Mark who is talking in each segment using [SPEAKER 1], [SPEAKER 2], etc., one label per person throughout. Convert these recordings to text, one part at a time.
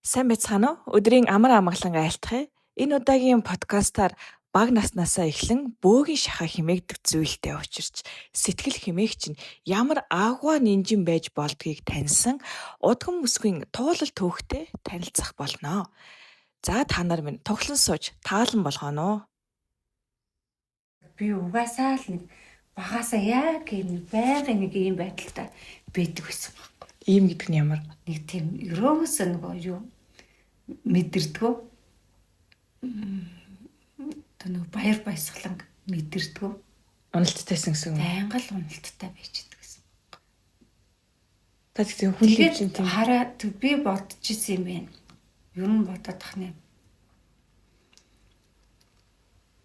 [SPEAKER 1] Сайн байцгаана уу? Өдрийн амар амгалан айлтгая. Энэ удаагийн подкастаар бага наснаасаа эхлэн бөөгийн шахаа хэмээгдэх зүйлтэй учирч сэтгэл хэмээх чинь ямар агуа нинжин байж болдгийг таньсан удган бүсгүйн туулал түүхтэй танилцах болно. За та нар минь туглан сууж таалан болгооно.
[SPEAKER 2] Би угаасаа л нэг багасаа яг энэ байнгын нэг ийм байдалтай байдаг байсан байхгүй.
[SPEAKER 1] Ийм гэдэг нь ямар?
[SPEAKER 2] Нэг тийм ерөөсөө нөгөө юу мэдэрдгөө. Одоо нөгөө баяр баясгалан мэдэрдгөө.
[SPEAKER 1] Уналттай гэсэн юм.
[SPEAKER 2] Байнга л уналттай байж идэг гэсэн.
[SPEAKER 1] Та тэгсэн хүн
[SPEAKER 2] Тэгээд
[SPEAKER 1] чинь тийм
[SPEAKER 2] хараа би бодож исэн юм байна. Ер нь бодоод тах нэ.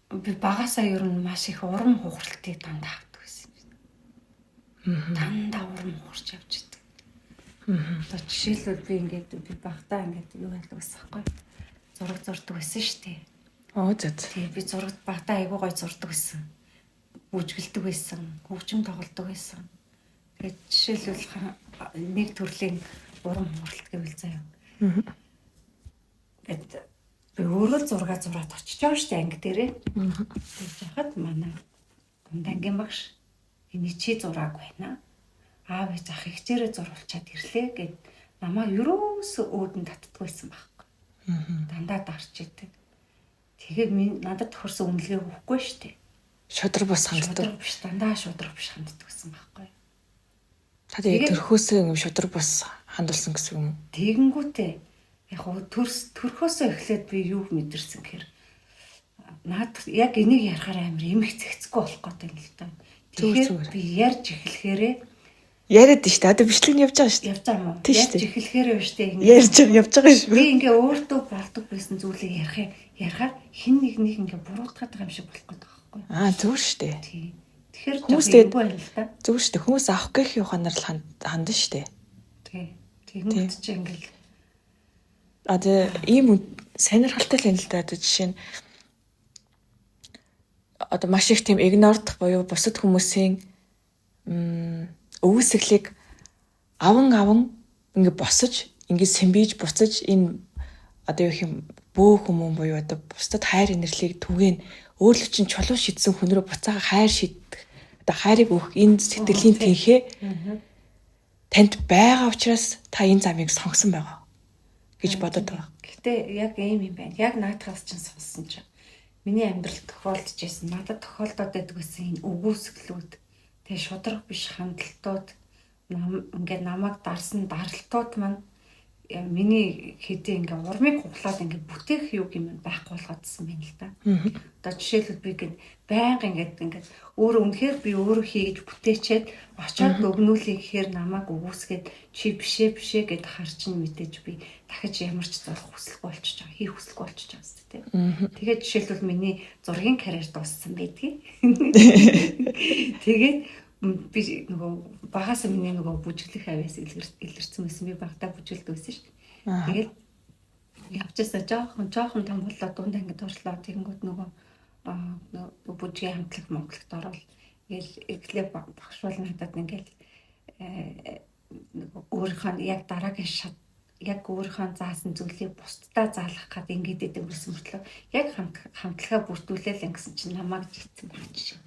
[SPEAKER 2] Би багасаа ер нь маш их урам хугаралтыг дандаа авдаг байсан юм байна. Дандаа урам хугарч явж идэг. Одоо жишээлбэл би ингээд би багтаа ингээд юу яадаг байсан байхгүй. Зураг зурдаг байсан шүү дээ.
[SPEAKER 1] Оо зөө.
[SPEAKER 2] Тэгээ би зураг багтаа айгуу гой зурдаг байсан. Бүжгэлдэг байсан, хөгжим тоглодог байсан. Тэгээд жишээлбэл нэг төрлийн урам хугаралт гэвэл заяа. Ингээд би өөрөө зураг зураад очиж байгаа шүү дээ анги дээрээ. Тэгж яхад манай ангийн багш энэ чи зурааг байна. Аав ээж ах ихчээрээ зурулчаад ирлээ гэд намаа ерөөсөө өөдөн татдаггүй байсан байхгүй. Дандаа дарч идэг. Тэгээд минь надад тохирсон үнэлгээ өгөхгүй шүү дээ.
[SPEAKER 1] Шудраг бас ханддаг.
[SPEAKER 2] Шудраг биш, дандаа шудраг биш ханддаг гэсэн байхгүй.
[SPEAKER 1] Та тэгээд төрхөөсөө юм шудраг бас хандулсан гэсэн юм уу?
[SPEAKER 2] Тэгэнгүүтээ яг хуу төрс төрхөөсөө эхлээд би юу мэдэрсэн гэхээр наад яг энийг ярихаар амар эмх зэгцэхгүй болох гэдэг юм л та. Тэгэхээр би ярьж эхлэхээрээ
[SPEAKER 1] яриад нь шүү дээ. Одоо бичлэг нь явж байгаа шүү дээ.
[SPEAKER 2] Явж байгаа юм уу?
[SPEAKER 1] Тийш
[SPEAKER 2] Ярьж эхлэхээрээ биш үү?
[SPEAKER 1] Ярьж явж байгаа шүү.
[SPEAKER 2] Би ингээ өөртөө болдог байсан зүйлийг ярих ярихаар хин нэг нэг ингээ буруутгаад байгаа юм шиг болох гэдэг байхгүй.
[SPEAKER 1] Аа зүгээр шүү дээ.
[SPEAKER 2] Тий. Тэгэхээр
[SPEAKER 1] хүмүүс
[SPEAKER 2] жоохон эвгүй байна л да.
[SPEAKER 1] Зүгээр шүү дээ. Хүмүүс авах гэх ухаанаар л хандан шүү дээ.
[SPEAKER 2] Тий. Тэгэнгүүт чи ингээл
[SPEAKER 1] А тэгээ ийм сонирхолтой л юм л да. Одоо жишээ нь одоо маш их тийм игнордох буюу бусад хүмүүсийн өвсөглийг аван аван ингээ босож ингээ сэмбийж буцаж энэ одоо юу юм бөө хүмүүн буюу одоо бусдад хайр инэрлийг түгээн өөрлөв чинь чулуу шидсэн хүн рүү буцаага хайр шидэх одоо хайрыг өгөх энэ сэтгэлийн тэнхээ танд байгаа учраас та энэ замыг сонгосон байгаа гэж бодод байгаа.
[SPEAKER 2] Гэтэ яг ийм юм байна. Яг наадхаас чинь сонссон чинь миний амьдрал тохиолдож байсан. Надад тохиолдоод байдаг гэсэн энэ үгүйсгэлүүд тэгээ шудраг биш хандлтууд ингээд намайг дарсан даралтууд маань миний хэдий ингээ урмыг хуглаад ингээ бүтээх юу юм байхгүй болгоодсон юм л да. Одоо жишээлбэл би ингээд байнга ингээд ингээд өөрөө үнэхээр би өөрөө хийж бүтээчээд очиод өгнүүлээ гэхээр намайг үгүйсгээд чи бишээ бишээ гэд хар чинь мэдээж би дахиж ямар ч зурх хүсэлгүй болчихж байгаа, хийх хүсэлгүй болчихж байгаа юм тий. Тэгээд жишээлбэл миний зургийн карьер дууссан байдгийг. Тэгээд би нөгөө багасаа миний нөгөө бүжиглэх авьяас илэрсэн байсан. Би багадаа бүжиглдэг байсан шүү дээ. Тэгээд явж байсан жоохон том боллоо дунд ангид орлоо. Тэгэнгүүт нөгөө бүжгийн хамтлаг монголд орвол ингээл эхлээ багш бол надад ингээл нөгөө өөрийнхөө яг дараагийн шат яг өөрийнхөө заасан зүйлийг бусдаа заалгах гад ингээд идэг байсан мөртлөө яг хамтлагаа бүрдүүлээл ингэсэн чинь намайг жигцэн баг жишээ.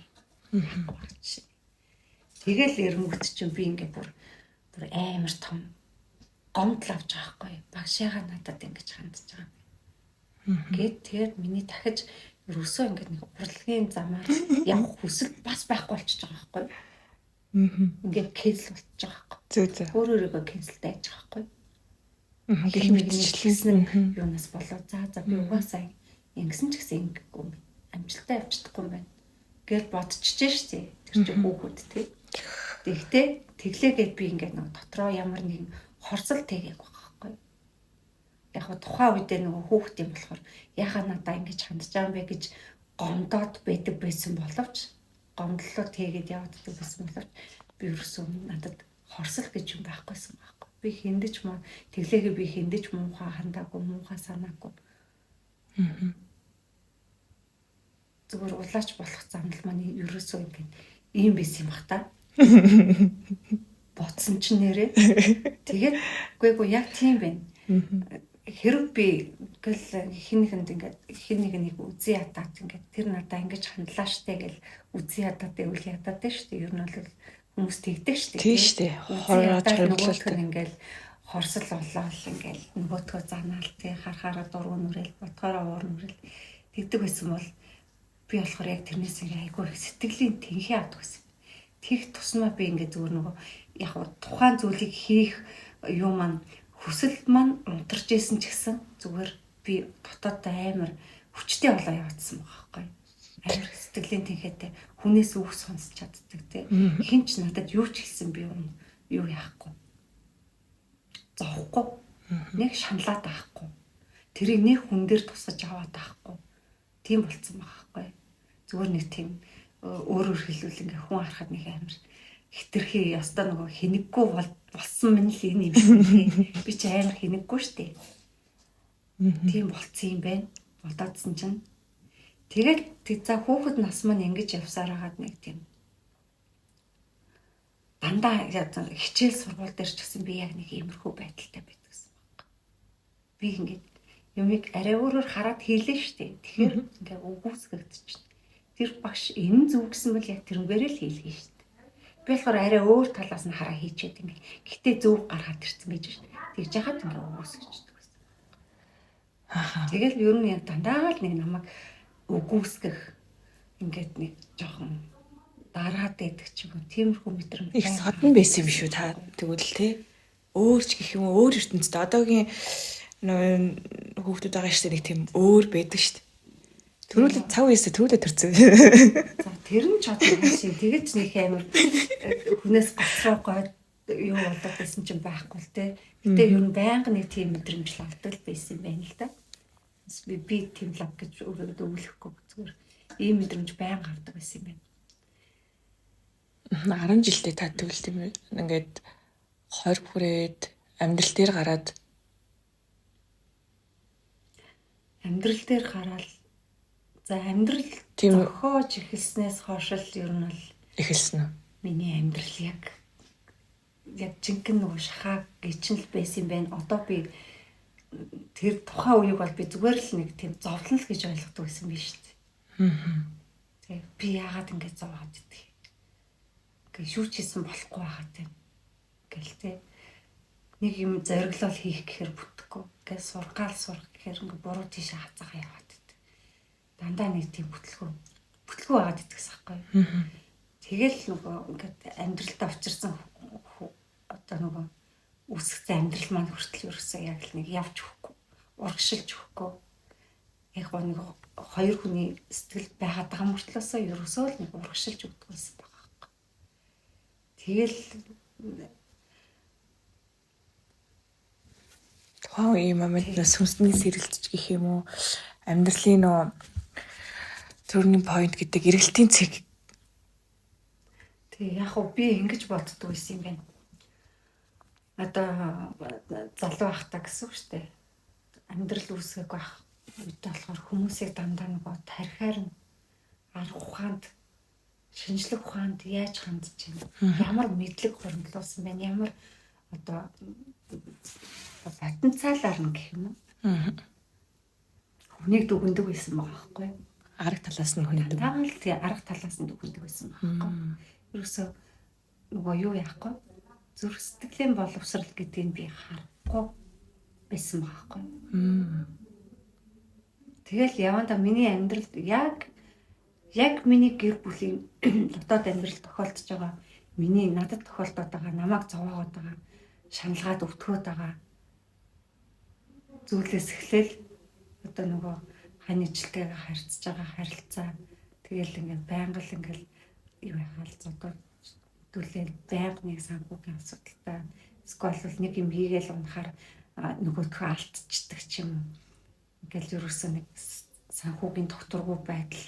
[SPEAKER 2] Баг жишээ. Тэгэл эрэнгүүт чинь би ингээд бүр амар том гомдол авч байгаа байхгүй. Багшаагаа надад ингэж хандж байгаа юм. Гэт тэгээд миний дахиж ерөөсөө ингээд нэг урлагийн замаар явах хүсэл бас байхгүй болчихж байгаа байхгүй. Ингээд кэнсэл болчихж байгаа байхгүй.
[SPEAKER 1] Зөв зөв.
[SPEAKER 2] Өөр өөрийгөө кэнселтэй яаж байгаа байхгүй.
[SPEAKER 1] Гэх мэтчлэн
[SPEAKER 2] юунаас болоо за би угаасаа ингэсэн ч гэсэн ингэхгүй юм. Амжилттай явж чадахгүй юм байна. Гэл бодчихжээ шүү дээ. Тэр чинь хүүхэд тий. Тэгтээ тэглээгээд би ингээд нэг дотроо ямар нэгэн хорсол тэгээг байгаа байхгүй. Яг хөө тухайн үедээ нөгөө хүүхэд юм болохоор яхаа надаа ингэж хандж байгаа юм бэ гэж гомдоод байдаг байсан боловч гомдлоо тэгээд яваад байсан боловч би ерөөсөө надад хорсол гэж юм байхгүйсэн байхгүй. Би хиндэж муу тэглээгээ би хиндэж муухай хандаагүй, муухай санаагүй. Зүгээр улаач болох замнал маань ерөөсөө ингээд ийм байсан юм бах та. Бодсон чинь нэрээ. Тэгээд үгүй яг тийм байна. Хэрэг би ингээл хин нэгэнд ингээд хин нэг нэг үзий ядаад ингээд тэр надаа ингэж хандлаа штэ гэл үзий ядаад гэвэл ядаад штэ. Ер нь бол хүмүүс тэгдэг штэ.
[SPEAKER 1] Тийм штэ. Хороо
[SPEAKER 2] чармаглалтай ингээл хорсол болоод ингээл нөгөөтгөө занаал тий харахаараа дургу нүрэл бодгоороо уур нүрэл тэгдэг байсан бол би болохоор яг тэрнээс ингээ айгүй их сэтгэлийн тэнхээ авдаг байсан. Тэгэх тусмаа би ингээ зүгээр нөгөө яг тухайн зүйлийг хийх юу маань хүсэл маань унтарч исэн ч гэсэн зүгээр би дотооддоо амар хүчтэй болоо явагдсан байгаа байхгүй. Амар сэтгэлийн тэнхээтэй хүнээс үг сонсч чаддаг тий. Хин ч надад юу ч хэлсэн би юу яахгүй. Зовхгүй. Нэг шаналаад байхгүй. Тэрийг нэг хүн дээр тусгаж аваад байхгүй. Тийм болцсон байгаа байхгүй. Зүгээр нэг тийм өөрөөр хэлбэл ингээ хүн харахад нэг амар хитрхи ёстой нөгөө хинэггүй болсон минь л энэ юм шиг тий. Би чи амар хинэггүй штэ. Тийм болцсон юм байна. Бодоодсэн чинь. Тэгээд тэг за хүүхэд нас маань ингэж явсаар хагаад нэг тийм дандаа хичээл сургууль дээр ч гэсэн би яг нэг иймэрхүү байдалтай байдаг гэсэн баг. Би ингээд юмыг арай өөрөөр хараад хийлээ штэ. Тэгэхээр ингээ үгүйсгэгдчихнэ. Тэр багш энэ зөв гэсэн бол яг тэрнгээрээ л хийлгээ штэ. Би болохоор арай өөр талаас нь хараа хийчихэд ингээ. Гэтэ зөв гаргаад ирсэн байж штэ. Тэгж яхад ингээ үгүйсгэждэг байсан.
[SPEAKER 1] Аа.
[SPEAKER 2] Тэгэл ер нь яг дандаа л нэг намайг үгүйсгэх ингээд нэг жоохон дараад байдаг ч юм уу. Тиймэрхүү мэдрэмж.
[SPEAKER 1] Их содон байсан юм шүү та тэгвэл тий. Өөр ч гэх юм уу өөр ертөнцид одоогийн нөө хүүхдүүд байгаа шүү дээ нэг тийм өөр байдаг шүү дээ. Төрүүлээ цаг үеэсээ төрүүлээ төрцөн.
[SPEAKER 2] За тэр нь ч одоо шиг тэгэж нэг амар хүнээс гоцроо гой юу болоод байсан чинь байхгүй л те. Гэтэ ер нь байнга нэг тийм мэдрэмж л авдаг л байсан юм байна л да. Би тийм лав гэж өөрийгөө өвлөхгүй зүгээр ийм мэдрэмж байнга авдаг байсан юм байна.
[SPEAKER 1] 10 жилдээ та тэгвэл тийм ингээд 20 хүрээд амьдрал дээр гараад
[SPEAKER 2] амьдрал дээр гараад за амьдрал
[SPEAKER 1] тийм
[SPEAKER 2] зохиож эхэлснээс хойш л ер нь бол
[SPEAKER 1] эхэлсэн үү?
[SPEAKER 2] Миний амьдрал яг жинхэнэ нөгөө шахаа гिचэн л байсан юм байна. Одоо би тэр тухайн үеийг бол би зүгээр л нэг тийм зовлон л гэж ойлгодог байсан биш үү? Тэгээ би яагаад ингэж зовоод идэх юм? Ингээ шүүч хийсэн болохгүй байгаа тийм. Ингээл тэ нэг юм зориглол хийх гэхээр бүтэхгүй. Ингээ сургаал сурах гэхээр ингээ буруу тийшээ хазаага яваад идэг. Дандаа нэг тийм бүтлгүү байгаад идэгс байхгүй. Тэгэл нөгөө ингээд амьдралдаа учирсан одоо нөгөө үсгцэн амьдрал маань хүртэл ерөөсөө яг л нэг явж өгөхгүй, урагшилж өгөхгүй. Яг гоо нэг хоёр хүний сэтгэл байгаад байгаа мөртлөөсөө ерөөсөө л нэг урагшилж өгдөг байсан байгаа байхгүй. Тэгэл
[SPEAKER 1] тухайн үеийн момент нөө сүнсний сэрэлтж гэх юм уу амьдралын нөө turning point гэдэг эргэлтийн цэг.
[SPEAKER 2] Тэг яг уу би ингэж боддог байсан юм байна. Одоо залуу байхдаа гэсэн үг шүү дээ. Амьдрал үүсгэх байх үед болохоор хүмүүсийг дандаа нөгөө тархиар нь арга ухаанд, шинжлэх ухаанд яаж хандж байна? Ямар мэдлэг хуримтлуулсан байна? Ямар одоо потенциалаар нь гэх юм уу? Хүнийг дүгнэдэг байсан байгаа байхгүй юу?
[SPEAKER 1] Арга талаас нь хүнийг дүгнэдэг.
[SPEAKER 2] Дандаа л тий арга талаас нь дүгнэдэг байсан байгаа байхгүй юу? Ерөөсөө нөгөө юу яахгүй? Зүрх сэтгэлийн боловсрал гэдгийг би харахгүй байсан байхгүй. Тэгэл явандаа миний амьдралд яг миний гэр бүлийн дотоод амьдрал тохиолдож байгаа, миний надад тохиолдоод байгаа, намайг зовоогоод байгаа, шаналгаад өвтгөөд байгаа зүйлээс эхлээл одоо нөгөө хань ижилтэйгээ харьцаж байгаа харилцаа тэгэл ингээд байнга л ингээд юу яхаал зодод төлөөл байнга нэг санхүүгийн асуудалтай эсвэл бол нэг юм хийгээл унахаар нөгөөдхөө алдчихдаг ч юм уу. Ингээл ерөөсөө нэг санхүүгийн докторгүй байдал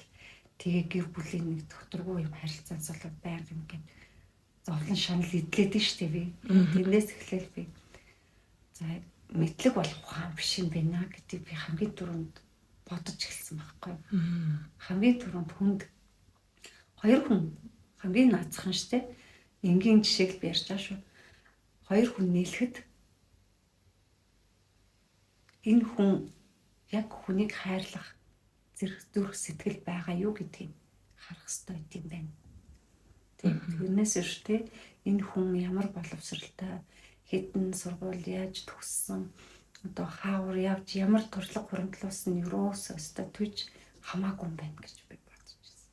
[SPEAKER 2] тэгээ гэр бүлийн нэг докторгүй юм харилцаанаас болоод байнга ингээд зовлон шанал идлээд нь штэ би. Тэрнээс эхлээл би за мэдлэг болох ухаан биш юм байна гэдгийг би хамгийн түрүүнд бодож эхэлсэн байхгүй. Хамгийн түрүүнд хүнд хоёр хүн хамгийн наацхан штэ. Энгийн жишээг л би ярьж байгаа шүү. Хоёр хүн нийлэхэд Энэ хүн яг хүнийг хайрлах зэрэг зүрх сэтгэл байгаа юу гэдгийг харах хэрэгтэй байт юм байна. Тийм. Тэрнээс биш те энэ хүн ямар боловсралтай, хэдэн сургууль яаж төгссөн, одоо хаавар явж ямар туршлага хуримтлуулсан юроос өстой түж хамаагүй юм байна гэж би бодож байсан.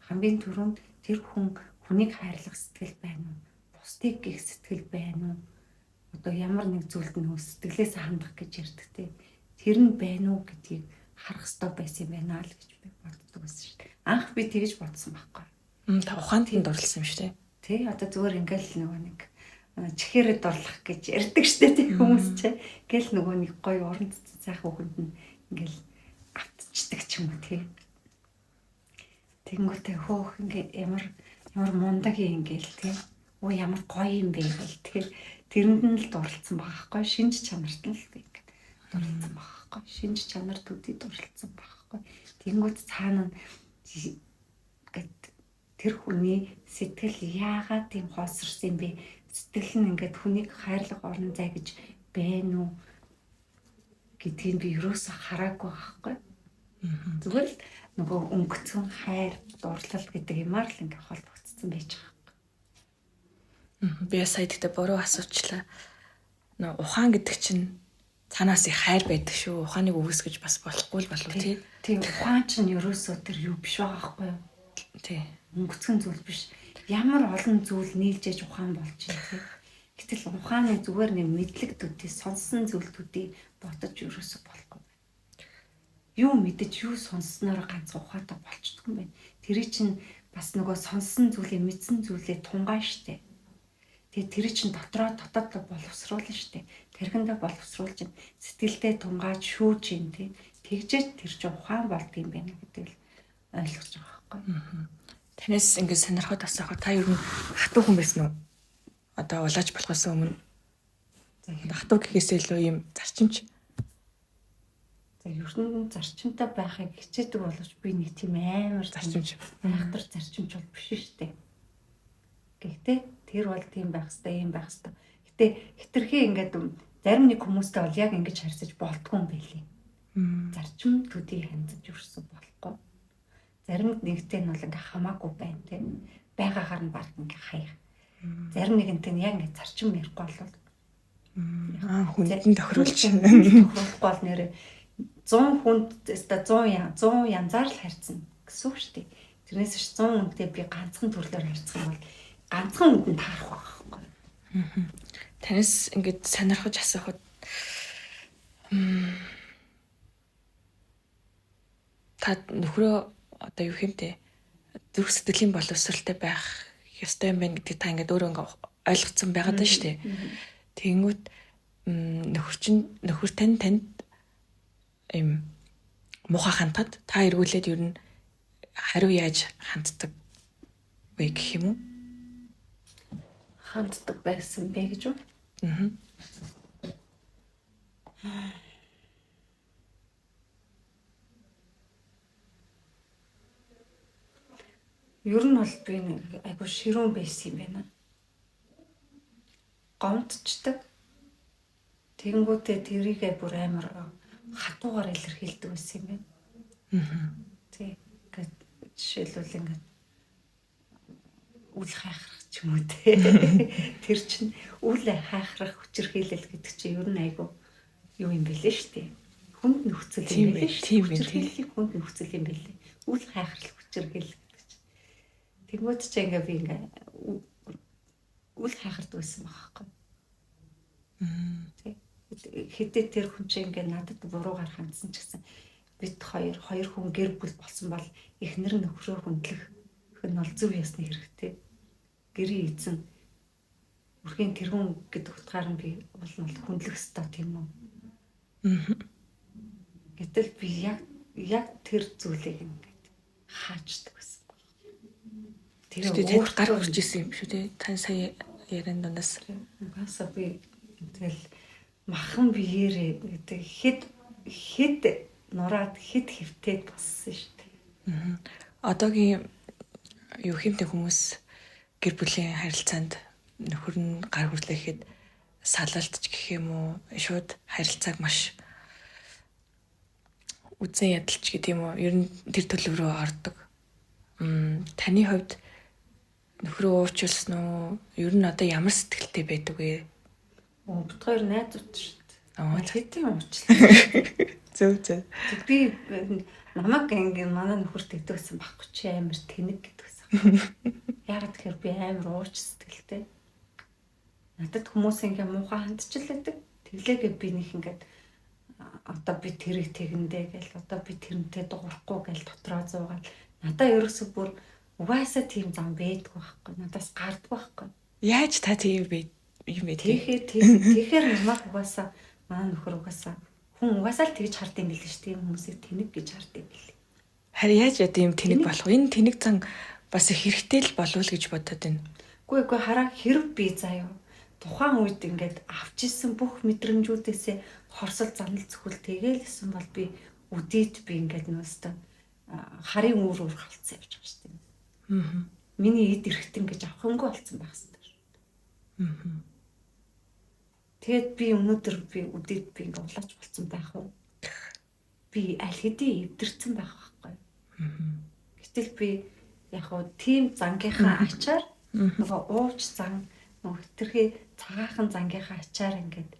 [SPEAKER 2] Хамгийн түрүүнд тэр хүн хүнийг хайрлах сэтгэл байна уу? Бусдыг гих сэтгэл байна уу? Одоо ямар нэг зүйлд нөө сэтгэлээс хандах гэж ярьдаг те. Тэр нь байна уу гэдгийг харах ёстой байсан юм байна л гэж би боддог байсан шүү дээ. Анх би тэгж бодсон байхгүй.
[SPEAKER 1] Та ухаанд нь дурлсан юм шүү дээ.
[SPEAKER 2] Тий, одоо зүгээр ингээл нөгөө нэг чихээрээ дурлах гэж ярьдаг шүү дээ тий хүмүүс чи. Ингээл нөгөө нэг гоё уран цэцэн сайхан хүүхэнд нь ингээл автчдаг ч юм уу тий. Тэнгүүтээ хөөх ингээ ямар ямар мундаг юм ингээл тий. Оо ямар гоё юм бэ гэл тий. Тэрэнд нь л дурлцсан байгаа хгүй. Шинж чанарт нь л би ингээд дурлцсан байгаа хгүй. Шинж чанар төдий дурлцсан байгаа хгүй. Тэнгүүт цаана нь ингээд тэр хүний сэтгэл яагаад тийм хоосорсон юм бэ? Сэтгэл нь ингээд хүнийг хайрлах орон зай гэж байна уу гэдгийг би юусоо хараагүй байхгүй. Зүгээр л нөгөө өнгөцгөн хайр, дурлал гэдэг юмар л ингээд холбогдсон байж байгаа.
[SPEAKER 1] Би сая тэгтээ буруу асуучлаа. Нөө ухаан гэдэг чинь цаанаас их хайр байдаг шүү. Ухааныг үгүйсгэж бас болохгүй л болов тий.
[SPEAKER 2] Тий, ухаан чинь ерөөсөө тэр юу биш байгаа байхгүй юу?
[SPEAKER 1] Тий.
[SPEAKER 2] Өнгөцгөн зүйл биш. Ямар олон зүйл нийлж яж ухаан болж байна тий. Гэтэл ухааны зүгээр нэг мэдлэг төдий, сонссон зүйл төдий бодож ерөөсөө болохгүй байна. Юу мэдэж, юу сонссноор ганц ухаатай болчдөг юм байна. Тэрий чинь бас нөгөө сонссон зүйлээ, мэдсэн зүйлээ тунгаан штэ. Тэгээ тэр чинь дотроо дотоод боловсруулна штэ. Тархиндаа боловсруулж ин сэтгэлдээ тунгааж шүүж ин тий. Тэгжээж тэр чинь ухаан болдго юм байна гэдэг л ойлгож байгаа байхгүй.
[SPEAKER 1] Танаас ингээд сонирхоод асуухад та ер нь хатуу хүн байсан уу? Одоо улааж болохоос өмнө.
[SPEAKER 2] За
[SPEAKER 1] хатуу гэхээсээ илүү юм зарчимч.
[SPEAKER 2] За ер нь зарчимтай байхыг хичээдэг боловч би нэг тийм амар
[SPEAKER 1] зарчимч,
[SPEAKER 2] айхтар зарчимч бол биш штэ. Гэхдээ тэр бол тийм байх хэвээр, ийм байх хэвээр. Гэтэ хитрхи ингээд зарим нэг хүмүүстэй бол яг ингэж харьцаж болтгүй юм байлээ. Зарчим төдий хандаж өрсөн болохгүй. Зарим нэгтэй нь бол ингээ хамаагүй байна те. Байгаагаар нь баг ингээ хаях. Зарим нэгэнтэй нь яг ингээ зарчим ярихгүй бол
[SPEAKER 1] хүнд нь тохируулж
[SPEAKER 2] тохируулахгүй бол нэрээ 100 хүнд өста 100 янзаар л харьцна гэсэн үг шүү дээ. Тэрнээс ш 100 хүнтэй би ганцхан төрлөөр харьцах юм бол ганцхан хүнд нь таарах байхгүй.
[SPEAKER 1] Танаас ингээд сонирхож асуухад та нөхрөө одоо юу хэмтэй зүрх сэтгэлийн боловсралтай байх ёстой юм байна гэдгийг та ингээд өөрөө ингээд ойлгоцсон байгаад байна шүү дээ. Тэнгүүт нөхөр чинь нөхөр тань танд ийм муухай хандхад та эргүүлээд ер нь хариу яаж ханддаг вэ гэх юм уу?
[SPEAKER 2] Ханддаг байсан бэ гэж үү?
[SPEAKER 1] Аа.
[SPEAKER 2] Ер нь бол би нэг айгу ширүүн байсан юм байна. Гомдчдаг. Тэнгүүтээ тэрийгээ бүр амар хатуугаар илэрхийлдэг байсан юм байна.
[SPEAKER 1] Аа.
[SPEAKER 2] Тий. Ингээд жишээлбэл ингээд үл хайхрах ч юм уу те. Тэр чинь үл хайхрах хүчирхийлэл гэдэг чинь ер нь айгу юу юм бэлээ шүү дээ. Хүнд нөхцөл юм бэлээ шүү.
[SPEAKER 1] Тийм ээ.
[SPEAKER 2] Хүчирхийллийг хүнд нөхцөл юм бэлээ. Үл хайхрал хүчирхийлэл гэдэг чинь. Тэнгүүд чи ингээ би ингээ үл хайхардаг байсан байхгүй. Тий. Хэдий тэр хүн чинь ингээ надад буруугаар хандсан ч гэсэн бид хоёр хүн гэр бүл болсон бол эхнэр нөхрөө хүндлэх нь бол зөв ёсны хэрэгтэй. Гэрийн эзэн өрхийн тэргүүн гэдэг утгаар нь би бол хүндлэх ёстой тийм үү?
[SPEAKER 1] Аа.
[SPEAKER 2] Гэтэл би яг тэр зүйлийг ингээд хаачдаг байсан.
[SPEAKER 1] Тэр танд гар хүрч исэн юм шүү дээ. Тань сая яриан дундаас.
[SPEAKER 2] Угаасаа би тэгэл махан биеэрээ гэдэг хэд нураад хэд хэвтээд боссон шүү дээ.
[SPEAKER 1] Аа. Одоогийн юу хэмтэй хүмүүс гэр бүлийн харилцаанд нөхөр нь гар хүрлээ гэхэд Салалт ч гэх юм уу, шууд харилцааг маш үзэн ядалч гэдэг юм уу. Ер нь тэр төлөв рүү ордог. Таны хувьд нөхрөө уучлсан уу? Ер нь одоо ямар сэтгэлтэй байдаг вэ?
[SPEAKER 2] Бит хоёр найзууд шүү дээ.
[SPEAKER 1] Аа,
[SPEAKER 2] Хэдийн уучлаа.
[SPEAKER 1] Зөв зөв.
[SPEAKER 2] Би намайг ингээ манай нөхөр тэгдэг гэсэн байхгүй, чи амар тэнэг гэдэг гэсэн. Яагаад тэгэхээр би амар ууч сэтгэлтэй. Надад хүмүүс ингээ муухай хандчихлаадаг. Тэглээгээ би нэг ингээд одоо би тэрийг тэгэндээ гэл, одоо би тэрнтэй дуурахгүй гэл дотроо зуугаад надаа ерөөсө бүр угаасаа тийм зам байдгүй байхгүй. Надаас гардгүй байхгүй.
[SPEAKER 1] Яаж та тийм бэ юм бэ?
[SPEAKER 2] Тэгэхээр намайг угаасаа манай нөхөр угаасаа хүн угаасаа л тэгж хард юм билээ шүү дээ. Тийм хүмүүсийг тэнэг гэж хард юм билээ.
[SPEAKER 1] Харин яаж яа тийм тэнэг болох вэ? Энэ тэнэг зан бас их хэрэгтэй л болов л гэж бодод байна.
[SPEAKER 2] Үгүй хараа, хэрв би заяа тухайн үед ингээд авч исэн бүх мэдрэмжүүдээсээ хорсол занал зөвхөл тэгээл исэн бол би үдийт би ингээд нөөстө харын үүр үүр халдсан явж байгаа шүү дээ.
[SPEAKER 1] Аа.
[SPEAKER 2] Миний эд эрэхтэн гэж авах юмгүй болсон байх хэрэгтэй шүү.
[SPEAKER 1] Аа.
[SPEAKER 2] Тэгээд би өнөөдөр би үдийт би ингээд улаач болсон байх уу? Би аль хэдийн эвдэрсэн байх байхгүй.
[SPEAKER 1] Аа.
[SPEAKER 2] Гэтэл би яг уу тийм зангийнхаа ачаар нөгөө ууч зан нөгөө хэтэрхий цагаахан зангийнхаа ачаар ингээд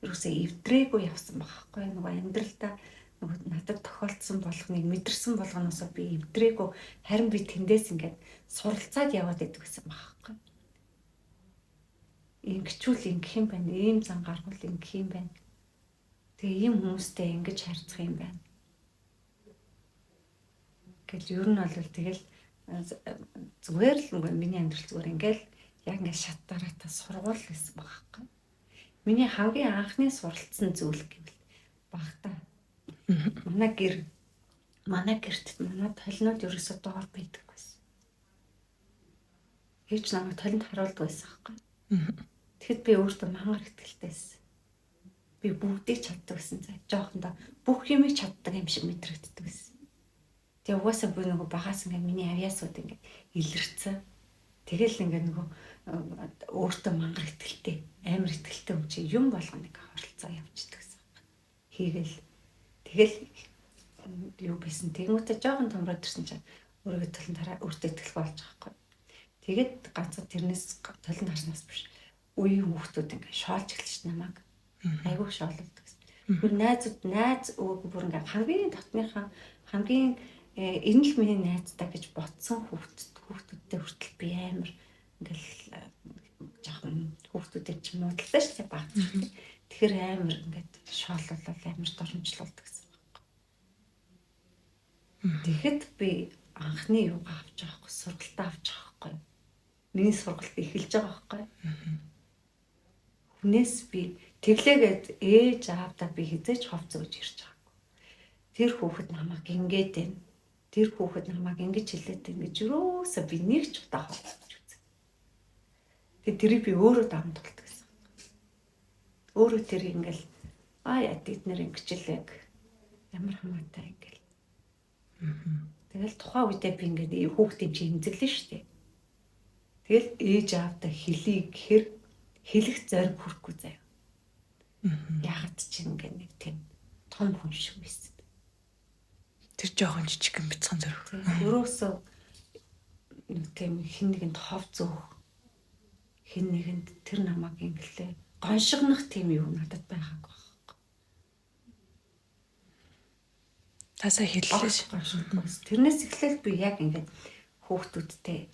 [SPEAKER 2] ерөөсөө эвдрээгүй явсан байхгүй. Нөгөө амьдралдаа нөгөө надад тохиолдсон болгоныг мэдэрсэн болгоноосоо би эвдрээгүй, харин би тэндээс ингээд суралцаад яваад идэг гэсэн байхгүй. Ингэчүүл ингэх юм байна. Ийм зан гаргуул ингэх юм байна. Тэгээ ийм хүмүүстэй ингэж харьцах юм байна. Гэл ер нь бол тэгэл зүгээр л миний амьдрал зүгээр ингээл яг ингээд шат дараатай сургууль гэсэн байгаа байхгүй. Миний хамгийн анхны суралцсан зүйл гэвэл багтаа. Манай гэр, манай гэрт манай толинууд ерөөсөө доор байдаг байсан. Ээж намайг толинд харуулдаг байсан байхгүй. Тэгэхэд би өөртөө мангар ихтгэлтэй байсан. Би бүгдийг чаддаг байсан. За жоохондоо бүх юмыг чаддаг юм шиг мэдрэгддэг байсан. Тэгээ угаасаа би нөгөө багаас ингээд миний авьяасууд ингээд илэрсэн. Тэгэл ингээд нөгөө өөртөө мангар ихтгэлтэй, амар ихтгэлтэй юм чи юм болгоныг оролцоо явчихдаг гэсэн. Хийгээл тэгэл юу байсан. Тэнгүүтээ жоохон томроод ирсэн чинь өөрийгөө толон тараа өөртөө ихтгэл болж байгаа байхгүй. Тэгээд ганцхан тэрнээс толонд харснаас биш. Үеийн хүүхдүүд ингээд шоолж эхэлж намайг. Айгүйх шоолдог гэсэн. Бүр найзууд найз бүр ингээд хамгийн дотныхаа хамгийн энэ л миний найзтай гэж бодсон хүүхдүүдтэй хүртэл би амар ингээл жоохон хүүхдүүдэд ч муудалтай шүү дээ баг. Тэгэхээр амар ингээд шоололол амар доромжлуулдаг гэсэн байхгүй. Тэгэхэд би анхны юугаа авч байгаа байхгүй, сургалтаа авч байгаа байхгүй. Миний сургалт эхэлж байгаа байхгүй. Хүнээс би тэглээгээд ээж аавдаа би хизээч хов зөөж ирж байгаагүй. Тэр хүүхэд намайг ингээд байна. Тэр хүүхэд намайг ингэж хэлээд байна гэж юусоо би нэг ч удаа хов зөөж үзсэн. Тэгээ тэрийг би өөрөө даван туулдаг гэсэн. Өөрөө тэр ингээл аа яа тэд нэр ингэчлээ. Ямар хамаатай ингээл. Тэгэл тухайн үедээ би ингээд хүүхдийн чи эмзэглэн шүү дээ. Тэгэл ээж аавдаа хэлий гэхэр хэлэх зориг хүрэхгүй заяа. Яагаад чи ингээд нэг тийм том хүн шиг байсан.
[SPEAKER 1] Тэр жоохон жижигхэн бяцхан зориг.
[SPEAKER 2] Ерөөсөө нэг тийм хин нэгэнд хов зөөх, хин нэгэнд тэр намайг ингэлээ гоншигнох тийм юм надад байгаагүй байхгүй.
[SPEAKER 1] Тасаа хэллээ.
[SPEAKER 2] Гоншигнох. Тэрнээс эхлээл би яг ингээд хүүхдүүдтэй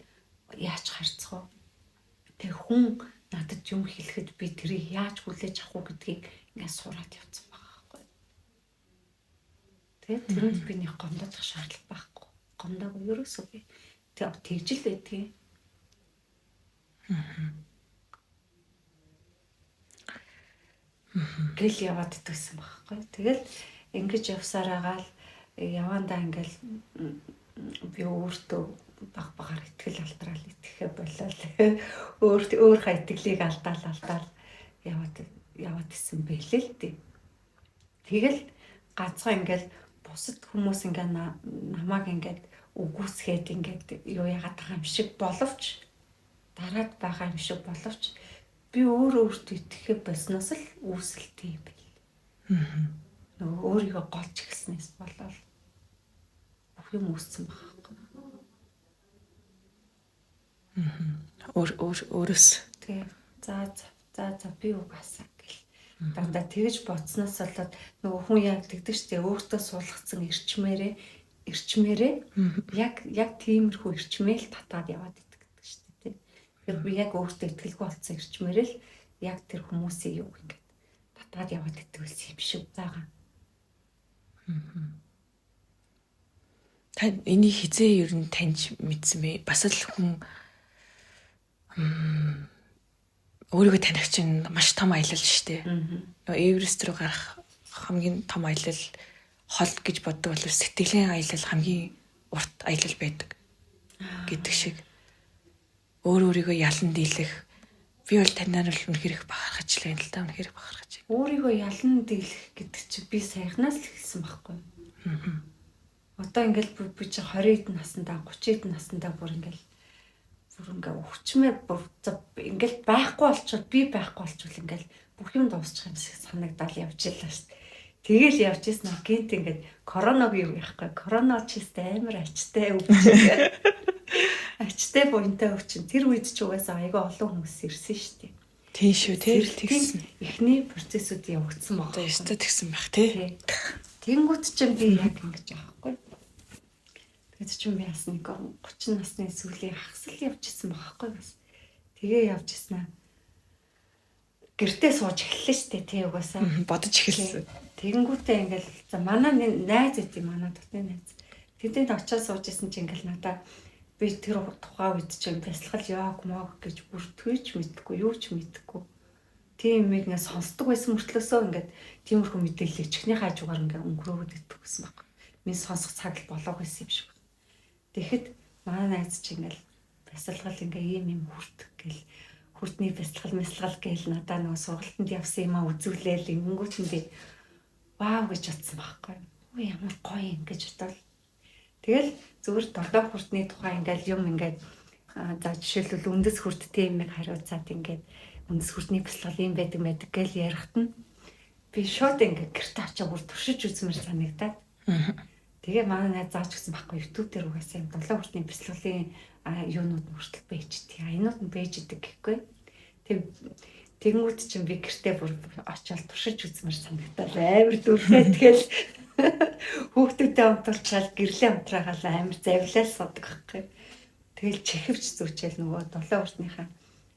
[SPEAKER 2] яаж харьцах вэ? Тэр хүн надад юм хэлэхэд би тэрийг яаж хүлээж авах уу гэдгийг ингээд сураад явцсан байгаа байхгүй. Тэгээд тэрүүнд би нэг гомдох шаардлага байхгүй. Гомдоогүй ерөөсөө би тэгж л байдгийг. Гэл яваад идэгсэн байхгүй. Тэгэл ингэж явсаар агаал явандаа ингээл би өөртөө баг багаар итгэл алдраал итгэхэ болол өөрийнхөө итгэлийг алдаал яваад исэн бэлээ л дээ. Тэгэл ганцхан ингээл бусад хүмүүс ингээ намайг ингээд үгүйсгээд ингээд юу яагаад байгаа юм шиг боловч дараад байгаа юм шиг боловч Би өөрөө өөртөө итгэхээ болсноос л үүсэлтэй юм байл. Нөгөө өөрийгөө голж эхэлснээс болоод бүх юм үүссэн байгаа байхгүй.
[SPEAKER 1] Өөр өөр өөрөөс.
[SPEAKER 2] Тэгээ за за за за би угаасаа гэл. Дандаа тэгж бодсноос болоод нөгөө хүн яг тэгдэг штэ, өөртөө суулгацсан эрчмээрээ яг яг тиймэрхүү эрчмээл татаад яваад идэг гэдэг штэ тий. Тэгэхээр би яг өөртөө итгэлгүй болсон эрчмээрээ л яг тэр хүмүүсийг юу ингээд татаад яваад идэг байсан юм шиг байгаа.
[SPEAKER 1] Та энийг хизээ ер нь таньж мэдсэн бэ? Бас л хүн өөрийгөө таних чинь маш том аялал шүү дээ. Нөгөө Эверест рүү гарах хамгийн том аялал хол гэж боддог боловч сэтгэлийн аялал хамгийн урт аялал байдаг гэдэг шиг. Өөр өөрийгөө ялан дийлэх, би бол танаар бол үнэхээр их бахархаж л байна л да, үнэхээр их бахархаж байна.
[SPEAKER 2] Өөрийгөө ялан дийлэх гэдэг чинь би саяхнаас л эхэлсэн байхгүй. Одоо ингээл би чи 20 хэдэн наснда, 30 хэдэн наснда бүр ингээл бүр ингээ өвчмээр бүр ингээл байхгүй болчихвол, би байхгүй болчихвол ингээл бүх юм дуусчих юм шиг санагдал явж илаа шүү дээ. Тэгэл явж ирсэн аа, гинт ингээд коронавиг юу яахгүй. Корона ч гэсэн амар ачтай өвчин. Ачтай буянтай өвчин. Тэр үед ч угаасаа айгүй олон хүмүүс ирсэн шүү дээ.
[SPEAKER 1] Тийм шүү, тэр тэгсэн.
[SPEAKER 2] Эхний процессууд явагдсан байгаа.
[SPEAKER 1] Одоо ёстой тэгсэн байх тий.
[SPEAKER 2] Тэнгүүт чинь би яг ингэж байгаа байхгүй. Тэгээд чинь би бас нэг 30 насны сүүлийн хагас л явж исэн байхгүй бас. Тэгээ явж исэн аа. Гэртээ сууж эхэллээ шүү дээ тий угаасаа.
[SPEAKER 1] Бодож эхэлсэн.
[SPEAKER 2] Тэгэнгүүтээ ингээл за манай найз эд юм, манай дотны найз. Тэдэнд очиод сууж исэн чинь ингээл надаа би тэр тухайн үед чинь бясалгал йог мог гэж бүртгэж мэдхгүй, юу ч мэдхгүй. Тийм юм ингээд сонсдог байсан мөртлөөсөө ингээд тиймэрхүү мэдээлэл чихний хажуугаар ингээд өнгөрөөгд идэх гэсэн баг. Минь сонсох цаг л болоог байсан юм шиг. Тэгэхэд манай найз чинь ингээл бясалгал ингээ ийм юм хүрт гэл, хүртний бясалгал мэсалгал гээл надаа нөгөө сургалтанд явсан юм а үзүүлээл ингэнгүүт нь би вау гэж бодсон байхгүй. Үу ямар гоё юм гэж бодвол. Тэгэл зүгээр долоо хүртний тухай ингээл юм ингээд за жишээлбэл үндэс хүрттэй юм хариуцаад ингээд үндэс хүртний бясалгал юм байдаг байдаг гэл ярихт нь би шууд ингээд гэрте очиж бүр туршиж үзмээр санагдаад. Тэгээ манай найз зааж гисэн байхгүй, YouTube дээр угаасаа юм долоо хүртний бясалгалын юунууд нь хүртэл бэждэг. Аянууд нь бэждэг гэхгүй. Тэг тэгэнгүүт чинь би гэртээ бүр очиод туршиж үзмээр санагдаад амар дүрхээ тэгэл хүүхдүүдтэй унтуулчаал гэрлээ унтраагаал амар завлал судаг байхгүй. Тэгэл чихвч зүчээл нөгөө долоо хүртнийхээ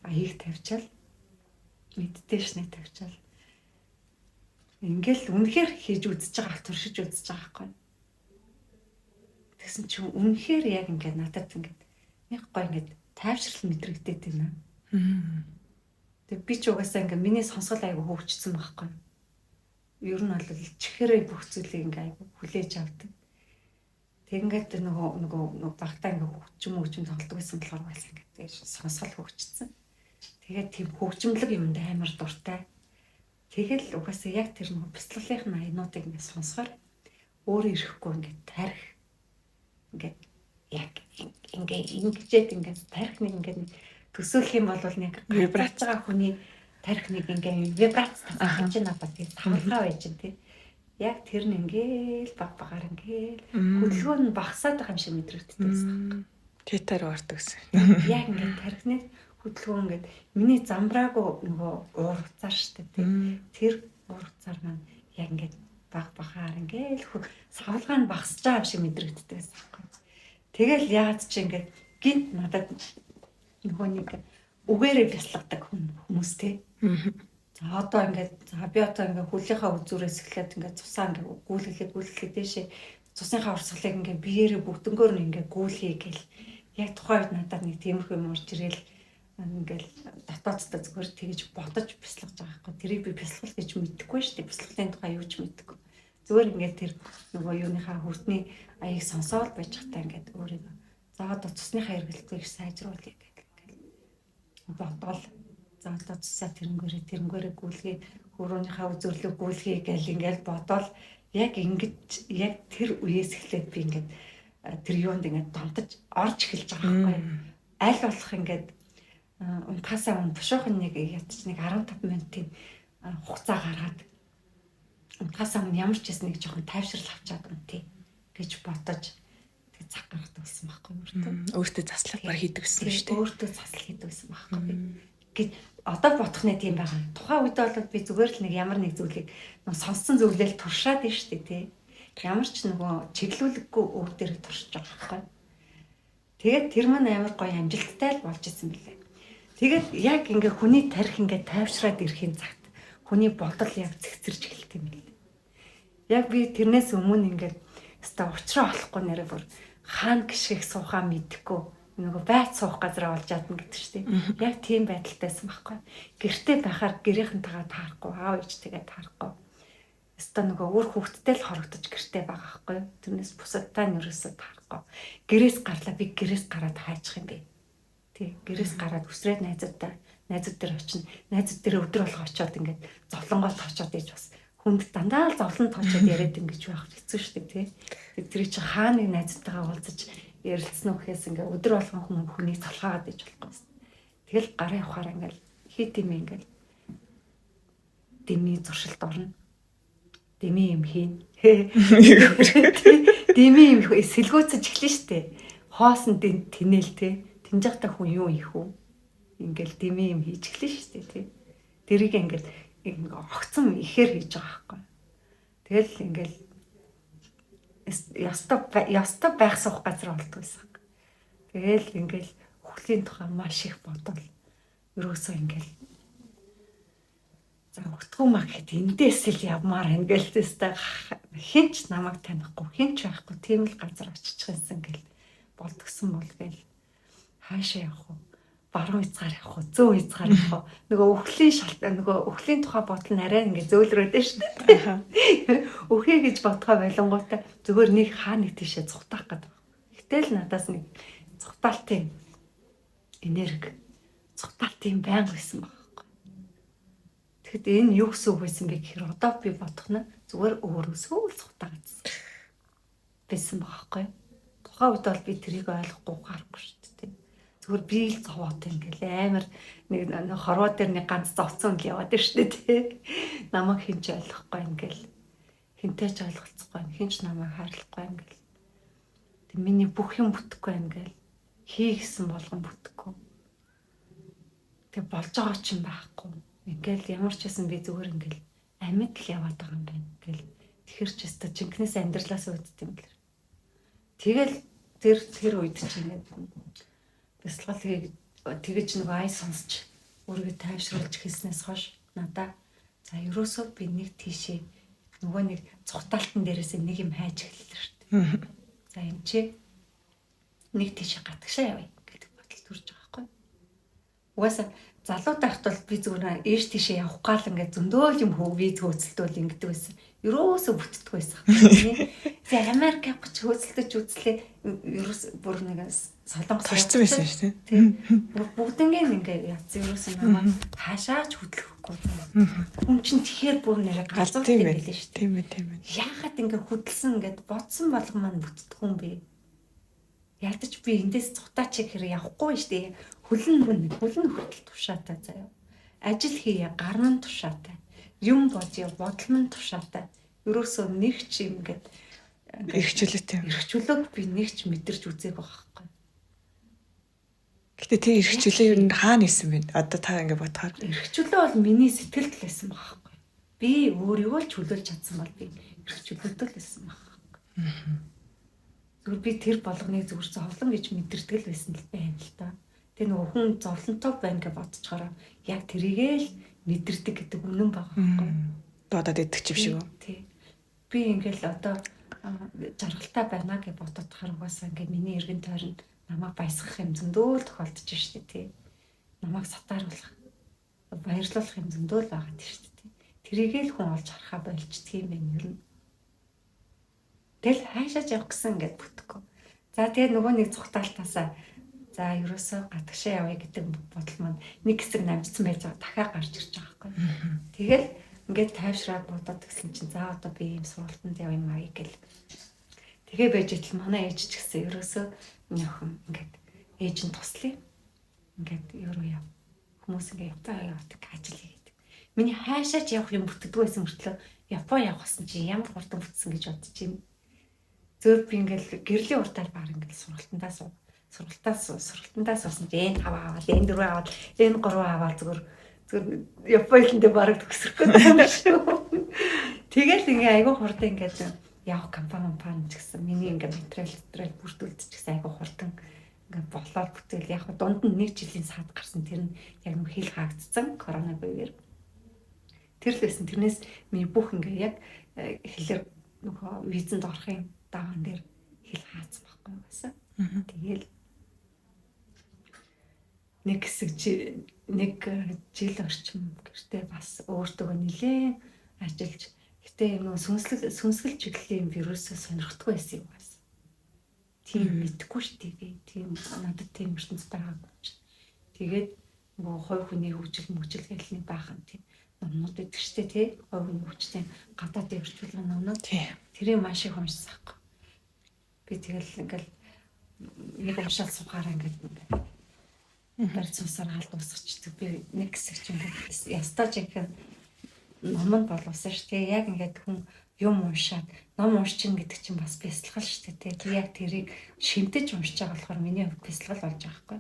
[SPEAKER 2] аяыг тавьчаал медитейшнээ тавьчаал ингээл үнэхээр хийж үзэж байгаа, туршиж үзэж байгаа байхгүй. Тэгсэн чинь үнэхээр яг ингээд надад ингээд нэг гоё ингээд тайвшрал мэдрэгдээд байна. Тэг би ч угаасаа ингээд миний сонсгол айгу хөгжсөн байхгүй. Ер нь бол чихэрээ бүх зүйлийг ингээд айгу хүлээж авдаг. Тэг ингээд нөгөө багтаа ингээд хөгжим тоглодог байсан болохоор угаасаа ингээд сонсгол хөгжсөн. Тэгээд тийм хөгжимлэг юмд амар дуртай. Тэгэл угаасаа яг тэр нөгөө бяцлаглалын аянуудыг ингээд сонсохоор өөрөө ирэхгүй ингээд тарих ингээд яг ингээ ингэжээд ингээд тарих нэг ингээд төсөөлөх юм бол нэг вибрац байгаа хүний тарих нэг ингээ вибрац татаж байна тийм тавлгаа байж гэн тий. Яг тэр нь ингээл баг багаар ингээл хөдөлгөөн нь багасаад байгаа юм шиг мэдрэгддэг байсан байхгүй.
[SPEAKER 1] Тетар ордог гэсэн.
[SPEAKER 2] Яг ингээд тарихны хөдөлгөөн ингээд миний замбраагүй нөгөө уурцаар штэ тий. Тэр уурцаар маань яг ингээд баг багаар ингээл савлгаа нь багасж байгаа юм шиг мэдрэгддэг байсан байхгүй. Тэгэл яагаад чи ингээд гинт надад нөгөө нэг үгээрээ бясалгадаг хүмүүс те. За одоо ингээд за би одоо ингээд хүлийнхаа үзүүрээс эхлээд ингээд цусаа ингээд гүйлгэлээ дээшээ цусныхаа урсгалыг ингээд биеэрээ бүгднгөөр нь ингээд гүйлхий гэл яг тухайн үед надад нэг тиймэрхүү юм орж ирэл ингээл дотооддоо зүгээр тэгж бодож бясалгаж байгаа байхгүй. Тэрийг би бясалгал гэж мэдэхгүй шүү дээ. Бясалгалын тухай юу ч мэдэхгүй. Зүгээр ингээд тэр нөгөө юуныхаа хүртний аяыг сонсоол байж хата ингээд өөрийгөө за одоо цусныхаа эргэлтийг сайжруулъя гэх ингээл бодоол за одоо цусаа тэрнгээрээ гүйлгээ хөрөөнийхөө үзэрлэг гүйлгээ гэл ингээл бодоол яг ингэж яг тэр үеэс эхлээд би ингээд тэр юунд ингээд донтож орж эхэлж байгаа байхгүй. Аль болох ингээд Унтахаасаа өмнө бушуухан нэг ядч нэг 15 минутын хугацаа гаргаад унтахаасаа өмнө ямар ч байсан нэг жоохон тайвшрал авчаад унтъя гэж бодож тэг цаг гаргадаг байсан байхгүй өөртөө.
[SPEAKER 1] Өөртөө заслал бар хийдэг гэсэн шүү дээ.
[SPEAKER 2] Өөртөө заслал хийдэг байсан байхгүй. Гэж одоо бодох нэ тийм байгаа. Тухайн үед бол би зүгээр л нэг ямар нэг зүйлийг сонссон зүйлэл туршаад нь шүү дээ тий. Ямар ч нөгөө чиглүүлэггүй өөр дээр туршиж байгаа байхгүй. Тэгээд тэр мань амар гоё амжилттай л болж исэн билээ. Тэгээд яг ингээ хүний тарих ингээ тайвшраад ирэхийн цагт хүний бодол яг цэгцэрч эхэлт юм билээ. Яг би тэрнээс өмнө ингээд өстой учраа олохгүй нэрээ бүр хаана гიშгэх суухаа мэдэхгүй нөгөө байц суух газар олж чадна гэдэг чинь тийм. Яг тийм байдалтайсан байхгүй. Гэрте байхаар гэрийнхэнтэйгээ таарахгүй, аав ээжтэйгээ таарахгүй. Өстой нөгөө үр хүүхдтэй л хорогдож гэрте байгаа байхгүй. Тэрнээс бусадтай нь ерөөсөө таарахгүй. Гэрээс гарлаа би гэрээс гараад хайчих юм бэ. Тий, гэрээс гараад үсрээд найзуудтай найзууд дээр очино. Найзууд дээр өдөр болго очиод ингээд зовлонгоол очиод ээж бас хүнд дандаа л зовлон тоочод яриад ингэж байх хэцүү шүү дээ тий. Тэр чинь хаа нэг найзтайгаа уулзаж ярилцсан уу гэхээс ингээ өдөр болгон хүн хүнийг залхаагаад иж болохгүй юм. Тэгэл гараа явахаар ингээл хит юм ингээл дэмий зуршилд орно. Дэмий юм хийн. Дэмий юм сэлгүүцэж эхлэн штэ. Хоосон тэнэл те. Тэнжихта хүн юу их үү? Ингээл дэмий юм хийж эхлэн штэ тий. Тэрийг ингээл ингээ огцом ихээр хийж байгаа байхгүй. Тэгэл ингээл ёстой байх суух газар болдог байсан. Тэгэл ингээл хөхлийн тухай маш их бодвол ерөөсөө ингээл за өгтгүү маа гэхэд эндээс л явмаар ингээл тэстэй хинч намайг танихгүй хинч байхгүй тийм л газар очиж байсан гэл болдгсон бол гээл хаашаа явах вэ? Баруун хязгаар явах уу, зүүн хязгаар явах уу? Нөгөө өхлийн шалт нөгөө өхлийн тухай бодол нь арай ингэ зөөлрөөд шүү дээ. Өхөө гэж бодхоо болонгуудаа зүгээр нэг хаа нэг тийшээ цухтаах гэдэг. Гэтэл надаас нэг цухтаалтын энерги, цухтаалтын байнга байсан байхгүй. Тэгэхэд энэ юу гэсэн үг байсан бэ гэхээр одоо би бодох нь зүгээр өөрөөсөө л цухтаагдсан байсан байхгүй. Тухайн үед бол би тэрийг ойлгохгүй гарахгүй шүү дээ. Зүгээр би л зовоот ингээл амар нэг хорвоо дээр нэг ганц зовцсон л яваад шүү дээ тий. Намайг хинч ойлгохгүй ингээл хинтэй ч ойлголцохгүй хинч намайг хайрлахгүй ингээл. Тэг миний бүх юм бүтэхгүй ингээл хий гэсэн болгон бүтэхгүй. Тэг болж байгаа ч юм байхгүй. Ингээл ямар ч байсан би зүгээр ингээл амьд л яваад байгаа юм байна гэл. Тэгэхэр ч өстө жинкнээс амьдралаас үүдт юм бэлэр. Тэгэл тэр үед чинь ингээд бясалгал тэгэж нөгөө ай сонсч өөрийгөө тайвшруулж эхэлснээс хойш надаа за ерөөсөө би нэг тийшээ нөгөө нэг цухтаалтан дээрээсээ нэг юм хайж эхэллээ шүү дээ. За энэ чи нэг тийшээ гатгшаа явъя гэдэг бодол төрж байгаа байхгүй. Угаасаа залуу байхад бол би зүгээр ээш тийшээ явах гал ингээд зөндөөл юм хөвгий хөөцөлтөөл ингэдэг байсан. Ерөөсөө бүтдэг байсан. За Америк явах гэж хөөцөлдөж үзлээ. Ерөөс бүр нэг солонгос
[SPEAKER 1] турцсан байсан шүү дээ.
[SPEAKER 2] Тийм. Бүгднгийн ингээ яц ерөөсөө намайг хаашаач хөдлөхгүй. Хүн чинь тэгэхээр бүр нэрэ галзуу
[SPEAKER 1] юм
[SPEAKER 2] байлээ шүү
[SPEAKER 1] дээ. Тийм ээ, тийм ээ.
[SPEAKER 2] Яагаад ингээ хөдөлсөн ингээд бодсон болгон маань бүтдэх юм бэ? Ядаж би эндээс цутаач гэхээр явахгүй шүү дээ. Хөлн хөлн хүртэл тушаатай заяа. Ажил хийе гар нь тушаатай. Юм бодъё бодол нь тушаатай. Ерөөсөө нэг ч юм ингээд
[SPEAKER 1] эрх чөлөөтэй.
[SPEAKER 2] Эрх чөлөөг би нэг ч мэдэрч үзег байгаа байхгүй.
[SPEAKER 1] Гэтэ тэр эрх чөлөө ер нь хаана исэн бэ? Одоо та ингэ бодохоор
[SPEAKER 2] эрх чөлөө бол миний сэтгэлд л байсан байгаа байхгүй. Би өөрийгөө л чөлөөлж чадсан бол би эрх чөлөөтэй л байсан байгаа байхгүй. Зүгээр би тэр болгоныг зүгээр зовлон гэж мэдэрдэг л байсан л байна л та. Тэр нөгөө хүн зовлонтой байна гэж бодцохороо яг тэрийгээ л мэдэрдэг гэдэг үнэн байгаа байхгүй.
[SPEAKER 1] Дуудаад идэх юм шиг үү?
[SPEAKER 2] Тий. Би ингээл одоо жаргалтай байна гэж бодохоор угаасаа ингээ миний эргэн тойронд намайг баясгах юм зөндөөл тохиолдож штэ тий. Намайг сатааруулах, баярлуулах юм зөндөөл байгаа тий штэ тий. Тэрийгээ л хүн олж харахаа болчдөг юм байна ер нь. Тэгэл хаашаач явах гэсэн ингээд бүтэхгүй. За тэгээ нөгөө нэг цухтаалтаасаа за ерөөсөө гадагшаа явъя гэдэг бодол маань нэг хэсэг намжсан байж байгаа дахиад гарч ирж байгаа байхгүй. Тэгэл ингээд тайвшраад бодоод гисэн чинь за одоо би ийм сургалтанд явъя юм аа гэл. Тэгээ байж итэл манай ээж ч гэсэн ерөөсөө миний охин ингээд ээж нь туслая. Ингээд юу яв. Хүмүүс ингээд Япон явдаг ажил хийгээд. Миний хайшаач явах юм бүтдэггүй байсан мөртлөө Япон явах гэсэн чи ямар хурдан бүтсэн гэж бодож байна. Зөөр би ингээд гэрлийн уртаар баг ингээд сургалтандаа суусан чи N5 аваад, N4 аваад, N3 аваад зүгээр зүгээр Япон хэлэндээ бараг төгсрөх гэдэг юм шүү. Тэгэл ингээ айгүй хурдан ингээд явах компани ч гэсэн миний ингээ материал бүрдүүлдэг ч гэсэн айгүй хурдан ингээ болоод бүтээл яг дунд нь нэг жилийн сад гарсан, тэр нь яг нэг хэл хаагдцсан коронавирус. Тэр л байсан. Тэрнээс миний бүх ингээ яг хэлээр нөгөө визэнд орохын даваан дээр хэл хаацсан байхгүй юу. Тэгэл нэг хэсэг нэг жил орчим гэртээ бас өөртөө нилээн ажиллаж, гэтээ нөгөө сүнслэг чиглэлийн вирусээ сонирхдаггүй байсан юм бас. Тийм мэдэхгүй шүү дээ би. Тийм надад тийм ертөнц байгаагүй чинь. Тэгээд нөгөө хувь хүний хөгжил мөгжил гэх нэг баахан тийм номнууд байдаг шүү дээ, тий. Хувь хүний хөгжлийн гадаадын орчуулгын номнууд. Тэрийг маш их уншсан байхгүй. Би тэгэл ингээл нэг уншаал сухаараа ингээд ингээд барь цусаар хаал дуусгачихдаг. Би нэг хэсэг чинь ингээд ястаа жинхэнэ ном нь боловсон шүү дээ. Яг ингээд хүн юм уншаад ном уншчин гэдэг чинь бас бясалгал шүү дээ. Би яг тэрийг шимтэж уншиж байгаа болохоор миний хувьд бясалгал болж байгаа байхгүй.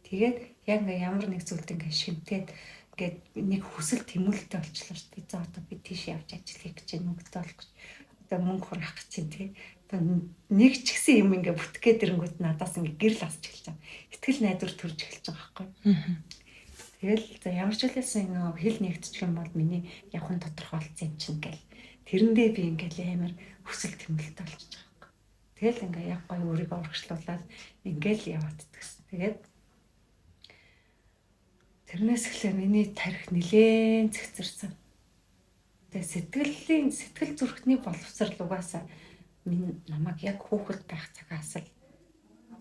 [SPEAKER 2] Тэгээд яг ингээд ямар нэг зүйлд ингээд шимтээд ингээд нэг хүсэл тэмүүлэлтэй болчихлоо шүү дээ. За, одоо би тийш явж ажил хийх гэж байна, мөнгөтэй болох гэж. Одоо мөнгө хураах гэж чинь тий. Одоо нэг ч гэсэн юм ингээд бүтэх гээд ирэнгүүт надаас ингээд гэрэл асч эхэлж байгаа. Итгэл найдвар төрж эхэлж байгаа байхгүй. Тэгэл за, ямар ч үлээсэн нөгөө хэл нэгтчих юм бол миний явах нь тодорхойлцсон юм чинь гэл. Тэрэндээ би ингээл амар хүсэл тэмүүлэлтэй болчихж байгаа байхгүй. Тэгэл ингээ яг гоё өөрийгөө урагшлуулаад ингээл яваад идэгсэн. Тэгээд тэрнээс эхлээ миний тарих нилээн цэгцэрсэн. Тэгээ сэтгэл зүрхний боловсрал угаасаа минь намайг яг хүүхэд байх цагаас л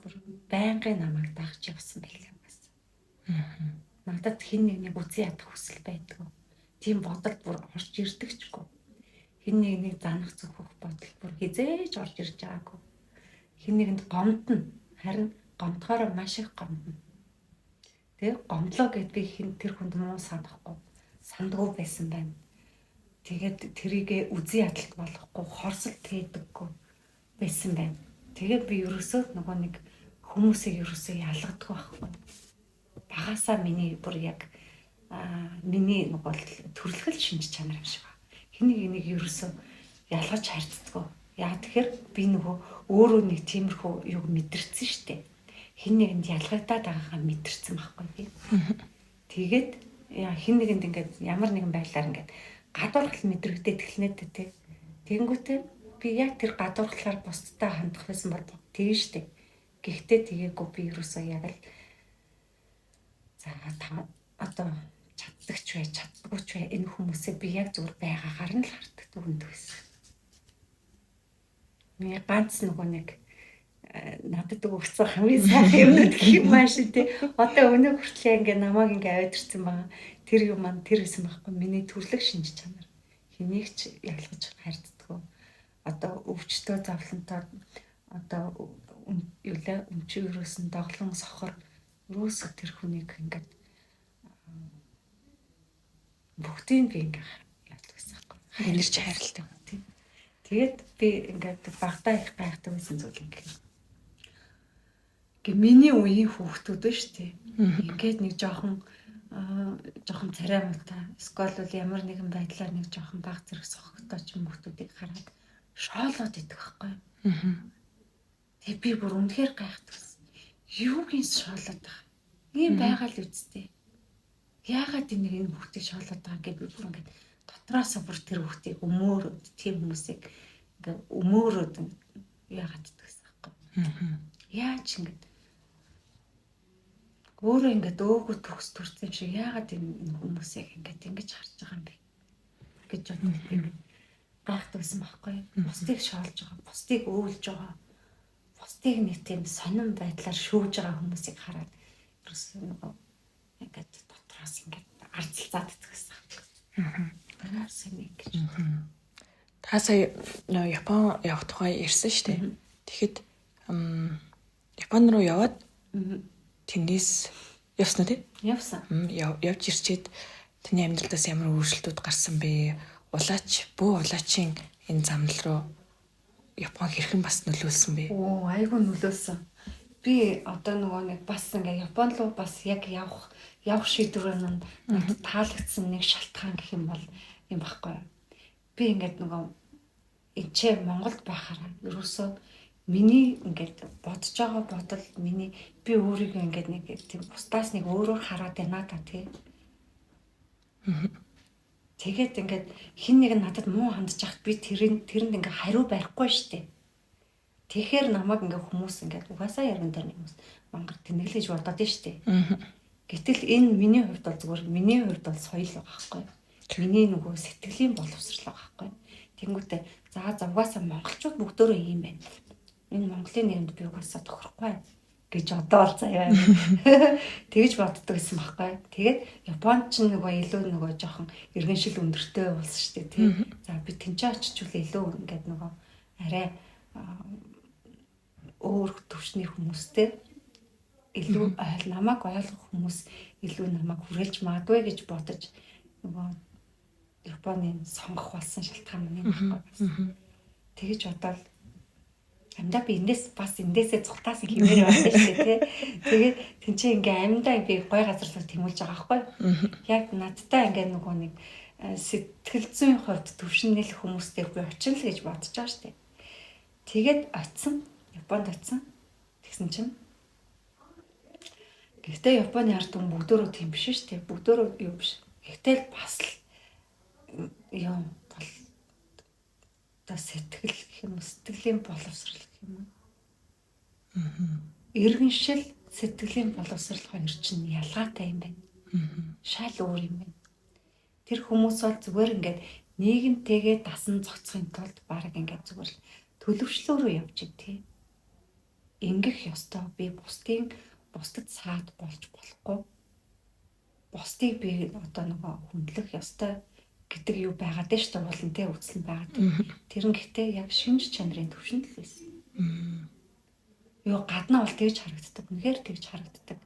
[SPEAKER 2] бүр байнгын намайг дагж явсан байлаа угаасаа. Надад хэн нэгнийг үзэн ядах хүсэл байдгүй. Тийм бодол бүр орж ирдэгчгүй. Хэн нэгнийг занах зөвхөх бодол бүр хизээж орж ирж байгаагүй. Хэн нэгэнд гомдно. Харин гомдохоороо маш их гомдно. Тэгээ гомдлоо гэд би хэн тэр хүнд муу санахгүй. Сандгүй байсан байна. Тэгээд тэрийгэ үзэн ядалт болохгүй, хорсол хийдэггүй байсан байна. Тэгээд би ерөөсөө нөгөө нэг хүмүүсийг ерөөсөө ялгадаг байхгүй. Багасаа миний бүр яг миний нөгөө төрөлхөл шинж чанар юм шиг байна. Хэн нэг нэг ерөөсөө ялгаж харьцдаггүй. Яг тэгэхээр би нөгөө өөрөө нэг тиймэрхүү юг мэдэрсэн штэ. Хэн нэгэнд ялгагдаад байгаагаа мэдэрсэн байхгүй би. Тэгээд хэн нэгэнд ингээд ямар нэгэн байдлаар ингээд гадуурхал мэдрэгдээд эхэлнэ дээ тий. Тэгэнгүүтээ би яг тэр гадуурхлаар бусдтай хандах байсан бол тэгэн штэ. Гэхдээ тэгээгүй, би ерөөсөө яг л за та одоо чаддагч бай, чаддаггүй ч бай, энэ хүмүүсээ би яг зүгээр байгаагаар нь л хардаг түгэнд байсан. Миний ганц нөгөө нэг надад өгсөн хамгийн сайхан юмнууд гэх юм ааш тий. Одоо өнөө хүртэл ингээ намайг ингээ аваад ирсэн байгаа. Тэр юм маань тэр гэсэн байхгүй, миний төрлөх шинж чанар. Хэнийг ч ялгаж харьцдаггүй. Одоо өвчтөө зовлонтой, одоо юу лээ, өмчийн өрөөсөн доглон сохор өрөөсө тэр хүнийг ингээд бүгдийг би ингээ яадаг гэсэн байхгүй.
[SPEAKER 1] Инэрч хайрладаг.
[SPEAKER 2] Тийм. Тэгээд би ингээд багтаа их гайхдаг байсан зүйл ингээ. Гэ миний үеийн хүүхдүүд ба шүү дээ. Ингээд нэг жоохон жоохон царай муутай эсвэл бол ямар нэгэн байдлаар нэг жоохон баг зэрэг сохогтой ч юм хүүхдүүдийг хараад шоолоод идэх байхгүй. Тэгээ би бүр үнэхээр гайхдаг. Юугийн шоолоод байгаа. Ийм байгаа л үсттэй. Яагаад энэ хүүхдийг шоолоод байгаа гэж би бүр ингээд дотроосоо бүр тэр хүүхдийг өмөөрөөд, тийм хүмүүсийг ингээд өмөөрөөд яагаад гэсэн байхгүй. Яаж ингээд өөрөө ингээд өөгөө төгс төрсөн юм шиг яагаад энэ хүмүүсийг ингээд ингэж харж байгаа юм бэ гэж боддог. Ингээд гайхдаг байсан байхгүй. Бусдыг шоолж байгаа, бусдыг өөлж байгаа, бусдыг нэг тийм сонин байдлаар шүүж байгаа хүмүүсийг хараад ерөөсөө нөгөө ингээд дотроос ингээд арцалцаад идэгсэн байхгүй. Аа, сони гэж.
[SPEAKER 1] Та сая нөө Япон явах тухай ярьсан шүү дээ. Тэгэхэд Япон руу яваад тэндээс Явсан уу тий?
[SPEAKER 2] Явсан.
[SPEAKER 1] Явж ирчээд таны амьдралаас ямар өөрчлөлтүүд гарсан бэ? Улаач, бөө улаачийн энэ замнал руу Япон хэрхэн бас нөлөөлсөн бэ?
[SPEAKER 2] Оо, айгүй нөлөөлсөн. Би одоо нөгөө нэг бас ингээ Япон руу бас яг явах явах шийдвэр нь надад таалагдсан нэг шалтгаан гэх юм бол юм баггүй. Би ингээд нөгөө энчээ Монголд байхаараа ерөөсөө миний ингээд бодож байгаа бодол миний би өөрийгөө ингээд нэг тийм бусдаас нэг өөрөөр хараад байна та тий. Тэгээд ингээд хин нэг надад муу хандж яхад би тэрэнд ингээд хариу барихгүй штэ. Тэгэхээр намайг ингээд хүмүүс ингээд угаасаа ярган дээр хүмүүс мангар тэнэглэж бодоод нь штэ. Гэтэл энэ миний хувьд бол зүгээр миний хувьд бол соёл байгаа байхгүй. Миний нөгөө сэтгэлийн боловсрал байгаа байхгүй. Тэнгүүтээ за угаасаа монголчууд бүгдөө ийм байна. Энэ Монголын нэрэнд би угаасаа тохирохгүй гэж одоо бол заяа. Тэгэж боддог гэсэн байхгүй. Тэгээд Японд ч нөгөө илүү нөгөө жоохон иргэншил өндөртэй улс шүү дээ тий. За би тэнцээ очичвал илүү ингээд нөгөө арай өөр төвшний хүмүүстэй илүү ойл намайг ойлгох хүмүүс илүү намайг хүрээлж магадгүй гэж бодож нөгөө Японы сонгох болсон шалтгаан нь юм байхгүй. Тэгэж бодоод амьдаа би эндээс бас эндээсээ цухтаас хэмээр байна шүү дээ тий. Тэгээд тэнцээ ингээ амьдаа би гой газар руу тэмүүлж байгаа байхгүй. Яг надтай ингээ нөгөө нэг сэтгэл зүйн хувьд төвшин нэлэх хүмүүстэй би очино л гэж бодож байгаа шүү дээ. Тэгээд очисон, Японд очисон. Тэгсэн чинь гэхдээ Японы ард түмэн бүгдөө тийм биш шүү дээ. Бүгдөө юу биш. Гэхдээ л бас л юм бол одоо сэтгэл гэх юм уу, сэтгэлийн боловсрал гэх юм уу. Иргэншил сэтгэлийн боловсрал хоёр чинь ялгаатай юм байна. Шал өөр юм байна. Тэр хүмүүс бол зүгээр ингээд нийгэмтэйгээ дасан зохицохын тулд баг ингээд зүгээр л төлөвшлөөрөө явж ий тий. Ингэх ёстой би бусдад саад болж болохгүй. Бусдыг би одоо нөгөө хүндлэх ёстой гэдэг юу байгаад нь шүү дээ, уулантай үзэл нь байгаад. Тэр нь гэхдээ яг шинж чанарын төвшөнд л байсан. Юу гаднаа бол тэгж харагддаг. Үнэхээр тэгж харагддаг.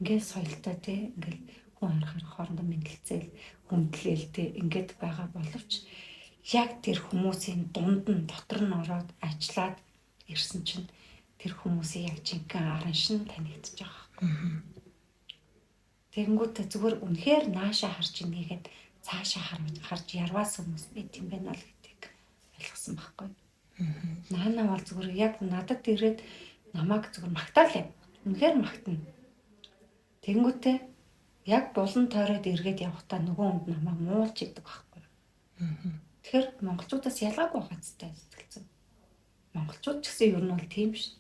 [SPEAKER 2] Ингээд соёлтой тий, ингээд хүн харахаар хоорондоо мэдлцээл, хүндлээл тий, ингээд байгаа боловч яг тэр хүмүүсийн дунд нь дотор нь ороод ажиллаад ирсэн чинь тэр хүмүүсийн яг жинхэнэ араншин танигдчих байгаа байхгүй. Тэгэнгүүтээ зүгээр үнэхээр нааша харж инээгээд цаашаа харж ярваас хүмүүс байт юм байна л гэдгийг ойлгосон байхгүй. Наана бол зүгээр яг надад ирээд намайг зүгээр магтаал юм. Үнэхээр магтана. Тэгэнгүүтээ яг булан тойроод эргээд явхдаа нөгөө хүнд намайг муулж идэг байхгүй. Тэгэхээр монголчуудаас ялгаагүй хацтай сэтгэлзэн. Монголчууд ч гэсэн ер нь бол тийм ш.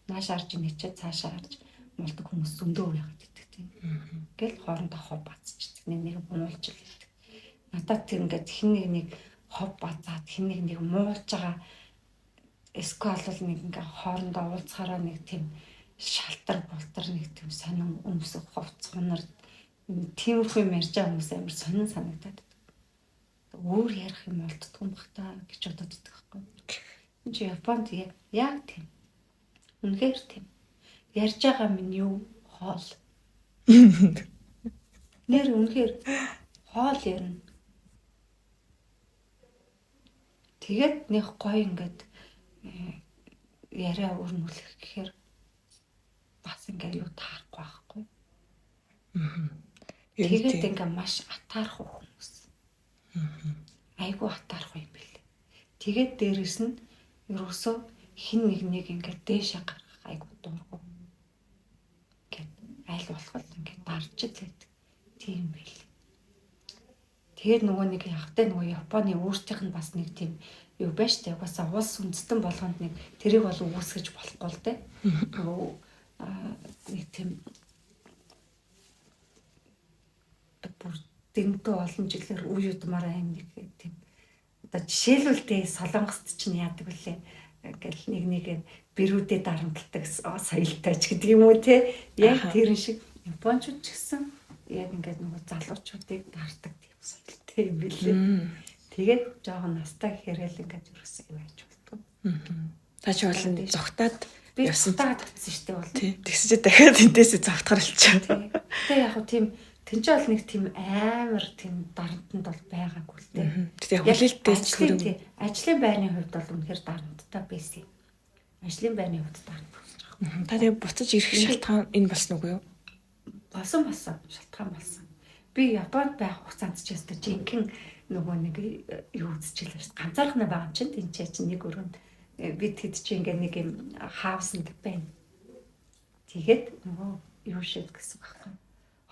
[SPEAKER 2] Нааш харж инээчээ цаашаа харж муулдаг хүмүүс зөндөө яагаад гэдэг тийм. Ингээл хоорондоо хов бацчихдаг. Нэг нэг муулж л байдаг. Надад тэр ингээд хин нэг нэг хов базаад хин нэг нэг муулж байгаа эсвэл бол нэг ингээ хоорондоо уулзахаараа нэг тийм шалтар болтор нэг тийм сонин өмсөх хувц хунар тиймэрхүү юм ярьж байгаа хүмүүс амар сонин санагдаад байдаг. Өөр ярих юм болддгүй юм бах та гэж бодоод байдаг байхгүй. Энд чи Японд яг тийм. Үнэхээр тийм. Ярьж байгаа минь юу? Хоол. Нэр үнэхээр хоол ярина. Тэгээд нэг гоё ингээд яриа өрнүүлэх гэхээр бас ингээд юу таарахгүй байхгүй. Тэгээд ингээд маш атаарх хүмүүс. Айгүй атаарх юм бэл. Тэгээд дээрэс нь ерөөсөө хин нэг нэг ингээд дээшээ гаргах айгүй дургу. Ингээд аль болох л ингээд дарж л байдаг. Тийм бэл. Тэгээд нөгөө нэг явахтай нөгөө Японы өөрсдийнх нь бас нэг тийм юу байж тээ. Угаасаа улс үндэстэн болгонд нэг тэрийг бол үүсгэж болохгүй л дээ. Нөгөө нэг тийм бүр дэнтүү олон жилээр үе удмаар аим нэг тийм одоо жишээлбэл тээ Солонгост чинь яадаг вүлээ. Ингээл нэг нэг бэрүүдээ дарамталдаг соёлтой ч гэдэг юм уу те. Яг тэрэн шиг японочууд ч гэсэн яг ингээд нөгөө залуучуудыг дардаг тийм соёлтой юм билээ. Тэгээд жоохон настай гэхээрэл ингээд ерөөсөө юу яаж болдгоо.
[SPEAKER 1] Та чи бол зугтаад
[SPEAKER 2] Би
[SPEAKER 1] Явсан
[SPEAKER 2] цутаагаад татсан шүү дээ бол.
[SPEAKER 1] Тий. Тэгсэн чи дахиад эндээсээ завтгаар болчихоо.
[SPEAKER 2] Тий. Гэтэ яг хөө тийм тэн чинь бол нэг тийм амар тийм дарамтанд бол байгаагүй л дээ.
[SPEAKER 1] Гэтэ хүлээлттэй
[SPEAKER 2] ажлын тий, ажлын байрны хувьд бол үнэхээр дарамттай байсан юм. Ажлын байрны хувьд дарамт болж байгаа.
[SPEAKER 1] Та тэгээ буцаж ирэх шалтгаан энэ болсон үгүй юу?
[SPEAKER 2] Болсон шалтгаан болсон. Би Японд байх хугацаанд ч яста жинхэнэ нөгөө нэг юу үзчихлээ шүү дээ. Ганцаархнаа байгаа юм чинь тэнцээ чинь нэг өрөөнд бид хэд чи ингээ нэг юм хаусанд байна. Тэгээд нөгөө юу шиг гэсэн байхгүй.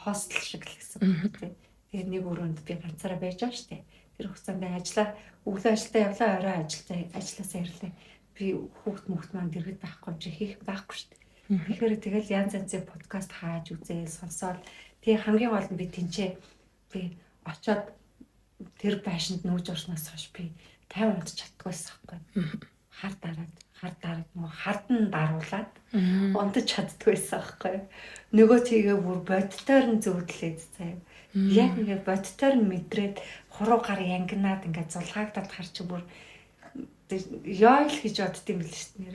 [SPEAKER 2] Хостел шиг л гэсэн үг тий. Тэгээд нэг өрөөнд би ганцаараа байж байгаа шүү дээ. Тэр хугацаанд ажиллаа, өглөө ажилдаа явлаа, орой ажилдаа ажилласаа ирлээ. Би хүүхд мөхт маань дэргэд байхгүй юм чи хийх байхгүй шүү дээ. Тэгэхээр тэгэл янз янзын подкаст хааж үзээл сонсоол. Тэгээ хамгийн гол нь би тэнцээ би очоод тэр байшинд нүүж орсноос хойш би 50 унтж чаддаггүйсэн байхгүй. Хар дараад нөгөө хард нь даруулаад унтаж чаддаггүйсэн байхгүй. Нөгөө тийгээ бүр бодтоор нь зүүдлээд заяа. Яг ингээ бодтоор нь мэдрээд хуруу гар янгинаад ингээ зулгаагдаад хар чи бүр ёо л гэж бодд юм бэл шүү дээ.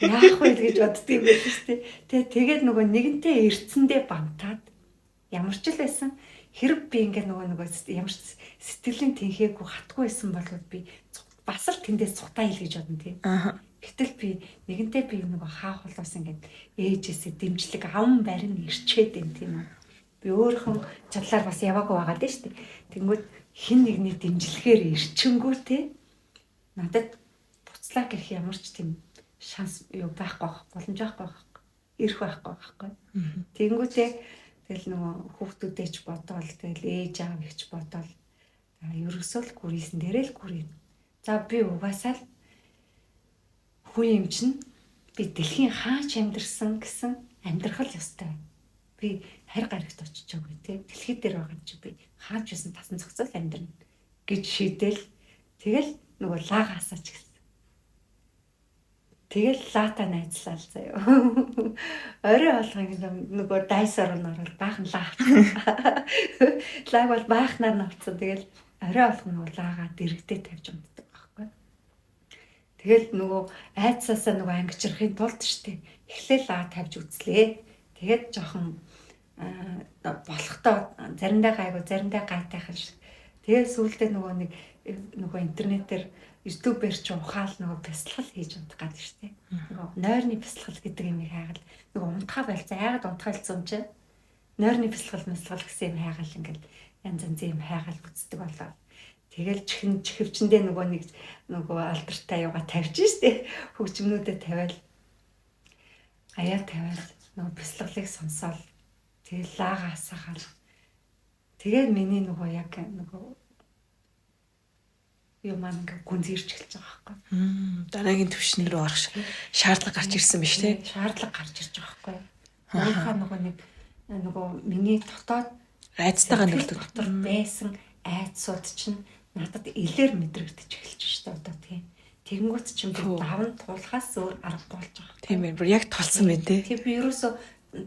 [SPEAKER 2] Яах вэ гэж бодд юм бэл шүү дээ. Тэгээ тэгээд нөгөө нэгэнтээ эрцэндээ бантаад ямар ч л байсан хэрэг би ингээ нөгөө ямар ч сэтгэлийн тэнхээгүй хатгүй байсан бол би бас л тэндээс цухтаа хэл гэж бодно тий. Гэтэл би нэгэнтээ би нөгөө хаах болоос ингээд ээжээсээ дэмжлэг аван барин ирчээд байна тийм үү. Би өөрийнхөө чадлаар бас яваагүй байгаа дээ шүү дээ. Тэнгүүд хин нэгний дэмжлэгээр ирчэнгүүтээ надад буцлаа гэх ямар ч тийм шанс юу байхгүй байх, боломж байхгүй байх, ирэх байхгүй байхгүй. Тэнгүүтээ тэгэл нөгөө хүүхдүүдээ ч бодоол, тэгэл ээж аав их ч бодоол. Ерөөсөө л гүрийсэн дээрээ л гүрий. За би угаасаа л хүн юм чинь би дэлхийн хаач амьдэрсэн гэсэн амьдрах л ёстой. Би харь гарагт очиж байгаагүй те. Дэлхий дээр байгаа чи би хаач байсан тасан зохицол амьдрна гэж шийдэл. Тэгэл нөгөө лагаасаа ч гэсэн. Тэгэл лата найзлал заяа. Орой болгон нөгөө дайсаар нь орол баахан лаа. Лаг бол баахнаар нь авцсан. Тэгэл орой болгон нөгөө лаагаа дэрэгдээ тавьж унтдаг байхгүй. Тэгэл нөгөө айцсаасаа нөгөө ангичрахын тулд штэ. Эхлээл лаа тавьж үзлээ. Тэгээд жоохон болохдоо заримдаа гайгүй, заримдаа гайтайхан шиг. Тэгээд сүүлдээ нөгөө нэг нөгөө интернетээр YouTube-ээр чи ухаал нөгөө бясалгал хийж унтах гэдэг шүү дээ. Нөгөө нойрны бясалгал гэдэг юм хайгаал нөгөө унтахаа болцсон. Яагаад унтахаа болсон юм чи? Нойрны бясалгал мэсгал гэсэн юм хайгаал ингээл янз янзын юм хайгаал үздэг болоо. Тэгэл чихэн чихвчэндээ нөгөө нэг нөгөө алдартай юугаа тавьж штэ. Хөгжмнүүдэд тавиал аяа тавиал нөгөө бясалгалыг сонсоол тэгэл лаага асаахаал. Тэгээд миний нөгөө яг нөгөө юу маань ингээ гүнзгийрч эхэлж байгаа байхгүй.
[SPEAKER 1] Дараагийн түвшин рүү орох шаардлага гарч ирсэн биш тий?
[SPEAKER 2] Шаардлага гарч ирж байгаа байхгүй. Өөрийнхөө нөгөө нэг нөгөө миний дотоод
[SPEAKER 1] айцтайгаа нөлдөг
[SPEAKER 2] дотор байсан айцсууд чинь надад илээр мэдрэгдэж эхэлж штэ одоо тий. Тэгэнгүүт чинь би даван туулахаас өөр аргагүй болж байгаа.
[SPEAKER 1] Тийм ээ. Бүр яг толсон байна тий.
[SPEAKER 2] Тий би ерөөсөө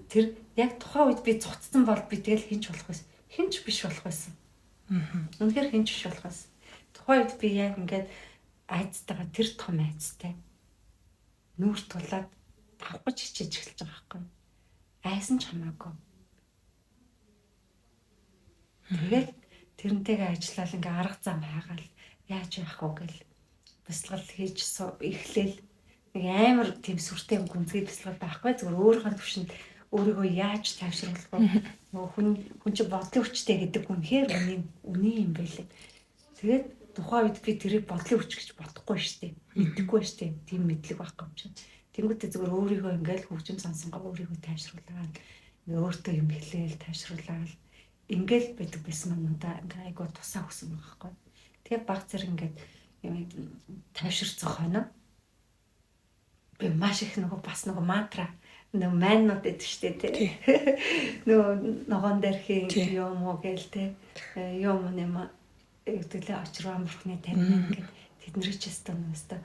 [SPEAKER 2] тэр яг тухайн үед би цуцсан бол би тэгэл хинч болох байсан. Хинч биш болох байсан. Үнэхээр хинч биш болох байсан. Тухайн үед би яг ингээд айцтайгаа тэр том айцтай нүүр тулаад давх гэж хичээж эхэлж байгаа байхгүй. Айсан ч хамаагүй. Тэгэл тэрнтэйгээ ажиллаад ингээ арга зам хайгаал яаж явах вэ гэл бясалгал хийж эхлээл нэг амар тийм сүртэй юм гүнзгий бясалгал байхгүй, зүгээр өөрийнхөө төвшөнд өөрийгөө яаж тайвшруулах вэ? Нөгөө хүн чинь бодлын хүчтэй гэдэг үнэхээр үнэн юм байлээ. Тэгээд тухайн үед би тэрийг бодлын хүч гэж бодохгүй шүү дээ. Мэдэхгүй шүү дээ. Тийм мэдлэг байхгүй юм чинь. Тэнгүүтээ зүгээр өөрийгөө ингээл хөгжим сонсонгоо өөрийгөө тайвшруулаад ингээ өөртөө юм хэлээл тайвшруулаад ингээл байдаг байсан маань надаа ингээ айгуу тусаа өгсөн байгаа байхгүй. Тэгээ баг зэрэг ингээд юм тайвширсан хоноо би маш их нөгөө бас нөгөө мантра нөгөө майнууд гэдэг штэ тий. Нөгөө ногоон дэрхийн юм уу гээл тий. Юм нэм гэдэг лээ очроо амархны танин ингээд тэднэрийг ч өстө нөөстө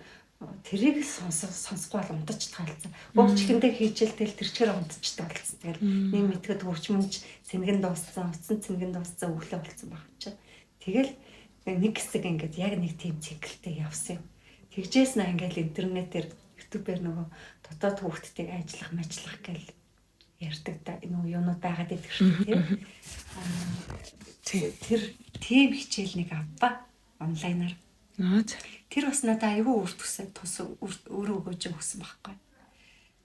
[SPEAKER 2] тэрийг сонсохгүй бол унтаж таалцсан. Уг чихэндээ хийжэл тэл тэр чигээр унтчихдаг болсон. Тэгэл нэг мэтгэд хөгжмөнч цэнгэн дууссан, утсан цэнгэн дууссан өглөө болсон баг чи. Тэгэл нэг хэсэг ингээд яг нэг тийм циклтэй явсан юм. Тэгжээс наа ингээд интернетээр YouTube-ээр нөгөө дотоод хүүхдтэйг ажиллах, ажиллах гэл ярьдаг да, нөгөө юунууд байгаад байдаг шүү дээ.
[SPEAKER 1] Тий.
[SPEAKER 2] Тэр тийм хичээл нэг авба онлайнаар. Тэр бас надад айгүй үр төсөө тус өөрөө өгөөж өгсөн байхгүй.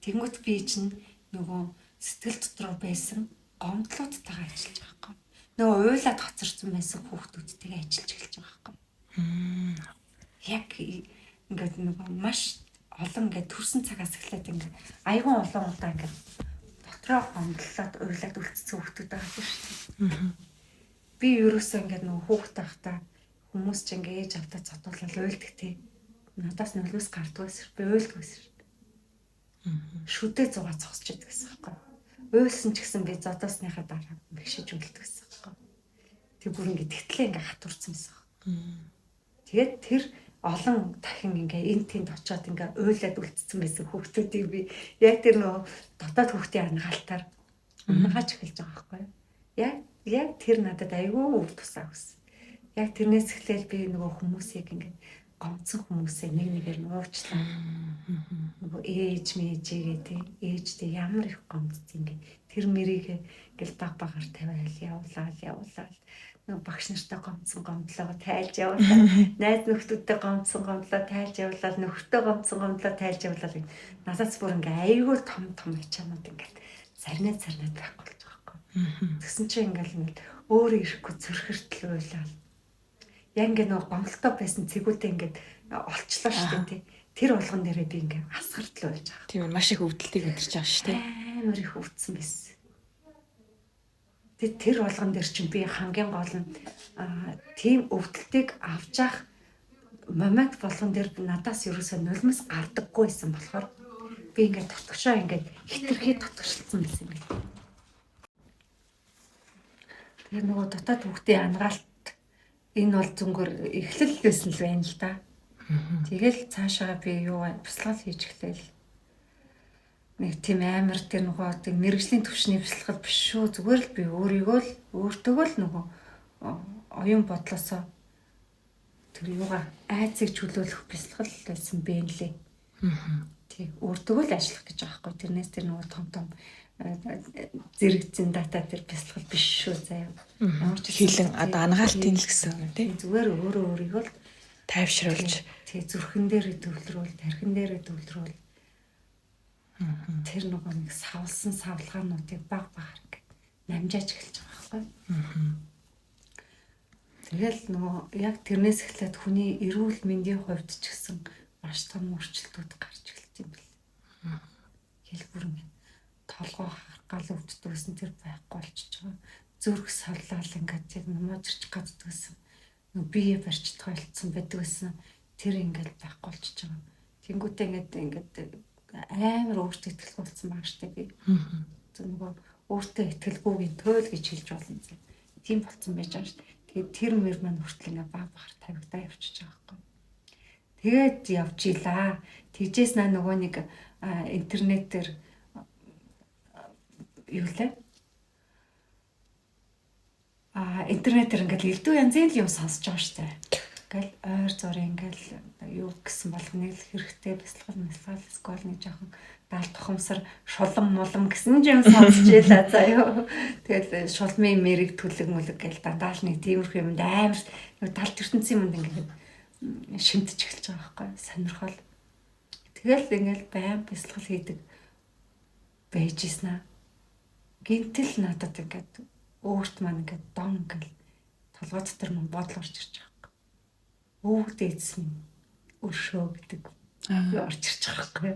[SPEAKER 2] Тэнгүүт би чинь нөгөө сэтгэл дотроо байсан гомдлуудтайгаа ажиллаж байгаа байхгүй. Нөгөө уйлаад хоцорсон байсан хүүхдүүдтэйгээ ажиллаж эхэлж байгаа байхгүй. Яг ингээд нөгөө маш олон ингээд төрсэн цагаас эхлээд ингээд айгүй олон удаа ингээд дотроо гомдлоод уйлаад үлдсэн хүүхдүүд байгаа шүү дээ. Би ерөөсөө ингээд нөгөө хүүхд байхдаа хүмүүс ч ингээд ээж автаа цотуулаад уйлдаг тий. Надаас нулимс гардгаас би уйлдаг байсан шүү дээ. Шүдэ зугаа зогсож идэг гэсэн байхгүй. Уйлсан ч гэсэн би зодоосныхаа дараа бэгшиж уйлдаг гэсэн байхгүй. Тэг бүр ингээд тэгтлээ ингээд хатурсан байсан. Тэгээд тэр олон дахин ингээ эн тэнд очиод ингээ уйлаад үлдсэн байсан хүүхдүүдийг би яг тэр нөгөө дотоод хүүхдийн ангаалтаар унгааж эхэлж байгаа байхгүй юу? Яг тэр надад айгүй үр тусаа өгсөн. Яг тэрнээс эхлээл би нөгөө хүмүүсийг ингээ гомцсон хүмүүсээ нэг нэгээр нь уучлаа. Нөгөө ээж мэжээгээ тий ээжтэй ямар их гомдсон ингээ тэр мэрийг ингээл баг багаар тавиал явуулаад явуулаад нөгөө багш нартай гомдсон гомдлоо тайлж явуулаад найз нөхдүүдтэй гомдсон гомдлоо тайлж явуулаад нөхөртөө гомдсон гомдлоо тайлж явуулаад надаас бүр ингээ айгүй том том ачаанууд ингээд зарнаа зарнаад байхгүй болж байгаа байхгүй. Тэгсэн чинь ингээл ингээл өөрөө ирэхгүй зүрхэртэл уйлаад яг ингээ нөгөө гомдолтой байсан цэгүүдээ ингээд олчлоо шүү дээ тий. Тэр болгон дээрээ би ингээ асгартал уйлж байгаа.
[SPEAKER 1] Тийм маш их өвдөлтийг мэдэрч байгаа шүү дээ.
[SPEAKER 2] Амар их өвдсөн байсан. Тэр болгон дээр чинь би хамгийн гол нь тийм өвдөлтийг авч явах момент болгон дээр надаас ерөөсөө нулимс гардаггүй байсан болохоор би ингээд дотгошоо ингээд хитрхи дотгошлцсон байсан юм байна. Тэгэхээр нөгөө дотоод хүүхдийн ангаалт энэ бол зүнгээр эхлэл байсан л байна л да. Тэгэл цаашаа би юу бясалгал хийж эхлэв. Нэг тийм амар тэр нөгөө тийм мэрэгжлийн төвшний бясалгал биш шүү. Зүгээр л би өөрийгөө л өөртөөгөө л нөгөө оюун бодлосоо тэр юугаа айцыг чөлөөлөх бясалгал байсан бэ нэлээ. Тий, өөртөөгөө л ажиллах гэж байгаа байхгүй. Тэрнээс тэр нөгөө том том зэрэгцэн дата тэр бясалгал биш шүү заяа.
[SPEAKER 1] Ямар ч хилэн одоо ангаалтын л гэсэн юм тий.
[SPEAKER 2] Зүгээр өөрөө өөрийгөө л
[SPEAKER 1] тайвшруулж
[SPEAKER 2] тий зүрхэн дээрээ төвлөрүүл, тархин дээрээ төвлөрүүл. Тэр нөгөө нэг савлсан савлгаануудыг баг багаар ингээд намжааж эхэлж байгаа байхгүй. Тэгэл нөгөө яг тэрнээс эхлээд хүний эрүүл мэндийн хувьд ч гэсэн маш том өөрчлөлтүүд гарч эхэлж юм бэл. Хэлбэр ингээд толгой гал өвддөг гэсэн тэр байхгүй болчихж байгаа. Зүрх саллал ингээд яг нумаажирч гаддаг гэсэн. Нөгөө бие барьж тойлцсон байдаг гэсэн. Тэр ингээд байхгүй болчихж байгаа. Тэнгүүтээ ингээд амар өөртөө итгэлгүй болсон байгаа штэ би. Нөгөө өөртөө итгэлгүйгийн туйл гэж хэлж болно. Тийм болцсон байж байгаа штэ. Тэгээд тэр мөр маань хүртэл ингээд баг багаар тавигдаа явчихж байгаа байхгүй. Тэгээд явж илаа. Тэгжээс наа нөгөө нэг интернетээр юу лээ? Интернетээр ингээд элдв янзын л юм сонсож байгаа штэ. Ингээл ойр зурын ингээл юу гэсэн болгоныг л хэрэгтэй бясалгал мэсгал скол нэг жоохон даал тухамсар шулам мулам гэсэн ч юм сонсч байлаа заа юу. Тэгэл шулмын мэрэг түлэг мүлэг гээл дандаа л нэг тиймэрхүү юмд амар нэг талт ертөнцийн юмд ингээд шимтэж эхэлж байгаа байхгүй сонирхол. Тэгэл ингээл байн бясалгал хийдэг байж ийсэн аа. Гинтэл надад ингээд өөрт маань ингээд дон ингээл толгой дотор мөн бодол орж ирж байгаа байхгүй. Өвөг дээдсэн өршөө гэдэг юу орж ирж байгаа байхгүй.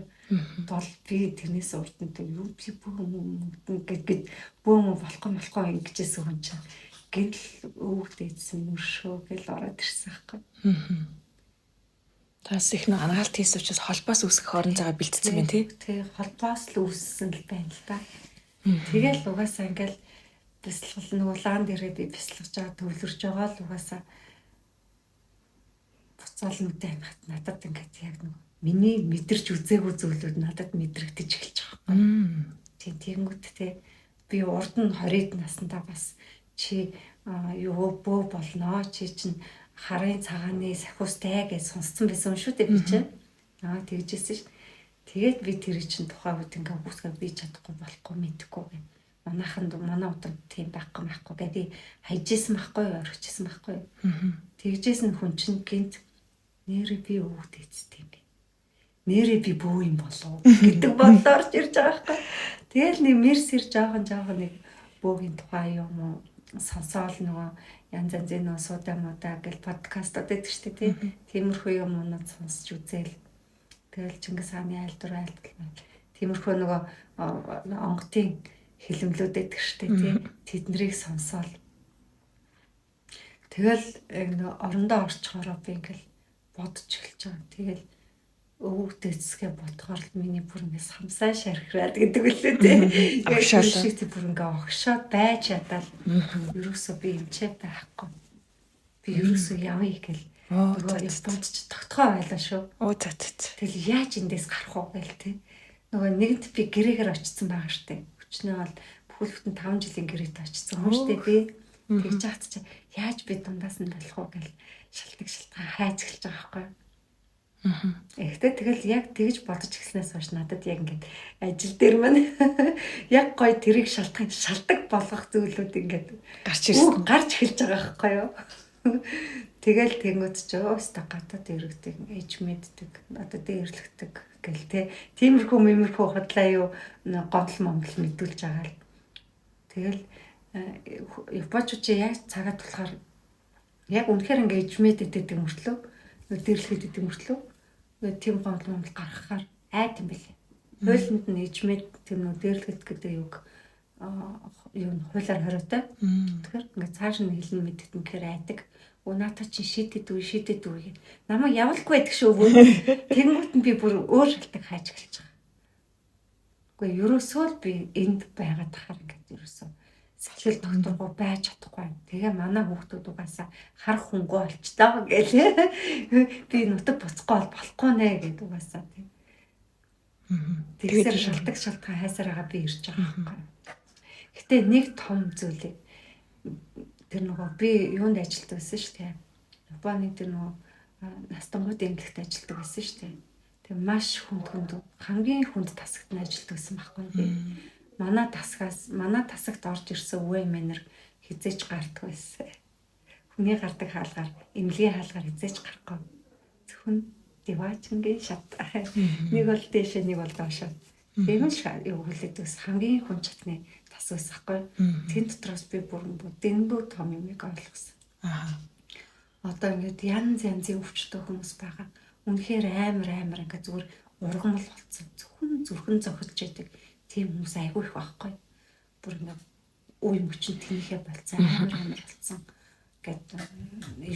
[SPEAKER 2] Бол би тэрнээс урд нь юу би бөө гэж бөө мө болохгүй ингэжсэн хүн чинь гинтэл өвөг дээдсэн өршөө гэл ороод ирсэн байхгүй.
[SPEAKER 1] Таас их нөө ангаалт хийсэн учраас холбоос үүсгэх орон зайгаа бэлтцсэн юм тий.
[SPEAKER 2] Тий, холбоос л үүссэн л байна л да. Тэгэл угаасаа ингээл бясалгал нөгөө лаан дээрээ би бясалгаж байгаа төвлөрж байгаа л угаасаа буцаал нүдэ амихт надад ингээд яг нөгөө миний мэдэрч үзээгүй зүйлүүд надад мэдрэгдэж эхэлж байгаа байхгүй. Тийм тэгэнгүүт те би урд нь 20-д наснда бас чи юу бөө болноо чи чинь харын цагааны сахиустай гэж сонсцсон байсан шүү дээ би чинь. Тэгжсэн ш. Тэгээд би тэр чинь тухайн үед ингээ үгүйсгээ би чадахгүй болохгүй мэдэхгүй гэх. Манайхан манай удам тийм байхгүй байхгүй гэдэг би хайжсэн байхгүй юу, орхижсэн байхгүй юу. Тэгжсэн хүн чинь гинт нэрээ би өвөг дээдстэй юм бэ. Нэрээ би бөө юм болов гэдэг бодлоо орж ирж байгаа байхгүй. Тэгэл нэг мэрсэр жоохон жоохон нэг бөөгийн тухай юм уу сонсоол нөгөө янз янзын нөгөө суудаа муудаа гэл подкастууд байдаг шүү дээ тий. Тиймэрхүү юмнууд сонсч үзээл. Тэгэл Чингис хааны айлдвар айлтгал. Тиймэрхүү нөгөө онготын хилэмлүүд байдаг шүү дээ тий. Тэднэрийг сонсоол. Тэгэл яг нөгөө орондоо орчхороо би ингээл бодож эхэлж байгаа. Тэгэл өвөг дээдсгээ бодохоор л миний бүр ингээ самсаа шархраад гэдэг үлээ тий.
[SPEAKER 1] Огшоолоо.
[SPEAKER 2] шиг тий бүр ингээ огшоод байж чадаал. Ерөөсөө би эмчээ байхгүй. Би ерөөсөө явъя гэл.
[SPEAKER 1] Оо,
[SPEAKER 2] Нөгөө
[SPEAKER 1] за, за.
[SPEAKER 2] Японд ч тогтхоо байлаа шүү.
[SPEAKER 1] Оо за за. за.
[SPEAKER 2] Тэгэл яаж эндээс гарах уу гэл тий. Нөгөө нэгэнт би гэрээгээр очсон байгаа штэ. Өчнөө бол бүхэл бүтэн 5 жилийн гэрээт очсон юм штэ би. Тэгж яхад чи яаж би дундаас нь болох уу гэл шалтгаан шалтгаан хайж эхэлж байгаа байхгүй юу. Гэхдээ тэгэл яг тэгж бодож эхэлснээс хойш надад яг ингээд ажил дээр маань яг гоё тэрийг шалтгаан шалтгаан болгох зүйлүүд ингээд
[SPEAKER 1] Гарч ирсэн.
[SPEAKER 2] үг гарч эхэлж байгаа байхгүй юу. Тэгэл тэнгууд ч өөстө гадаад иргэдэг, ээж мэддэг, одоо дээрлэгдэг гэл те. Тиймэрхүү мэмэрхүү худлаа юу гомдол момдол мэдүүлж байгаа л. Тэгэл японочууд чи яг цагаа тулахаар яг үнэхээр ингээ ээж мэддэг мөртлөө нөө дээрлэхэд идэг мөртлөө нөө тийм гомдол момдол гаргахаар айд юм бэлээ. Хуулинд нь ээж мэд тийм нөө дээрлэхэд гэдэг юг юу н хуулиар хориотой. Тэгэхээр ингээ цааш нь хэлнэ мэддэг гэхээр айдаг. Өө наата чи шийдэд үе шийдэд үе. Намайг явуулахгүй байдаг шүү өвөө. Тэнгүүт нь би бүр өөр шалтгаан хайж эхэлж байгаа. Үгүй ерөөсөө л би энд байгаад тахаар ингээд ерөөсөө сэтгэл тогтворгүй байж чадахгүй. Тэгээ манай хүүхдүүд угаасаа харах хүнгүй болчтоо гэлээ. Би нутаг буцахгүй бол болохгүй нэ гэд угаасаа тийм.
[SPEAKER 1] Тэгээд
[SPEAKER 2] Тэгэхээр шалтгаан шалтгаан хайсаар байгаа би ирж байгаа байхгүй. Гэтэ нэг том зүйлийг тэр нөгөө би юунд ажилладаг байсан шүү дээ. Японы тэр нөгөө настангууд эмнэлэгт ажилладаг байсан шүү дээ. Тэгээ маш хүнд хүнд хамгийн хүнд тасагт нь ажилладаг байсан байхгүй би. Манай тасгаас манай тасагт орж ирсэн үе мэнэр хизээч гардаг байсан. Хүний гардаг хаалгаар, эмнэлгийн хаалгаар хизээч гарахгүй. Зөвхөн диваачингийн шат. Нэг бол дээшээ, нэг бол доошоо. Тийм л юу хүлээдэг ус хамгийн хүн чатны тас байсан хгүй. Тэн дотроос би бүр дэндүү том юмыг ойлгосон.
[SPEAKER 1] Аа.
[SPEAKER 2] Одоо ингээд янз янзын өвчтөй хүмүүс байгаа. Үнэхээр амар амар ингээд зүгээр ургамал болцсон. Зөвхөн зүрхэн зохилж яадаг тийм хүмүүс айгүй их байхгүй. Бүр ингээд үе мөчн тэнийхээ болцсон амар амар болцсон. Ингээд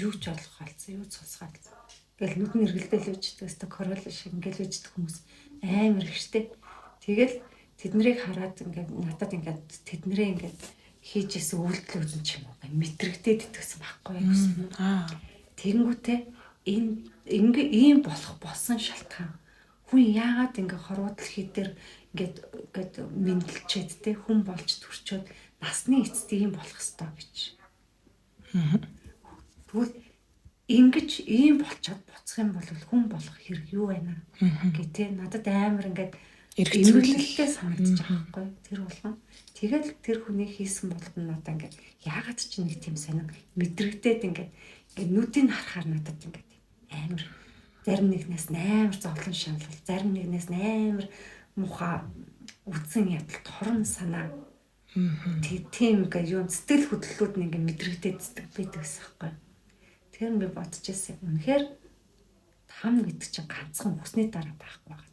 [SPEAKER 2] юу ч ойлгох болсон, юу ч сонсох болсон. Ингээл нүд нь эргэлдэл үждэг, өстө корол шиг ингээл үждэг хүмүүс амар их штэ. Тэгэл тэднэрийг хараад ингээд надад ингээд тэднэрээ ингээд хийж исэн үйлдэлүүд нь ч юм уу мэдрэгдээд итгэсэн байхгүй юу гэсэн.
[SPEAKER 1] Аа.
[SPEAKER 2] Тэнгүүтээ энэ ингээ ийм болох болсон шалтгаан. Хүн яагаад ингээ хорвоо дэлхий дээр ингээд ингээд мэдлчээд те хүн болж төрчөөд насны эцэст ийм болох ёстой гэж. Тэгвэл ингэж ийм болчоод буцах юм бол хүн болох хэрэг юу байна гэ тэ надад амар ингээд
[SPEAKER 1] Эргэцүүлэл.
[SPEAKER 2] эргэлтэй санагдчих байгаа байхгүй тэр болгон. Тэгэл тэр хүний хийсэн болгон надад ингээд яагаад ч нэг тийм сонин мэдрэгдээд ингээд ингээд нүдийг харахаар надад ингээд амар зарим нэгнээс нь амар зовлон шаналл, зарим нэгнээс нь амар муухай үдсэн ядалт хорон санаа. Тийм ингээд юм сэтгэл хөдлөлүүд нь ингээд мэдрэгдээд байдаг гэсэн байхгүй. Тэр нь би бодож ирсэн. Үнэхээр там гэдэг чинь ганцхан үхсний дараа байхгүй байгаа.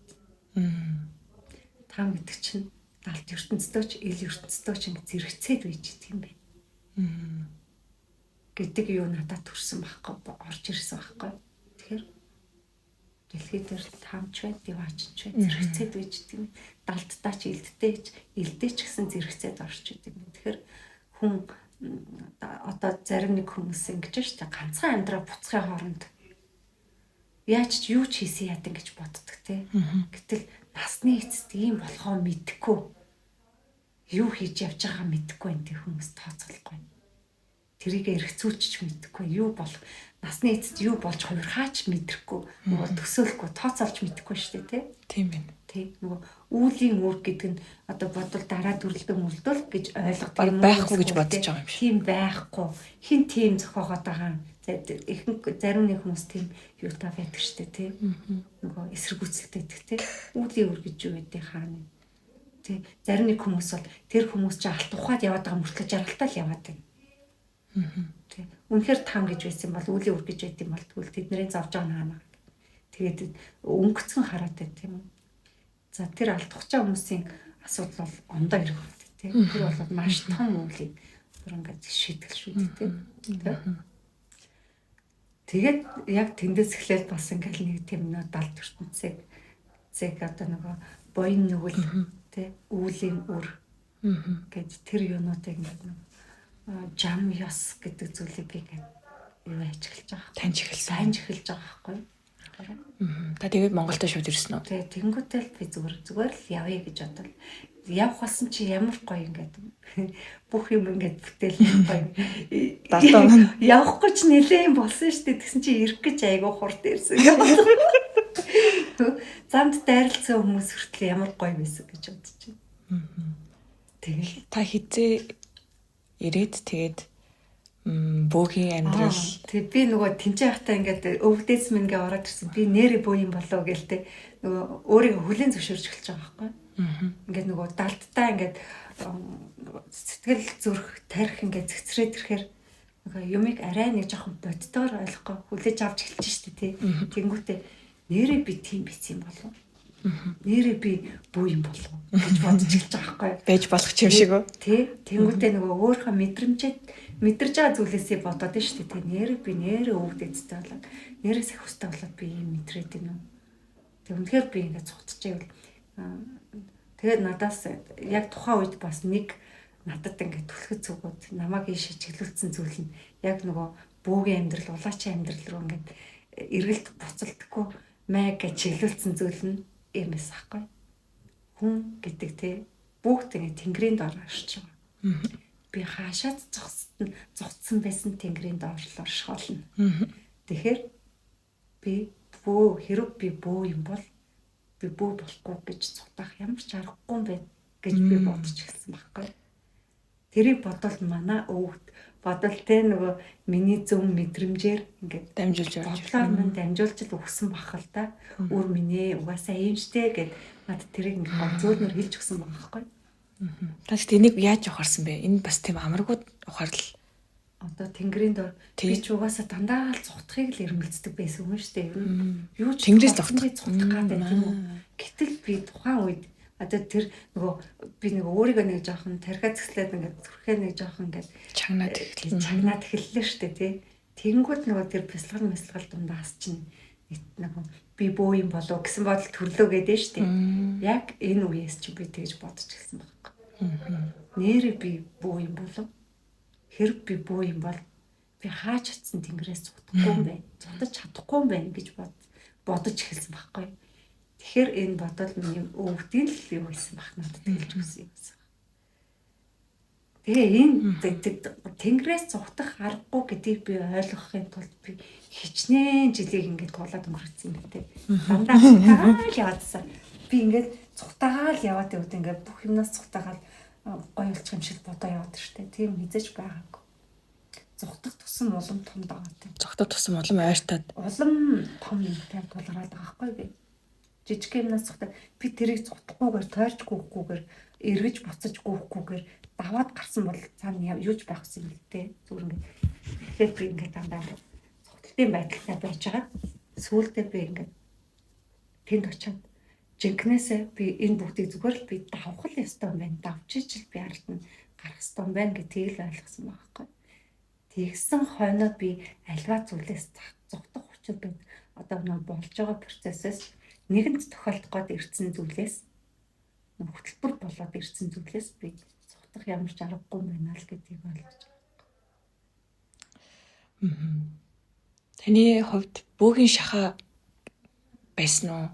[SPEAKER 2] Там гэдэг чинь далд ертөнцийн ч ил ертөнцийн ч ингэ зэрэгцээд байж идэг юм байна. Гэдэг юу надад төрсөн байхгүй орж ирсэн байхгүй. Тэгэхээр дэлхий дээр тамч бай, диваач ч бай, зэрэгцээд байж идэг юм. Далдтаа ч илдтэй ч илдээ ч гэсэн зэрэгцээд орж идэг юм. Тэгэхээр хүн одоо зарим нэг хүмүүс ингэж шүү дээ. Ганцхан амьдраа буцахын хооронд яаж ч юу ч хийсэн яадан гэж боддог те. Гэтэл насны эцэст ийм болохоо мэдэхгүй. Юу хийж явж байгаа мэдэхгүй энэ тэр хүмүүс тооцоолохгүй. Тэрийг эргцүүлчих мэдэхгүй. Юу болох насны эцэст юу болж хувирхаач мэдрэхгүй. Нөгөө төсөөлөхгүй, тооцоолж мэдэхгүй шүү дээ те.
[SPEAKER 1] Тийм байна.
[SPEAKER 2] Тий, нөгөө үүлийн үр гэдэг нь одоо бодвол дараа төрөлдөн үлдвэл гэж ойлгодог
[SPEAKER 1] юм байхгүй гэж бодож байгаа юм шиг.
[SPEAKER 2] Тийм байхгүй. Хин тийм зохиогоод байгаа юм. Ихэнх зарим нэг хүмүүс тийм юутай байдаг штэ, тий. Нөгөө эсэргүүцэлтэй байдаг, тий. Үүлийн үр гэж юу гэдэг хаана. Тий. Зарим нэг хүмүүс бол тэр хүмүүс чинь алт ухаад яваад байгаа мөртлөө жаргалтай л яваад байна. Тий. Үнэхээр там гэж байсан бол үүлийн үр гэж байт юм бол тэгвэл тэдний зовж байгаа нь хаана. Тэгээд өнгөцгөн хараад байт тийм үү. За, тэр алдахчаа хүмүүсийн асуудал бол ондоо ирэх байна, тий. Тэр бол маш том үүлийг бүр ингээд шийтгэл шүү дээ, тий. Тэгээд яг тэндээс эхлээд бас ингээд нэг тийм нөө далд ертөнцийг зэг одоо нөгөө буян нүгэл, тий, үүлийн үр гэж тэр юунуудыг ингээд нэг жам ёс гэдэг зүйлийг би ингээд юу яаж эхэлж байгаа.
[SPEAKER 1] Таньж эхэлсэн.
[SPEAKER 2] Таньж эхэлж байгаа байхгүй юу?
[SPEAKER 1] Та тэгээд Монголд шууд ирсэн үү?
[SPEAKER 2] Тэгээ тэнгуүтэл би зүгээр л явъя гэж бодвол явах болсон чи ямар гоё ингээд бүх юм ингээд бүтээл гоё.
[SPEAKER 1] Далтаа.
[SPEAKER 2] Явахгүй ч нэлээ юм болсон шүү дээ. Тэгсэн чи ирэх гэж айгүй хурд ирсэн. Замд дайралцсан хүмүүс хүртэл ямар гоё байсан гэж бодож байна.
[SPEAKER 1] Тэгэл та хизээ ирээд тэгээд бөөгийн амьдрал.
[SPEAKER 2] Тэг би нөгөө тэнцээ хата ингээд өвдөөс минь гээ ороод ирсэн. Би нэрэ бөө юм болоо гээл те. Нөгөө өөрийгөө хүлээн зөвшөөрч эхэлж байгаа байхгүй. Ингээд нөгөө далттай ингээд сэтгэл зүрх тарих ингээд зэгцрээд ирэхээр нөгөө юмыг арай нэг жоохон боддоор ойлгохгүй хүлээж авч эхэлж штэ тий. Тэнгүүтээ нэрэ би тийм биц юм болов. Нэрэ би бөө юм болов гэж бодож эхэлж байгаа байхгүй.
[SPEAKER 1] Байж болох юм шиг үү?
[SPEAKER 2] Тий. Тэнгүүтээ нөгөө өөрийнхөө мэдрэмжээ мэдэрж байгаа зүйлээсээ бодоод нь шүү дээ. Тэ нэрэ би нэрэ өвдөцтэй болоод нэрэ сахиустай болоод би ийм мэдрээд байна уу? Тэг үнэхээр би ингээд цугтчихвэл тэгээд надаас яг тухайн үед бас нэг надад ингээд түлхэц өгөөд намайг ийшээ чиглүүлсэн зүйл нь яг нөгөө бөөгийн амьдрал, улаачийн амьдрал руу ингээд эргэлт буцалтгүй мэй гэж чиглүүлсэн зүйл нь юм байсан байхгүй. Хүн гэдэг те бүгд ингээд тэнгэрийн дор оршиж байгаа. Би хаашаад зогссон байсан тэнгэрийн доор л орших болно. Тэгэхээр би бөө хэрэг би бөө юм бол би бөө болохгүй гэж цутах ямар ч аргагүй юм байна гэж би бодож эхэлсэн байхгүй. Тэрийг бодвол манай өвгд бодвол те нөгөө миний зөв мэдрэмжээр ингээд
[SPEAKER 1] дамжуулж орж
[SPEAKER 2] бодлоор минь дамжуулж л өгсөн бах л да. Үр минь ээ угаасаа иймжтэй гэд над тэрийг ингээд гол зөөлнөр хэлж өгсөн байгаа байхгүй.
[SPEAKER 1] Та тэгт энийг яаж ухаарсан бэ? Энэ бас тийм амаргүй ухаарлал.
[SPEAKER 2] Одоо тэнгэрийн дор би ч угаасаа дандаа л цухтахыг л эрмэлздэг байсан юм шүү дээ. Ер нь юу ч
[SPEAKER 1] тэнгэрээс цухтах
[SPEAKER 2] гэдэг тийм үү. Гэтэл би тухайн үед одоо тэр нөгөө би нэг өөрийгөө нэг жоохон тархиа цэцлээд ингээд зүрхээ нэг жоохон ингээд
[SPEAKER 1] чагнаад эхэллээ.
[SPEAKER 2] Чагнаад эхэллээ шүү дээ тий. Тэнгүүд нөгөө тэр бясалгал мэсалгал дундаас чинь нөгөө би бөө юм болов гэсэн бодол төрлөө гэдэг шүү дээ. Яг энэ үеэс чи би тэгж бодож эхэлсэн байхгүй. Нэрээ би бөө юм болов. Хэрэг би бөө юм бол би хаач очсон тэнгэрээс цутахгүй юм байна. Цутаж чадахгүй юм байна гэж бодож эхэлсэн байхгүй. Тэгэхээр энэ бодол миний өвдгийн л юу байсан бах надад хэлж өгсөн юм байсан. Тэгээ энэ тэнгэрээс цухтах аргагүй гэдгийг би ойлгохын тулд би хичнээн жилийг ингээд туулаад өнгөрсөн юм бэ. Дандаа цухтагаал яваадсан. Би ингээд цухтагаал яваад байвд ингээд бүх юмнаас цухтагаал гоё болчих юм шиг бодоо яваад штэ. Тийм хизэж байгаагүй. Цухтах тусам улам том байгаа тийм.
[SPEAKER 1] Цухтах тусам улам ойртоод
[SPEAKER 2] улам том юмтай тулгараад байгаа байхгүй би. Жижиг юмнаас цухтаа би тэрийг цухтахгүйгээр тойрч гүйхгүйгээр эргэж буцаж гүйхгүйгээр даваад гарсан бол цаана юу ч байх гэсэн юм л дээ. Зүгээр ингээд тэгэхээр би ингээд дандаа цухталтын байдалтай байж байгаа. Сүүлдээ би ингээд тэнд очиод жинкнээсээ би энэ бүгдийг зүгээр л би давах л ёстой юм байна. Давчиж л би ард нь гарах ёстой юм байна гэдгийг л ойлгосон байхгүй. Тэгсэн хойноо би альва зүйлээс зугтах учир би одоо нөө болж байгаа процессээс нэгэнд тохиолдох гээд ирсэн зүйлээс хөтөлбөр болоод ирсэн зүйлээс би зугтах ямар ч аргагүй юм байна л гэдгийг ойлгож байгаа.
[SPEAKER 1] Таны хувьд бөөгийн шахаа байсан уу?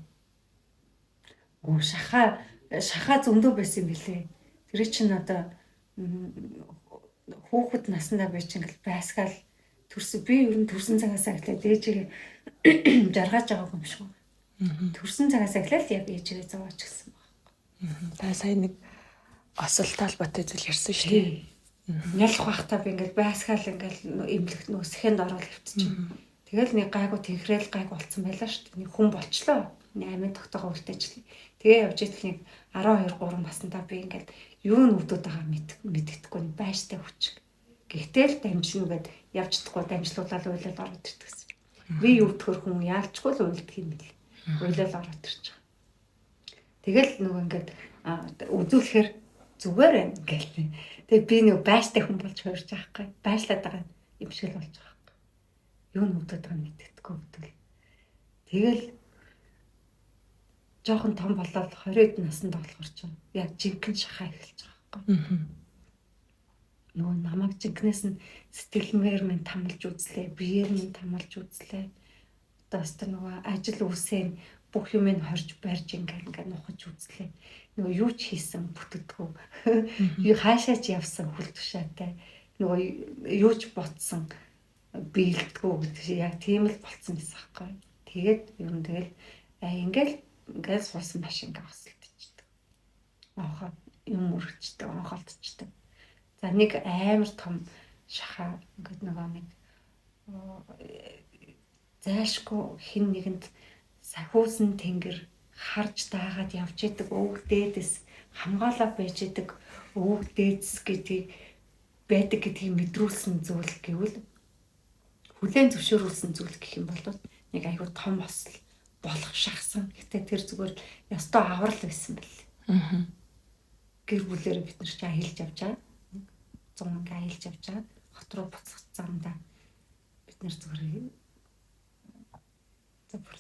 [SPEAKER 2] Оо шахаа зөндөө байсан юм билээ. Тэр чинь одоо хүүхэд насндаа би чинь ингээл байсгаал төрсөн. Би ер нь төрсөн цагаас эхлээд ээжигээ жаргааж байгаагүй юм шиг. Төрсөн цагаас эхлээл яг ээжигээ зовоож гисэн
[SPEAKER 1] баг. Та сая нэг осолтой холбоотой зүйл ярьсан шүү дээ.
[SPEAKER 2] Нялх байхдаа би ингээл байсгаал ингээл эмнэлэгт нөөсөнд ороод хэвтчихэв. Тэгэл нэг гайгүй тэнхрээл гайг болцсон байлаа шүү дээ. Нэг хүн болчлоо. Нэг амийн тогтоогоо үлдээчлээ. Тэгээ явж идэл нэг 12 3 наснда би ингээл юу нүдүүд байгаа мэддэхгүй байштай хүчиг. Гэхдээ л дамжина гэд явж чадахгүй дамжлуулаад уйлал ороод ирдэг. Би юу төхөр хүн яалчгүй л уйлдах юм бэл. Уйлал ороод ирж байгаа. Тэгэл нөгөө ингээд үзүүлэхээр зүгээр байна гэл. Тэгээ би нөгөө байштай хүн болж хуурж байгаа байхгүй. Байшлаад байгаа юм шиг л болж байгаа байхгүй. Юу нүдэд байгаа мэддэхгүй бүтэл. Тэгэл жоохон том болоод 20 наснд болохоор ч яг жинхэнэ шахаа эхэлж байгаа байхгүй. Нөгөө намайг жинхнээс нь сэтгэлмээр минь тамалж үзлээ, биеэр минь тамалж үзлээ. Одоо өстө нөгөө ажил үсээ бүх юм нь хорж барьж ингээд ингээд нухаж үзлээ. Нөгөө юу ч хийсэн бүтдэггүй. Юу хаашаа ч явсан хүл тушаатай. Нөгөө юу ч ботсон биелдэггүй гэдэг шиг яг тийм л болцсон байсан байхгүй. Тэгээд ер нь тэгэл ингээл ингээл суусан маш ингээ осолдчихдаг. Онхоо юм өргөчдөг, онхолдчихдаг. За нэг амар том шахаа ингээд нөгөө нэг зайлшгүй хин нэгэнд сахиусан тэнгэр харж даагаад явж идэг өвөг дээдэс хамгаалаа байж идэг өвөг дээдэс гэдгийг байдаг гэдгийг мэдрүүлсэн зүйл гэвэл хүлээн зөвшөөрүүлсэн зүйл гэх юм бол нэг айгүй том осол болох шахсан. Гэтэ тэр зүгээр ёстой аврал байсан бэл. Гэр бүлээр бид нар ч аялж явж байгаа. 100 ингээ аялж явж байгаа. Хот руу буцах замдаа бид нар зүгээр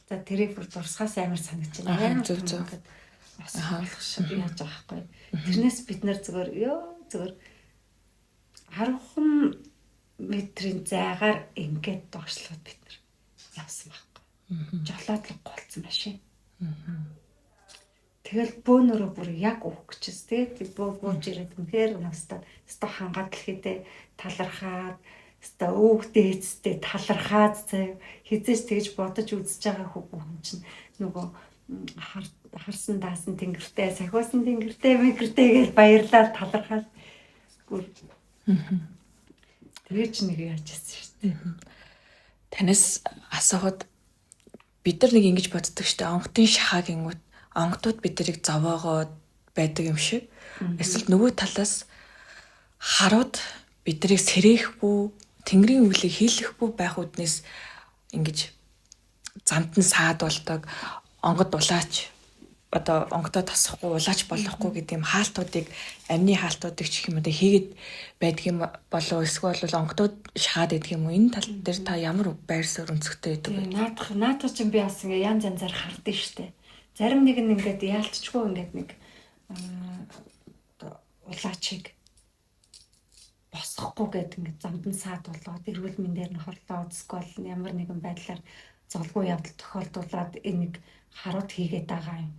[SPEAKER 2] за тэрийг бүр дурсахаас амар санагдаж байна.
[SPEAKER 1] Зөв зөв.
[SPEAKER 2] Болох шиг яаж байгаа байхгүй. Тэрнээс бид нар зүгээр ёо зүгээр 10 метрийн зайгаар ингээд доошлоод бид нар явсан байхгүй. Жолоодлого голцсон машин. Тэгэл бөөнөрөө бүр яг өөх гэжээс тий бөө бууж ирээд үнэхээр настаа өстой хангаад дэлхийдээ талархаад өстой өвөг дээдстэй талархаад заяа хизээч тэгж бодож үзэж байгаа хүн чинь нөгөө харсан даасан тэнгэртэй сахиусан тэнгэртэй мэнгэртэй гэж баярлаад талархаад бүр тэгээ чи нэг яаж ирсэн шүү дээ.
[SPEAKER 1] Танаас асуухад бид нар нэг ингэж боддог шүү дээ. Онготын шахаа гингүүт онготууд бид нарыг зовоогоод байдаг юм шиг. Эсвэл нөгөө талаас харууд бид нарыг сэрээхгүй, тэнгэрийн үглийг хийлэхгүй байх үднээс ингэж замд нь саад болдог, онгод улаач одоо онготоо тасахгүй, улаач болохгүй гэдэг юм хаалтуудыг, амны хаалтуудыг ч гэх юм уу хийгээд байдаг юм болов эсвэл бол онготууд шахаад идэх юм уу? Энэ тал дээр та ямар байр суурь өнцгтэй байдаг вэ?
[SPEAKER 2] Наадах чинь би бас ингээ янз янзаар хардсан штэ. Зарим нэг нь ингээд яалтчгүй ингээд нэг улаачийг босгохгүй гэдэг ингээд замд нь саад болоод эрүүл мэндээр нь хорлоод эсвэл ямар нэгэн байдлаар золгүй явдал тохиолдуулаад энийг харууд хийгээд байгаа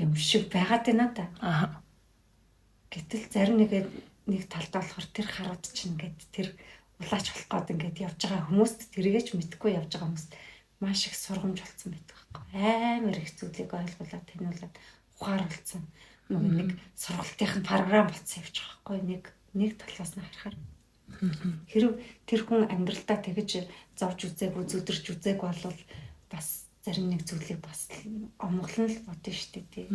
[SPEAKER 2] юм шиг байгаад байна да.
[SPEAKER 1] Аа.
[SPEAKER 2] Гэтэл зарим нэгэ нэг талдаа болохоор тэр харууд чинь ингээд тэр улаач болох гээд ингээд явж байгаа хүмүүст тэрийгэж мэдхгүй явж байгаа хүмүүст маш их сургамж болсон байдаг байхгүй. Амар их зүйлийг ойлгуулад таниулаад ухааруулсан. Нөгөө нэг сургалтын програм болсон явж байгаа байхгүй. Нэг талаас нь харахаар. Хэрв тэр хүн амьдралдаа тэгэж зовж үзээгүй, зүдэрч үзээгүй бол бас зарим нэг зүйлийг бас омглон л бодно шүү дээ тий.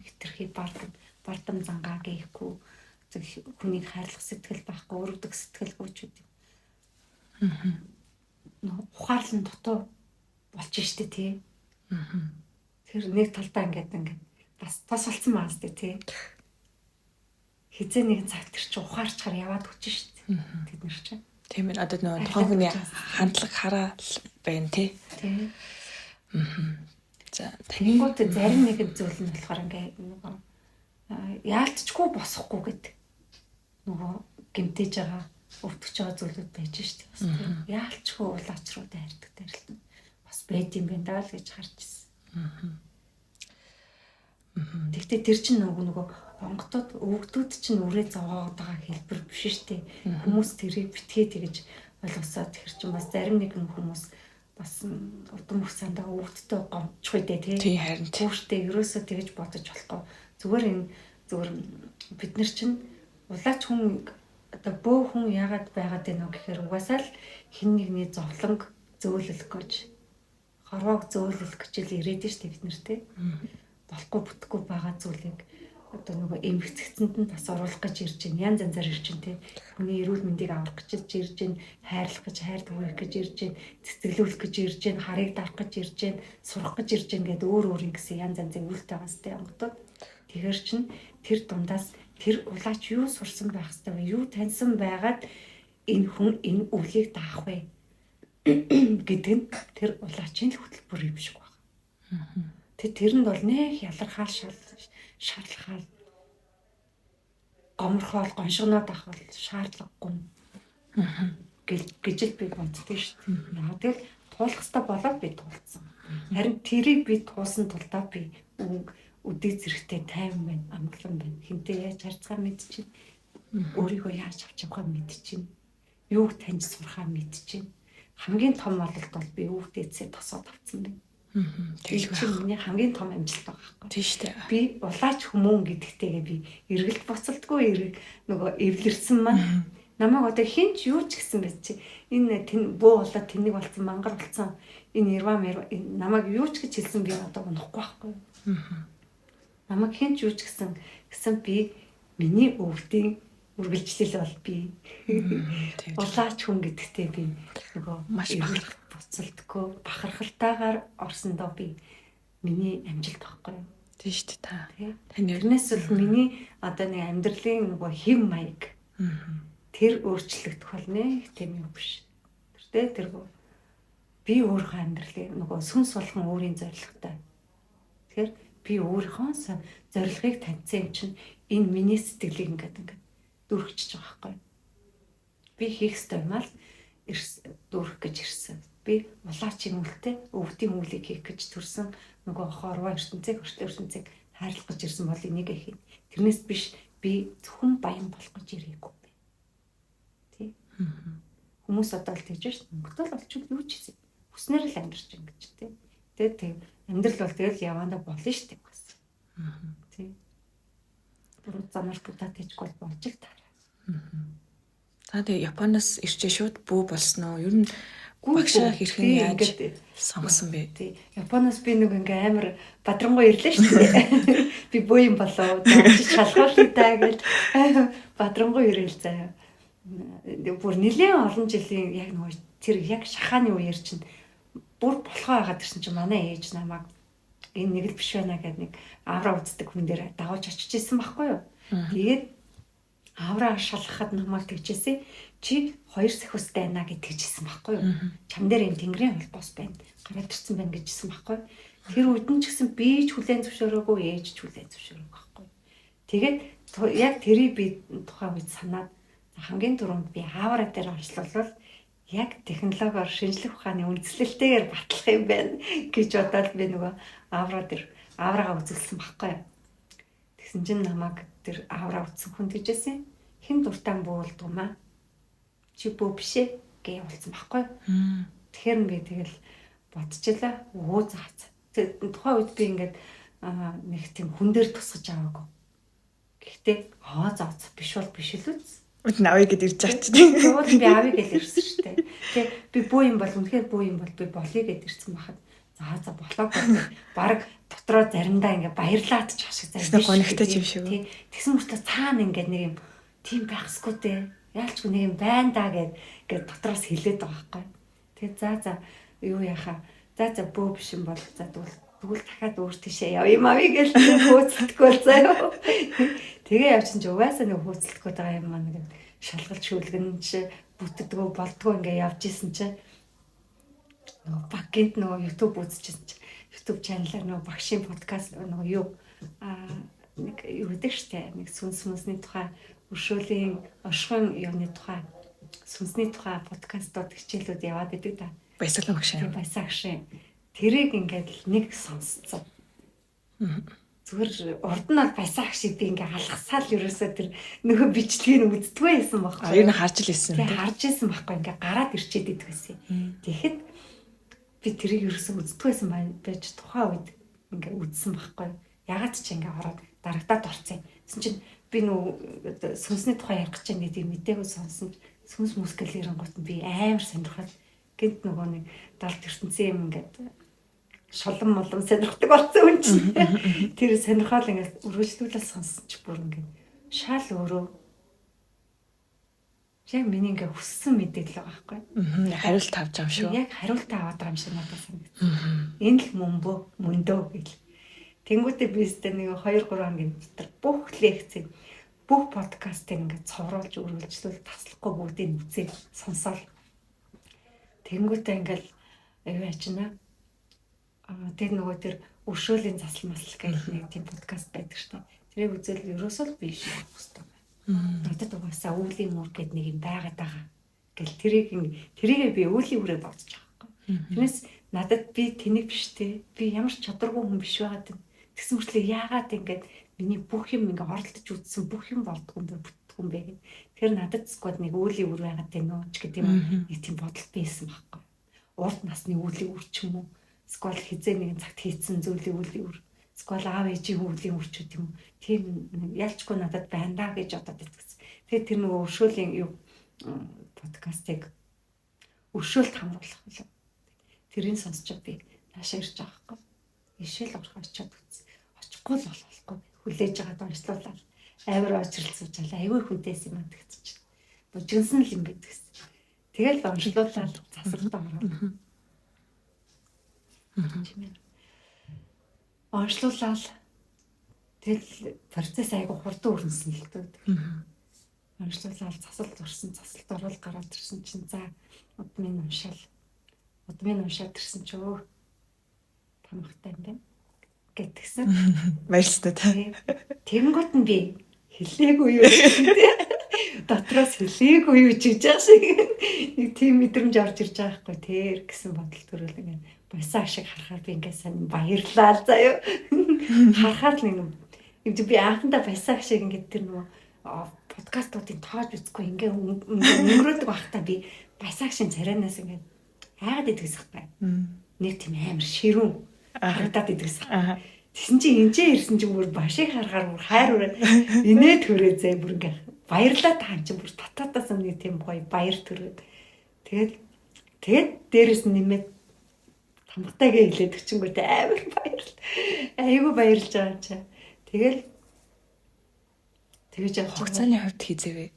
[SPEAKER 2] Хитрхи бардам зангаа гээхгүй, хүнийг хайрлах сэтгэл байхгүй, өргөдөх сэтгэлгүй ч гэдэг. Нөгөө ухаарлан дутуу болж штэ тий. Тэр нэг талдаа ингээд бас тос болсон маа сте тий. Хизээ нэгэн цаг тэр чи ухаарчаар яваад өгч штэ. Тэд нар чинь.
[SPEAKER 1] Тийм ээ. Одоо нөгөө тухайн хүний хандлага хараа байна тий.
[SPEAKER 2] Тий.
[SPEAKER 1] За
[SPEAKER 2] тэгэнгүүт зарим нэгэн зүйл нь болохоор ингээд нөгөө яалтчгүй босохгүй гэдэг нөгөө гэмтэж байгаа, өвтгөж байгаа зүйлүүд байж штэ бас тий. Яалтчгүй улаач руу дайрдаг дайралт бас байд юм байна даа л гэж харж ирсэн. Тэгтээ тэр чинь нөгөө онготод өвгдүүд чинь үрээ зовоогод байгаа хэлбэр биш штэ. Хүмүүс тэрийг битгий тэгэж ойлгосоо тэр чинь бас зарим нэгэн хүмүүс бас удам хугацаанд өвдөлтөө гомдчих үү дээ тий.
[SPEAKER 1] Тий харин тий.
[SPEAKER 2] Хүүхдээ ерөөсөө тэгэж бодож болохгүй. Зүгээр энэ зүгээр бид нар чинь улаач хүн одоо бөө хүн яагаад байгаад байна вэ гэхээр угаасаа л хин нэгний зовлонг зөөлөх гэж хорвоог зөөлөх гэж л ирээд нь штэ бид нар тий. Болохгүй бүтэхгүй байгаа зүйлийг одоо нөгөө эмгцэгцэнд нь бас оруулах гэж ирж байна. Янз янзаар ирж байна тий. Хүний эрүүл мэндийг аврах гэж ирж байна, хайрлах гэж, хайр түгээх гэж ирж байна, цэцэглүүлэх гэж ирж байна, харыг дарах гэж ирж байна, сурах гэж ирж байна гэдэг өөр өөр ингэсэн янз янзын үйлтэй байгаа сте онгодод. Тэгэхээр чин тэр дундаас тэр улаач юу сурсан байх хэвээр вэ? Юу таньсан байгаад энэ хүн энэ өвлийг даах вэ гэдэг нь тэр улаачийн л хөтөлбөр юм шиг байна. Тэр тэрэнд бол нэх ялархаал шаарлахаал гоморхоол гоншигноод авах бол шаардлагагүй гэж л би боддоо шүү дээ. Яг тэгэл туулах хэрэгтэй болоод би туулсан. Харин тэрийг би туулсан тулдаа би өдөө зэрэгтэй тайван байна, амгалан байна. Хинтээ яаж харьцаа мэдчихэв. Өөрийгөө яаж авч явахаа мэдчихэв. Юуг таньж сурахаа мэдчихэв. Хамгийн том бололт бол би өвдөөцөө тосоод авцсан байна.
[SPEAKER 1] Тэгэл
[SPEAKER 2] Тэр чинь миний хамгийн том амжилт байгаа байхгүй.
[SPEAKER 1] Тийм шүү дээ.
[SPEAKER 2] Би улаач хүмүүн гэдэгтэйгээ би эргэлт буцалтгүй эрг нөгөө эвлэрсэн маань намайг одоо хэн ч юу ч гэсэн байт чи энэ тэн бөө болоод тэнэг болсон мангар болсон энэ ирва мэр намайг юу ч гэж хэлсэн би одоо унахгүй байхгүй. Намайг хэн ч юу ч гэсэн гэсэн би миний өвдийн үргэлжлэл бол би улаач хүн гэдэгтээ би нөгөө
[SPEAKER 1] Маш
[SPEAKER 2] эргэлт буцалтгүй бахархалтайгаар орсондоо би миний амжилт байхгүй юу?
[SPEAKER 1] Тийм шүү дээ та.
[SPEAKER 2] Тий.
[SPEAKER 1] Таны
[SPEAKER 2] Тэрнээс бол миний одоо нэг амьдралын нөгөө хэв маяг тэр өөрчлөгдөх бол нэ тийм юм биш. Тэр тэ тэргүү би өөрийнхөө амьдралыг нөгөө сүнс болгон өөрийн зорилготой. Тэгэхээр би өөрийнхөө зорилгыг таньсан юм чинь энэ миний сэтгэлийг ингээд ингээд дүүрхчихэж байгаа байхгүй юу? Би хийх ёстой юм аа л дүүрэх гэж ирсэн. Би улаачийн үлтэй өвдийн үлийг хийх гэж төрсэн нөгөө хорвоо ертөнцийг өртөө ертөнцийг хайрлах гэж ирсэн бол энийг хийн. Тэрнээс биш би зөвхөн баян болох гэж ирээгүй. Тий. Хүмүүс одоо л тэгж шээ. Мөнгөтэй л болчихвол юу ч хийсэн. Хүснээр л амьдарч байна гэж тий. Тэгээд тэг амьдрал бол тэгэл яваандаа болно шүү дээ бас. Тий. Буруу замаар будаад хийхгүй бол болж л таараа.
[SPEAKER 1] Та тэгээ Японоос ирчээ шууд бүү болсон уу? Ер нь багшаа хэрхэн
[SPEAKER 2] Би
[SPEAKER 1] яаж
[SPEAKER 2] ингээд
[SPEAKER 1] сонгосон бэ?
[SPEAKER 2] Тий. Японоос би нэг ингээ амар бадрангуй ирлээ шүү дээ. Би бөө юм болов. Чи шалгуулъя та гэж бадрангуй ирээл заяа. Бүр нэлээд олон жилийн яг нөгөө тэр яг шахааны үеэр чинь бүр болохоо хагаад ирсэн чинь манай ээж намайг энэ нэг л биш байна гэд нэг авра үздэг хүн дээр дагуулж очиж исэн байхгүй юу. Тэгээд авра шалгахад намайг тэгжээсэ чи хоёр сахиустай байна гэж тэгжсэн байхгүй юу. Чам дээр юм тэнгэрийн холбоос байна. Гараад ирсэн байна гэжсэн байхгүй юу. Тэр үед нь ч гэсэн би ч хүлээн зөвшөөрөөгүй ээж ч хүлээн зөвшөөрөөгүй байхгүй юу. Тэгээд яг тэрийг би тухайн үед санаад хамгийн түрүүнд би авра дээр онцлолвол яг технологиор шинжлэх ухааны үндслэлтэйгээр батлах юм байна гэж бодоод би нөгөө авра дээр аврагаа үзүүлсэн байхгүй юу. Тэгсэн чинь намайг тэр авра үзсэн хүн тэгжээсэн. Хэн дуртай буулдгүй маа. Чи бөө биш ээ гэж явуулсан байхгүй юу. Тэгэхээр би тэгэл бодчихлаа. Өө заа. Тухайн үед би ингээд нэг тийм хүн дээр тусгаж аваагүй. Гэхдээ аа заа биш бол биш л үз.
[SPEAKER 1] Үт навыг гэд ирж байгаа чи.
[SPEAKER 2] Тэгвэл би авъя гэж ирсэн шүү дээ. Тэгээ би бөө юм бол үнэхээр бөө юм бол би болъё гэж ирсэн байхад за за болоог бол баг дотроо заримдаа ингээ баярлаад ч ашиг
[SPEAKER 1] зарим гонигтай юм шиг.
[SPEAKER 2] Тий. Тэгсэн мөртлөө цаана ингээ нэг юм тийм байхсгүй дээ. Яалчгүй нэг юм байна да гэд ингээ дотроос хэлээд байгаа байхгүй. Тэгээ за за юу яхаа. За за бөө биш юм бол за тэгвэл дахиад өөр тийшээ явъя юм авъя гэж хөөцөлдөхгүй бол заяа. Тэгээ явчихсан чи угаасаа нэг хөөцөлдөх байгаа юм маань нэг шалгалт шүлгэн чи бүтдгүү болдгоо ингээ явж исэн чи нөгөө баггинд нөгөө YouTube үзчихсэн чи YouTube channel-аар нөгөө багшийн подкаст нөгөө юу нэг юу гэдэг штэ нэг сүнс мүнсний тухай өршөөлийн оршихуйн юуны тухай сүнсний тухай подкастууд хичээлүүд яваад идэг та.
[SPEAKER 1] Баясгалан багш.
[SPEAKER 2] Тийм баясаа багшийн. Тэрийг ингээд л нэг сонсцсон. Зүгээр урд нь бол баясаа багшийг би ингээ алгасаал ерөөсөө тэр нөгөө бичлэгийг үздэггүй байсан байхгүй.
[SPEAKER 1] Ер нь харж л ирсэн
[SPEAKER 2] Тийм харж исэн байхгүй ингээ гараад ирчээд идэх байсан. Тэгэхэд Би тэрийг ерөөсөө үздэггүй байсан байж тухайн үед ингээ үзсэн байхгүй. Ягаад ч ингээ ороод дарагдаад орцсон. Тэгсэн чинь би нүү сүнсний тухай ярих гэж байна гэдгийг мдээгүй сонсон ч сүнс мүс гэл ирэнгуут нь би амар сонирхол гэнт нөгөө нэг далд ертөнцийн юм ингээд шолон молон сонирхдаг болсон юм чинь. Тэр сонирхол ингээд үргэлжлүүлэл сонссон ч бүр ингээд шал өөрөө яг миний ингээ хүссэн мэдээлэл байгаа байхгүй.
[SPEAKER 1] Хариулт авч байгаа юм шүү.
[SPEAKER 2] Яг хариулт аваад байгаа юм шиг надад санагдсан. Энэ л мөнбөө мөндөө гэл. Тэнгүүтээ би өстө нэг 2 3 хоногийн дотор бүх лекцийг бүх подкастыг ингээ цовруулж үргэлжлүүл таслахгүй бүгдийг үзээ сонсоол. Тэнгүүтээ ингээл аюу ячна. Аа тэр нөгөө тэр өршөөлийн засал масал гэх нэг тийм подкаст байдаг штэ. Тэрийг үзэл ерөөсөө л би шиг авах хэрэгтэй байна. Надад угаасаа өвлийн үр гэд нэг юм байгаад байгаа. Гэл тэрийг тэрийгээ би өвлийн үрээ бодож байгаа байхгүй. Тэрнээс надад би тэнийг биш те. Би ямар ч чадваргүй хүн биш байгаад байна. Тэгсэн мөртлөө яагаад ингэж миний бүх юм ингээ оролдож үзсэн бүх юм болдгоо юм бэ бүтдгүй юм бэ гэх. Тэр надад сквад нэг өвлийн үр байгаад байна уу ч гэдэг юм нэг тийм бодол байсан байхгүй. Урд насны өвлийн үр ч юм уу. Сквал хизээ нэгэн цагт хийцэн зүйлийн өвлийн үр. Сквал аав ээжийн өвлийн үр ч гэдэг юм. Тийм ялчгүй надад байна даа гэж бодоод итгэсэн. Тэгээд тэр нөгөө өршөөлийн юу подкастыг өршөөлт хамруулах билүү. Тэрийг сонсчод би наашаа ирж байгаа байхгүй. Ишэл орох очиод үтсэн. Очихгүй л болохгүй. Хүлээж байгаад онцлуулаад амар очрол сууж айгүй хүнтэйс юм аа тэгсэн чинь. Бужигнсан л юм бэ тэгсэн. Тэгэл онцлуулаад засалд ороод. Онцлуулаад тэгэл процесс айгүй хурдан өрнөсөн л дээ. Онцлуулаад засалд орсон, засалд орол гараад ирсэн чинь за удмын уншаал. Удмын уншаад ирсэн чи өө тамхтай юм байна гэтгсэн.
[SPEAKER 1] Баярлалаа та.
[SPEAKER 2] Тэгэнгүүт нь би хэлээгүй юу тий. Дотроос хэлээгүй юу ч гэж байгаа шиг нэг тийм мэдрэмж орж ирж байгаа хгүй тэр гэсэн бодол төрөл ингээд баясаа ашиг харахаар би ингээд сайн баярлаа л заяа. Харахаар л нэг юм би анхандаа баясаа ашиг ингээд тэр нөгөө подкастуудыг тоож үзэхгүй ингээ өнгөрөөдөг байхдаа би баясаа ашиг царайнаас ингээд айгаад идэгсэх бай. Нэг тийм амар ширүүн харагдаад идэгсэх. Тэгсэн чинь энэчээ ирсэн чинь бүр башиг харахаар бүр хайр үрээ инээ төрөө зэ бүр ингээ баярлаа таан чинь бүр татаатаас нэг тийм гоё баяр төрөөд. Тэгээд тэгээд дээрэс нь нэмээд тамгатайгээ хэлээд өчнгүүтээ амар баярлал. Айгу баярлж байгаа чаа. Тэгэл тэгэж явж
[SPEAKER 1] Хугацааны хувьд хизээвэ?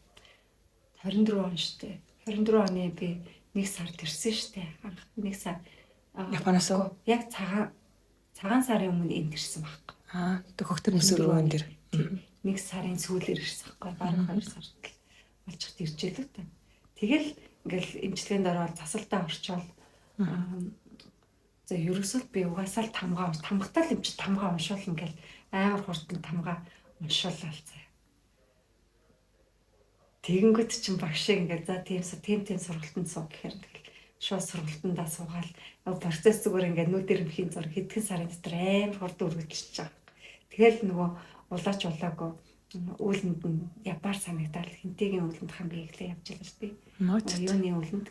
[SPEAKER 2] 24 он штэ. 24 оны би нэг сард ирсэн штэ. Анх нэг сар
[SPEAKER 1] Японоос уу?
[SPEAKER 2] Яг цагаан сарын өмнө энд ирсэн байхгүй.
[SPEAKER 1] Аа, хөхтөр мөсөр өрөөн дээр.
[SPEAKER 2] Нэг сарын сүүлээр ирсэн байхгүй. Бараг 2 сард л болчихд ирж илүү та. Тэгэл ингээл эмчилгээнд ороод засалтаа орчоол. За ерөөсөө би угаасаа л тамгаа тамгатай л юм чи тамгаа уншуулна гэл амар хурдан тамгаа уншууллаа заяа. Тэгэнгүүт чинь багш ингээд за тийм тийм сургалтанд суу гэхээр тэгэл шууд сургалтандаа суугаал процесс зүгээр ингээд нүд ирэмхийн зураг хэдхэн сарын дотор амар хурдан үргэлжилж байгаа. Тэгэл нөгөө улаач улаагүй үүлэнд нь явбар санагдал хинтэйгийн үүлэнд хамгийн эхлээ явж байгаа шүү дээ. Юуны үүлэнд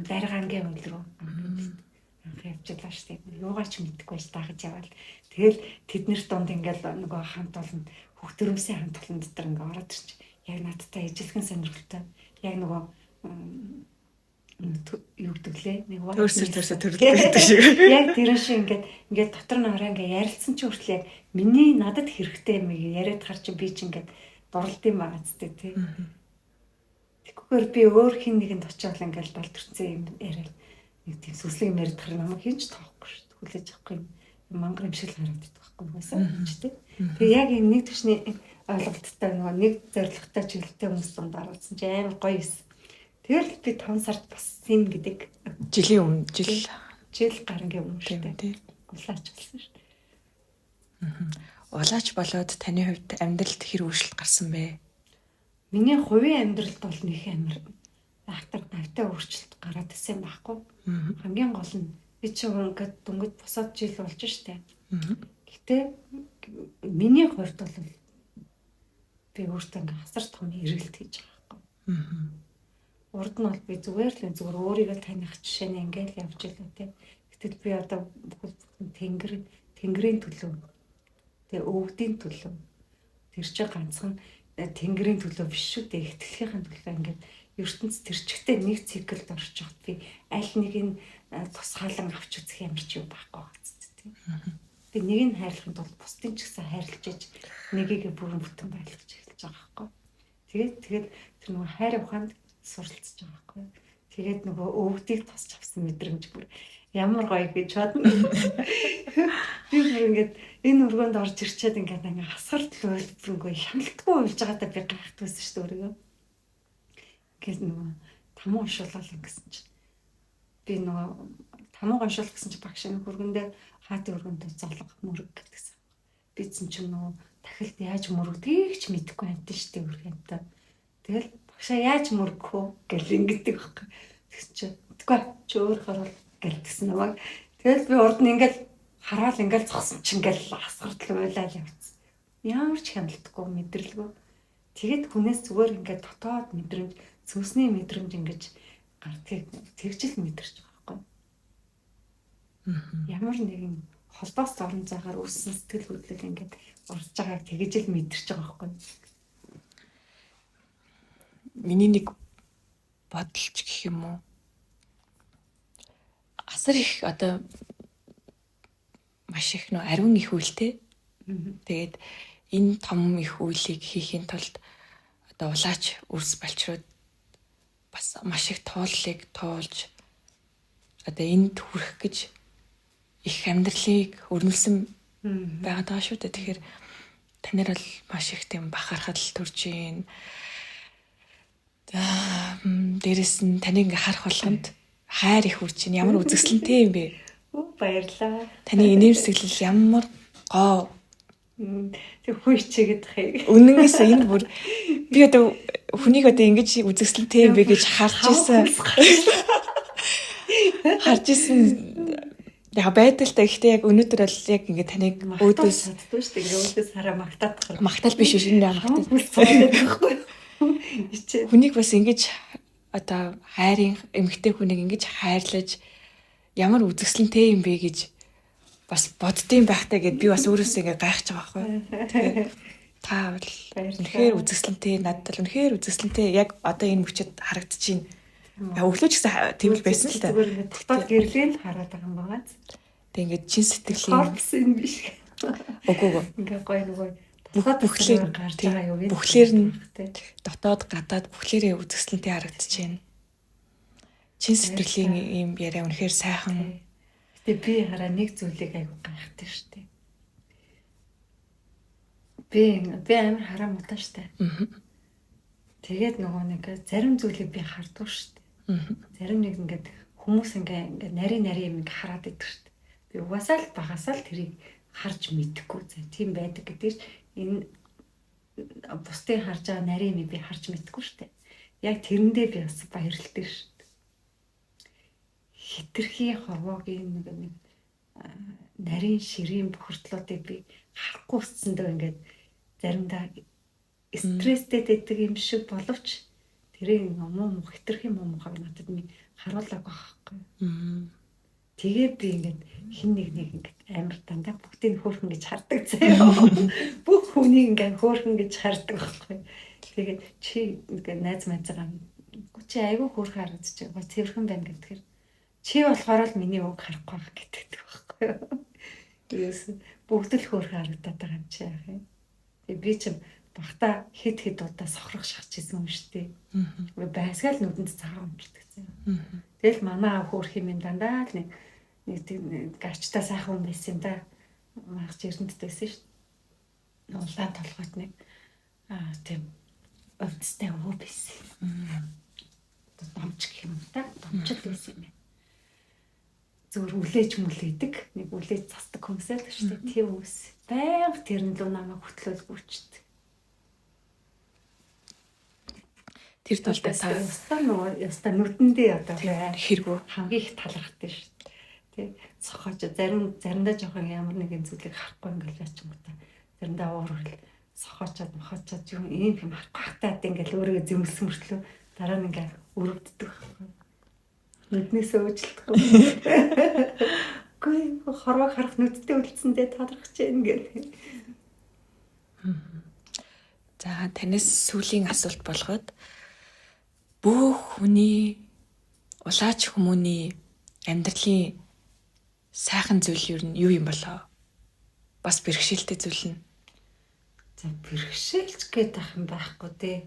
[SPEAKER 2] даргаангийн үйл рүү анх явж байгаа шүү дээ. Юугаач мэдэхгүй байж дагаж яваал. Тэгэл тэднэр дунд ингээл нөгөө хамт олон хөхтөрөмсийн хамт олон дотор ингээ ороод ирч яг надтай ижилхэн сонирхолтой яг нөгөө юу гэдэг лээ нэг
[SPEAKER 1] төрсөр төрсөр төрөлдөг шиг.
[SPEAKER 2] Яг тэр шиг ингээд ингээд дотор нь ороо ингээд ярилцсан чи хүртэл яг миний надад хэрэгтэй юм яриад хар чи би чи ингээд дурлдсан байгаа ч тий. Тэгвэр би өөр хин нэгэнд очиод ингээд дал төрцөн юм яриад нэг тийм сүслэг юм яриад хар намайг хин ч тоохгүй шүү дээ. Хүлээж авахгүй юм мангар юм шиг л харагддаг байхгүй угаасаа ч тий. Тэгээ яг юм нэг төвшний ойлголттой нөгөө нэг зорилготой чиглэлтэй хүмүүс дунд оруулсан чи амар гоё юм. Тэгэл би 5 сард бас юм гэдэг.
[SPEAKER 1] Жилийн өмнө жил
[SPEAKER 2] жил гарангийн өмнө шүү дээ. Улаач болсон шүү дээ.
[SPEAKER 1] Улаач болоод таны хувьд амьдралд хэр өөрчлөлт гарсан бэ?
[SPEAKER 2] Миний хувийн амьдралд бол нэг амар айхтар давтай өөрчлөлт гараад ирсэн байхгүй. Хамгийн гол нь би чи ингээд дөнгөж босоод жил болж штэ. Гэтэ миний хувьд бол би өөртөө ингээд асар том эргэлт хийж байгаа байхгүй. Урд нь бол би зүгээр л зүгээр өөрийгөө таних жишээ нь ингээл явж илээ те. Гэтэл би одоо бүхэл бүтэн тэнгэрийн төлөө, тэгээ өвдийн төлөө, тэр чинь ганцхан тэнгэрийн төлөө биш шүү дээ. Их дэлхийн төлөө ингээд ертөнц тэр чигтээ нэг циклд орж явахад би аль нэг нь тусгаалan авч үзэх ямар ч юм байхгүй байгаа ч тийм. Би нэг нь хайрлахын тулд бусдын ч гэсэн хайрлаж иж нэгийг бүрэн бүтэн байлгаж эхэлж байгаа байхгүй. Тэгээд тэр нөгөө хайр ухаанд суралцж байгаа байхгүй. Тэгээд нөгөө өвдгийг тосч авсан мэдрэмж бүр ямар гоё гэж бодно. Би бүр ингээд энэ өргөнд орж ирчээд ингээд асгартал уйлбэрнгүй хяналтгүй уйлж байгаадаа би гайхдаг байсан шүү дээ өөрийгөө. Ингээд нөгөө тамуу уншуулал ингэсэн чинь би нөгөө тамуу уншуулах гэсэн чинь багш нэг өргөндөө хаатын өргөндөө золго мөрөг гэдгсэн. Би чинь нөгөө тахилд яаж мөрөгдгийг ч мэдэхгүй амтэн шүү дээ өргөнтэй. Тэгэл багшаа яаж мөргөх үү гэл ингэдэг байхгүй. Тэгсэн чинь тэггүй чи өөр харуул гэлтгсэн намайг. Тэгэл би урд нь ингээл хараал ингээл зогсон чинь ингээл асгартал уйлал явцсан. Ямар ч хяналтгүй мэдрэлгүй. Тэгээд хүнээс зүгээр ингээд дотоод мэдрэмж, сүнсний мэдрэмж ингэж гардгийг тэгжил мэдэрч байгаа байхгүй. Ямар нэгэн холдоос орон зайгаар өссөн сэтгэл хөдлөл ингээд урж байгааг тэгж л мэдэрч байгаа байхгүй.
[SPEAKER 1] Миний нэг бодолч гэх юм уу? Асар их одоо маш их нөө ариун их үйлтэй. Тэгээд энэ том их үйлийг хийхийн тулд одоо улаач үрс балчрууд бас маш их тууллыг туулж одоо энд хүрэх гэж их амьдралыг өрнөлсөн байгаад байгаа шүү дээ. Тэгэхээр танаар бол маш их тийм бахархал төрж гин. За дээрэс нь таныг ингээ харах болгонд хайр их үрж чинь ямар үзэсгэлэнтэй юм бэ?
[SPEAKER 2] Баярлалаа.
[SPEAKER 1] Таны инээмсэглэл ямар гоо.
[SPEAKER 2] Тэг хүй чигээд хээ.
[SPEAKER 1] Үнэнээс энэ бүр би одоо хүнийг одоо ингэж үзэсгэлэнтэй юм бэ гэж харж исэн. Харж исэн яг байдалтай. Гэхдээ яг өнөөдөр бол яг ингэ таныг
[SPEAKER 2] өөдөөс чаддгүй шүү дээ. Өөдөөс хараа магтаадах.
[SPEAKER 1] Магтаал биш биш энэ магтаал.
[SPEAKER 2] Байхгүй.
[SPEAKER 1] Хүнийг бас ингэж одоо хайрын эмэгтэй хүнийг ингэж хайрлаж ямар үзэсгэлэнтэй юм бэ гэж бас боддсон байхтай гэд би бас өөрөөсөө ингээ гайхаж байгаа байхгүй. Тэгэхээр та бол үнэхээр үзэсгэлэнтэй, надад бол үнэхээр үзэсгэлэнтэй яг одоо энэ мөчөд харагдчихээн. Яг өглөө ч гэсэн тийм л байсан л та.
[SPEAKER 2] Зүгээр ингээ дотоод гэрлийг л хараад байгаа юм байгаа.
[SPEAKER 1] Тэг ингээ чин сэтгэлийн
[SPEAKER 2] корпус юм биш.
[SPEAKER 1] Үгүй үгүй.
[SPEAKER 2] Ингээ гоё нөгөө
[SPEAKER 1] бүхлээр
[SPEAKER 2] гарч байгаа юу?
[SPEAKER 1] Бүхлээр нь дотоод гадаад бүхлээрээ үзэсгэлэнтэй харагдчихээн. Чин сэтгэлийн ийм яриа үнэхээр сайхан.
[SPEAKER 2] Гэтэ би хараа нэг зүйлийг айгу гайхдаг штэ. Би амар хараа муутай штэ. Тэгээд нөгөө нэг зарим зүйлийг би хардгүй штэ. Зарим нэг ингээд хүмүүс ингээ нарийн нарийн юм ингээ хараад идэг штэ. Би угаасаа л багасаа л тэрийг харж мэдэхгүй. За тийм байдаг гэдэг чинь энэ бусдын харж байгаа нарийн юм би харж мэдэхгүй штэ. Яг тэрэндээ би бас баярлалтай штэ. Хитрхи хорвоогийн нэг нарийн ширийн бохирдлуудыг би харахгүй өссөндөө ингээд заримдаа стресстэй байдаг юм шиг боловч тэрийг муу муу хитрхи муу муухайг надад минь харуулаагүй байхгүй. Тэгээ би ингээд хин нэг нэг ингээд амар дандаа бүгдийг хөөрхөн гэж хардаг заяа. Бүх хүнийг ингээд хөөрхөн гэж хардаг байхгүй. Тэгээд чи ингээд найз майзгаа чи айгүй хөөрхөн харагдчих. Гой цэвэрхэн байна гэдгээр чи болохоор л миний үг харахгүй байх гэдэг байхгүй юу. Тэгээс бүгд л хөөрхөн харагдаад байгаа юм чи яах юм. Тэгээ би ч багтаа хэд хэд удаа сохрох шахаж исэн юм шүү дээ. Байсгаал нүдэнд цагаан өмчлөдөг заяа. Тэгэл манай аав хөөрх юм дандаа л нэг нэг гачтай сайхан хүн байсан юм да. Маргач эрдэнэт байсан шүү дээ. Улаан толгойт нэг тийм өвдөстэй өвөө байсан. Домч гэх юм да. Домчл байсан юм байна. Зүгээр үлээж мүлээдэг. Нэг үлээж засдаг хүмүүсээ л шүү дээ. Тийм хүмүүс. Байнга тэрэн лөө намайг хөтлөөлгүйчдэг.
[SPEAKER 1] Тэр талдаа та
[SPEAKER 2] ястаа нөгөө ястаа нүдэндээ одоо
[SPEAKER 1] хэрэггүй
[SPEAKER 2] хамгийн их талархдаг шүү дээ. Тэ цохож заримдаа жоохон ямар нэгэн зүйлийг харахгүй ингээл яачингуудаа заримдаа уур хүрэл сохоочоод мохоочоод юм ийм юм харахгүй хатаад ингээл өөрийгөө зэмлсэн мөртлөө Дараа нь ингээ өрөвддөг байхгүй. Нүднээсээ уучлахгүй. Үгүй хорвоог харах нүдтэй үлдсэндээ талархаж байна гэх.
[SPEAKER 1] За танаас сүүлийн асуулт болгоод бүх хүний улаач хүмүүний амьдралын сайхан зүйл юу нь юу юм болоо? Бас бэрхшээлтэй зүйл нь.
[SPEAKER 2] За бэрхшээлч гэдэг ах юм байхгүй дээ.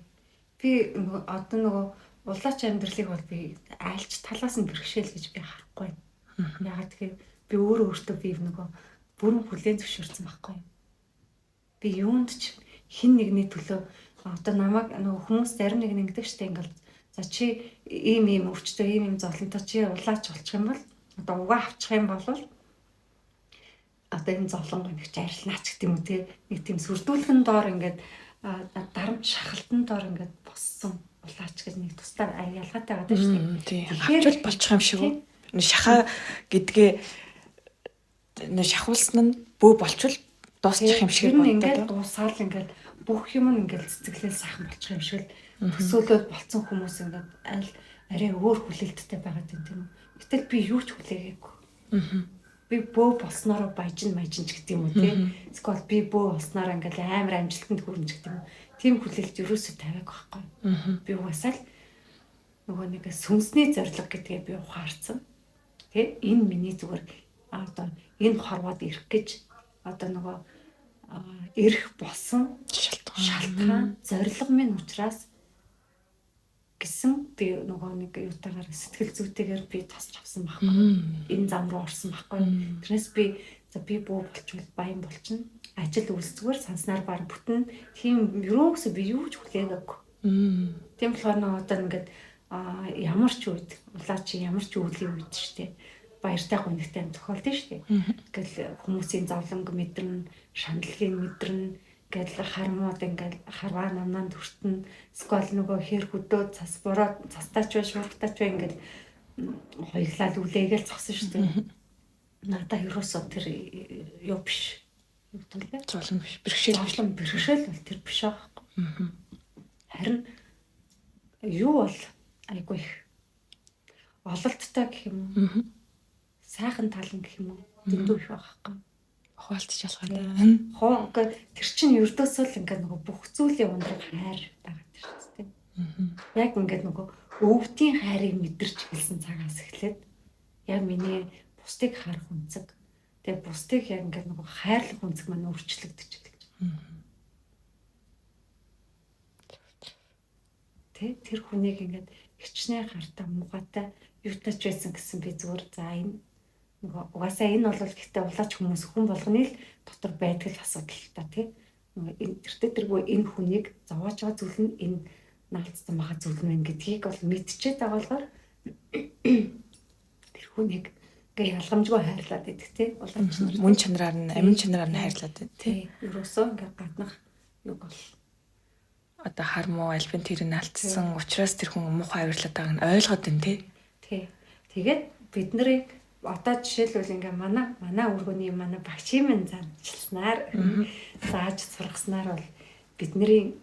[SPEAKER 2] Би нөгөө одоо нөгөө улаач амьдралыг бол би айлч талаас нь бэрхшээл гэж би харахгүй. Яагаад тэгэхээр би өөрөө өөртөө би нөгөө бүрэн хүлээн зөвшөөрсөн байхгүй. Би юунд ч хин нэгний төлөө одоо намайг нөгөө хүмүүс зарим нэг нь ингэдэг штэ ингээл за чи ийм ийм өвчтөй ийм ийм зовлонтой чи улаач болчих юм бол одоо угаа авчих юм бол одоо энэ зовлонго нэг чи арилнаач гэдэг юм уу те нэг тийм сүрдүүлхэн доор ингээд дарамт шахалтан доор ингээд боссон улаач гэж нэг тусдаа ялгаатай байгаа шүү
[SPEAKER 1] дээ. Тэгэхээр авчвал болчих юм шиг үү? Шахаа гэдгээ шахуулсан нь бөө болчвол дуусчих юм шиг
[SPEAKER 2] боддог. Ингээд дуусаал ингээд бүх юм ингээд цэцэглэл сайхан болчих юм шиг л төсөөлөд болцсон хүмүүс ингээд аль арай өөр хүлээлттэй байгаа юм тийм үү. Гэтэл би юу ч хүлээгээгүй. Би бөө болсноороо баяжин маяжин ч гэдэг юм уу тий. Эсвэл би бөө болсноороо ингээд амар амжилтанд хүрнэ ч гэдэг юм уу. Тийм хүлээлт ерөөсөө тавиаг байхгүй. Би угаасаа л нөгөө нэг сүнсний зорилго гэдгээ би ухаарсан. Тэ энэ миний зүгээр одоо энэ хорвоод ирэх гэж одоо нөгөө ирэх болсон шалтгаан зорилго минь учраас гэсэн би нөгөө нэг юутаагаар сэтгэл зүйтэйгээр би тасч авсан байхгүй. Энэ зам руу орсон байхгүй. Тэрнээс би за би бүү болчвол баян болчихно. Ажил үйлс зүгээр санснаар бар бүтэн. Тийм ерөөсөө би юу ч хүлээгээгүй. Тийм болохоор нөгөө одоо ингээд ямар ч үед улаа чи ямар ч үеийн үед штэ баяртай гунигтай юм тохиолдсон штэ. Ингээл хүмүүсийн зовлонг мэдэрнэ, шаналлыг мэдэрнэ, ингээл хармууд ингээл харваа намнаа төртөн, сквал нөгөө хэр хөдөө цас бороо цастаач бай, шуургатаач бай ингээл хоёглал үлээгээл зогсон штэ. Надаа ерөөсөө тэр юу биш. Юу гэдэг вэ?
[SPEAKER 1] Зовлон биш, бэрхшээл
[SPEAKER 2] биш. Бэрхшээл бол тэр биш аахгүй. Харин юу бол айгүй их ололттой гэх юм уу? Сайхан тал нь гэх юм уу? Дэндүү их байхгүй.
[SPEAKER 1] Хуваалцаж ялгаатай.
[SPEAKER 2] Хоо тэр чинь ердөөсөө л ингээд нөгөө бүх зүйлийн ундрах хайр байгаа тэр шүү дээ. Яг ингээд нөгөө өвдийн хайрыг мэдэрч эхэлсэн цагаас эхлээд яг миний бусдыг харах өнцөг, тэгээ бусдыг яг ингээд нөгөө хайрлах өнцөг маань өөрчлөгдөж эхэлж. Тэ тэр хүнийг ингээд хичнээн хартаа муухайтай юутаач байсан гэсэн би зүгээр за энэ нөгөө угаасаа энэ бол гэхдээ улаач хүмүүс хүн болгоны л дотор байдаг л асуудал л та тий. Нөгөө энэ тэртээ тэргүй энэ хүнийг зовоож байгаа зүйл нь энэ наалдсан байгаа зүйл нь гэдгийг бол мэдчихэд байгаа болохоор тэр хүнийг ингээ ялгамжгүй хайрлаад идэх тий. Улаач нар
[SPEAKER 1] мөн чанараар нь амин чанараар нь хайрлаад
[SPEAKER 2] тий. Ерөөсөө ингээ гаднах юг бол
[SPEAKER 1] одоо хар муу альбин тэр нь алдсан учраас тэр хүн муухай авирлаад байгааг нь ойлгоод байна тий.
[SPEAKER 2] Тий. Тэгээд бид нарыг одоо жишээлбэл ингээ манай өргөний манай багшийн минь занчилснаар зааж сургаснаар бол бидний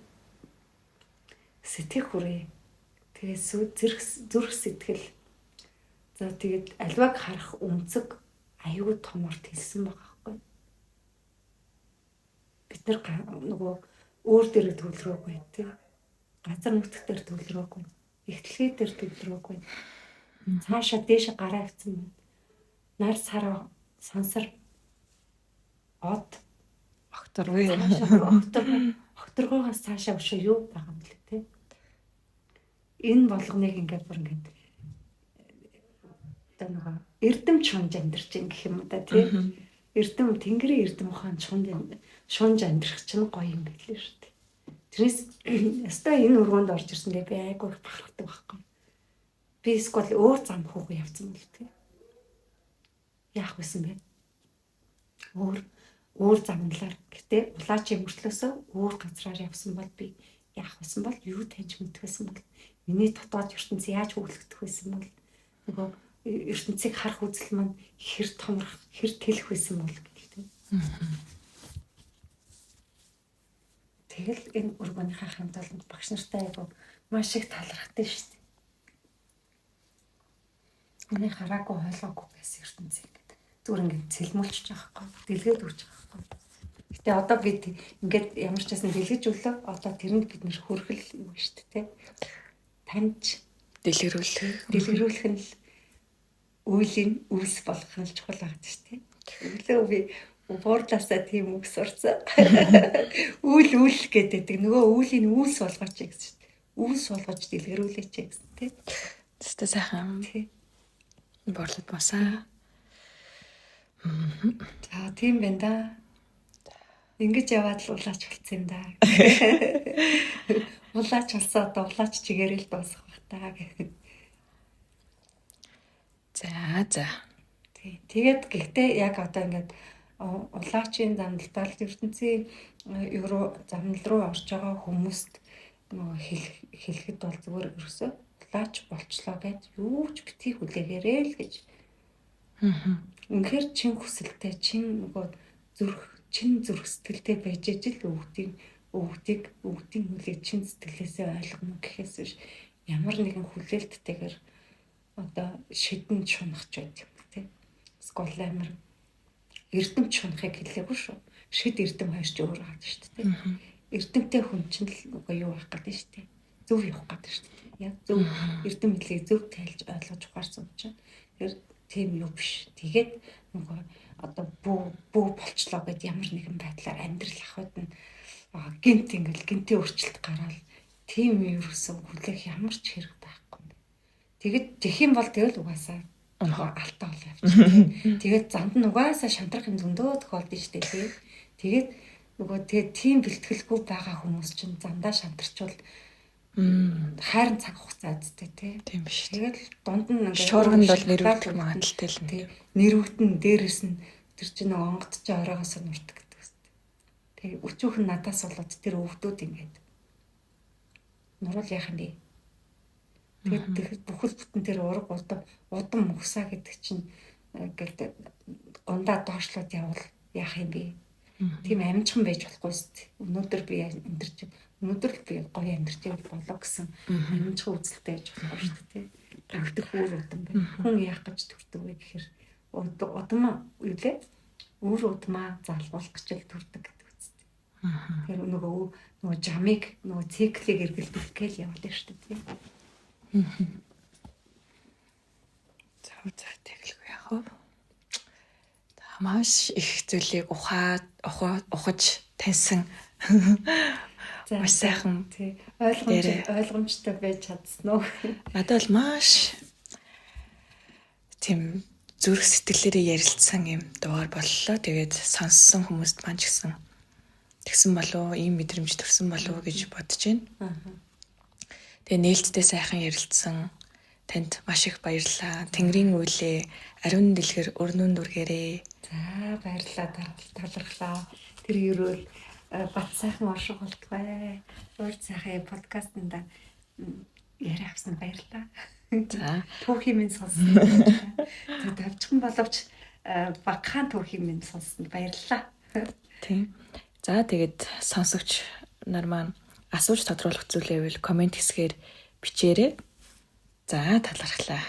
[SPEAKER 2] сэтгэх хүрээ. Тэгээ зүрх сэтгэл за тэгээд альваг харах өнцөг аюу томор тэлсэн байгаа байхгүй. Бид нар нөгөө өөр дээр төвлөрөөгүй тий. Газар нутг дээр төвлөрөөгүй. Их дэлхий дээр төвлөрөөгүй. Цаашаа дээш гараа авцсан байна. Нар сар сансар од
[SPEAKER 1] огторгүй.
[SPEAKER 2] Огторгоогоос цаашаа өшөө юу байгаа юм бэлээ тий. Энэ болгоныг ингээд бүр ингээд одоо нөгөө эрдэм чунж амьдарч ин гэх юм да тий. Эрдэм тэнгэрийн эрдэм ухаан шунж амьдрах чинь гоё юм билээ шүү дээ. Тэрнээс ёстой энэ өргөнд орж ирсэндээ би айгүй их бахархдаг байхгүй. Би эсвэл өөр зам хөөгөө явцсан бол тий. Яах вэ бэ? Өөр замналаар. Гэтэ улаачийн мөртлөөсөө өөр газраар явсан бол би яах байсан бол юу таньж мэдэх байсан бол миний дотоод ертөнц яаж хөглөгдөх байсан бол нөгөө ертөнцийг харах үзэл маань хэр томрох, хэр тэлэх байсан бол гэх тийм. Тэгэл энэ өргөнийхөө хамт олонд багш нартай айгу маш их талархдаг шүү дээ. Миний хараагүй ойлгоогүй байсан ертөнцийг гэдэг. Зүгээр ингээд цэлмүүлчих жоохгүй. Дэлгээд өгч байгаа байхгүй. Гэтэ одоо бид ингээд ямар ч байсан дэлгэж өглөө. Одоо тэрэнд бид нэр хүрхэл юу шүү дээ. Таньж
[SPEAKER 1] дэлгэрүүлэх.
[SPEAKER 2] Дэлгэрүүлэх нь л үйлийн үйлс болгох нь л чухал байгаа шүү дээ. Өглөө би буурлаасаа тийм үг сурцсан. Үйл үйл гэдэг. Нөгөө үйлийн үйлс болгооч гэсэн шүү дээ. Үйлс болгож дэлгэрүүлээч гэсэн тий.
[SPEAKER 1] Тэстэ сайхан.
[SPEAKER 2] Тий.
[SPEAKER 1] Борлод босаа.
[SPEAKER 2] За тийм байна да. Ингэж яваад л улаач болцсон юм да. Улаач болсон одоо улаач чигээрэл дуусах бах та гэх.
[SPEAKER 1] За за.
[SPEAKER 2] Тий. Тэгээд гэхдээ яг одоо ингээд улаачийн замналдаал ертөнцийн евро замнал руу орж байгаа хүмүүст нөгөө хэлэхэд бол зүгээр ерөөсөө улаач болчлоо гэж юу ч битгий хүлээгээрэй л гэж. Үнэхээр чин хүсэлтэй, чин нөгөө зүрх, чин зүрх сэтгэлтэй байж ижил өвдгийг хүлээг чин сэтгэлээсээ ойлгоно гэхээс биш ямар нэгэн хүлээлттэйгээр одоо шидэн шунах ч байд юм тий. Скол амар эрдэм шунахыг хэлээгүй шүү. Шид эрдэм хоёр ч өөр байгаа шүү дээ. Эрдэмтэй хүн чинь л нөгөө юу байх гэдэг шүү дээ. Зөв явах гэдэг шүү дээ. Яг зөв эрдэм хэлийг зөв тайлж ойлгож ухаарсан юм чинь тэр тийм юу биш. Тэгээд нөгөө одоо бүү болчлоо гэд ямар нэгэн байдлаар амьдрал ахуйд нь гинт ингээл гинтийн өөрчлөлт гараал тийм ерөөсөө хүлээх ямар ч хэрэг байхгүй. Тэгэд тех юм бол тэгэл угаасаа алтаа бол явчих. Тэгээд занд нь угаасаа шантрах юм зөндөө тохиолдсон шүү дээ тий. Тэгээд нөгөө тэгээд тийм бэлтгэлгүй байгаа хүмүүс чинь зандаа шантарчвал хайрын цаг хугацаа үсттэй тий.
[SPEAKER 1] Тийм биш.
[SPEAKER 2] Тэгээд дунд нь
[SPEAKER 1] ингээд шуурганд бол нэрвэгдэх магадaltaй л
[SPEAKER 2] тий. Нэрвэгдэн дээрэс нь тэр чинь нөгөө онгод чи оройгоос нурдаг гэдэг үстэй. Тэгээ өчүүхэн надаас болоод тэр өвдүүд ингээд нурал яах юм бэ? Тэгээд бүхэл бүтэн тэр ураг удам мөхсаа гэдэг чинь ингээд гундаа доошлоод явбал яах юм бэ? Тийм амжихан байж болохгүй шүү дээ. Өнөөдөр би амьдарч өнөөдөр л би гоё амьдарч байвал болоо гэсэн амжихан үзэлтэй байж болохгүй шүү дээ. Төрдөх үр удам байна. Хүн яах гэж төрдөг вэ гэхээр удам юу лээ? Үр удмаа залгуулах гэж л төрдөг гэдэг үстэй. Тэгэхээр нөгөө жамыг нөгөө циклийг эргэлдүүлэх гээл яваад шүү дээ.
[SPEAKER 1] За за тэглгүй яах вэ? За маш их зүйлийг ухаж таньсан. Маш сайхан
[SPEAKER 2] тий. Ойлгомжтой байж чадсан уу?
[SPEAKER 1] Надад бол маш тийм зүрх сэтгэлээрээ ярилцсан юм дугаар боллоо. Тэгээд сонссон хүмүүст маань ч гэсэн тэгсэн болов, ийм мэдрэмж төрсөн болов гэж бодож байна. Тэгээ нээлттэй сайхан ярилцсан танд маш их баярлалаа. Тэнгэрийн үйлээ ариун дэлгэр өрнөн дүргээрээ.
[SPEAKER 2] За баярлалаа, талархлаа. Тэр ерөөл бат сайхан орших болтугай. Урд сайхан подкастнда яриа авсан баярлалаа.
[SPEAKER 1] За
[SPEAKER 2] түүхийн минь сонссон. За тавчхан боловч багахан түүхийн минь сонссон баярлалаа.
[SPEAKER 1] Тийм. За тэгээд сонсогч нар маань асууж тодруулах зүйлээвэл комент хэсгээр бичээрэй. За талархлаа.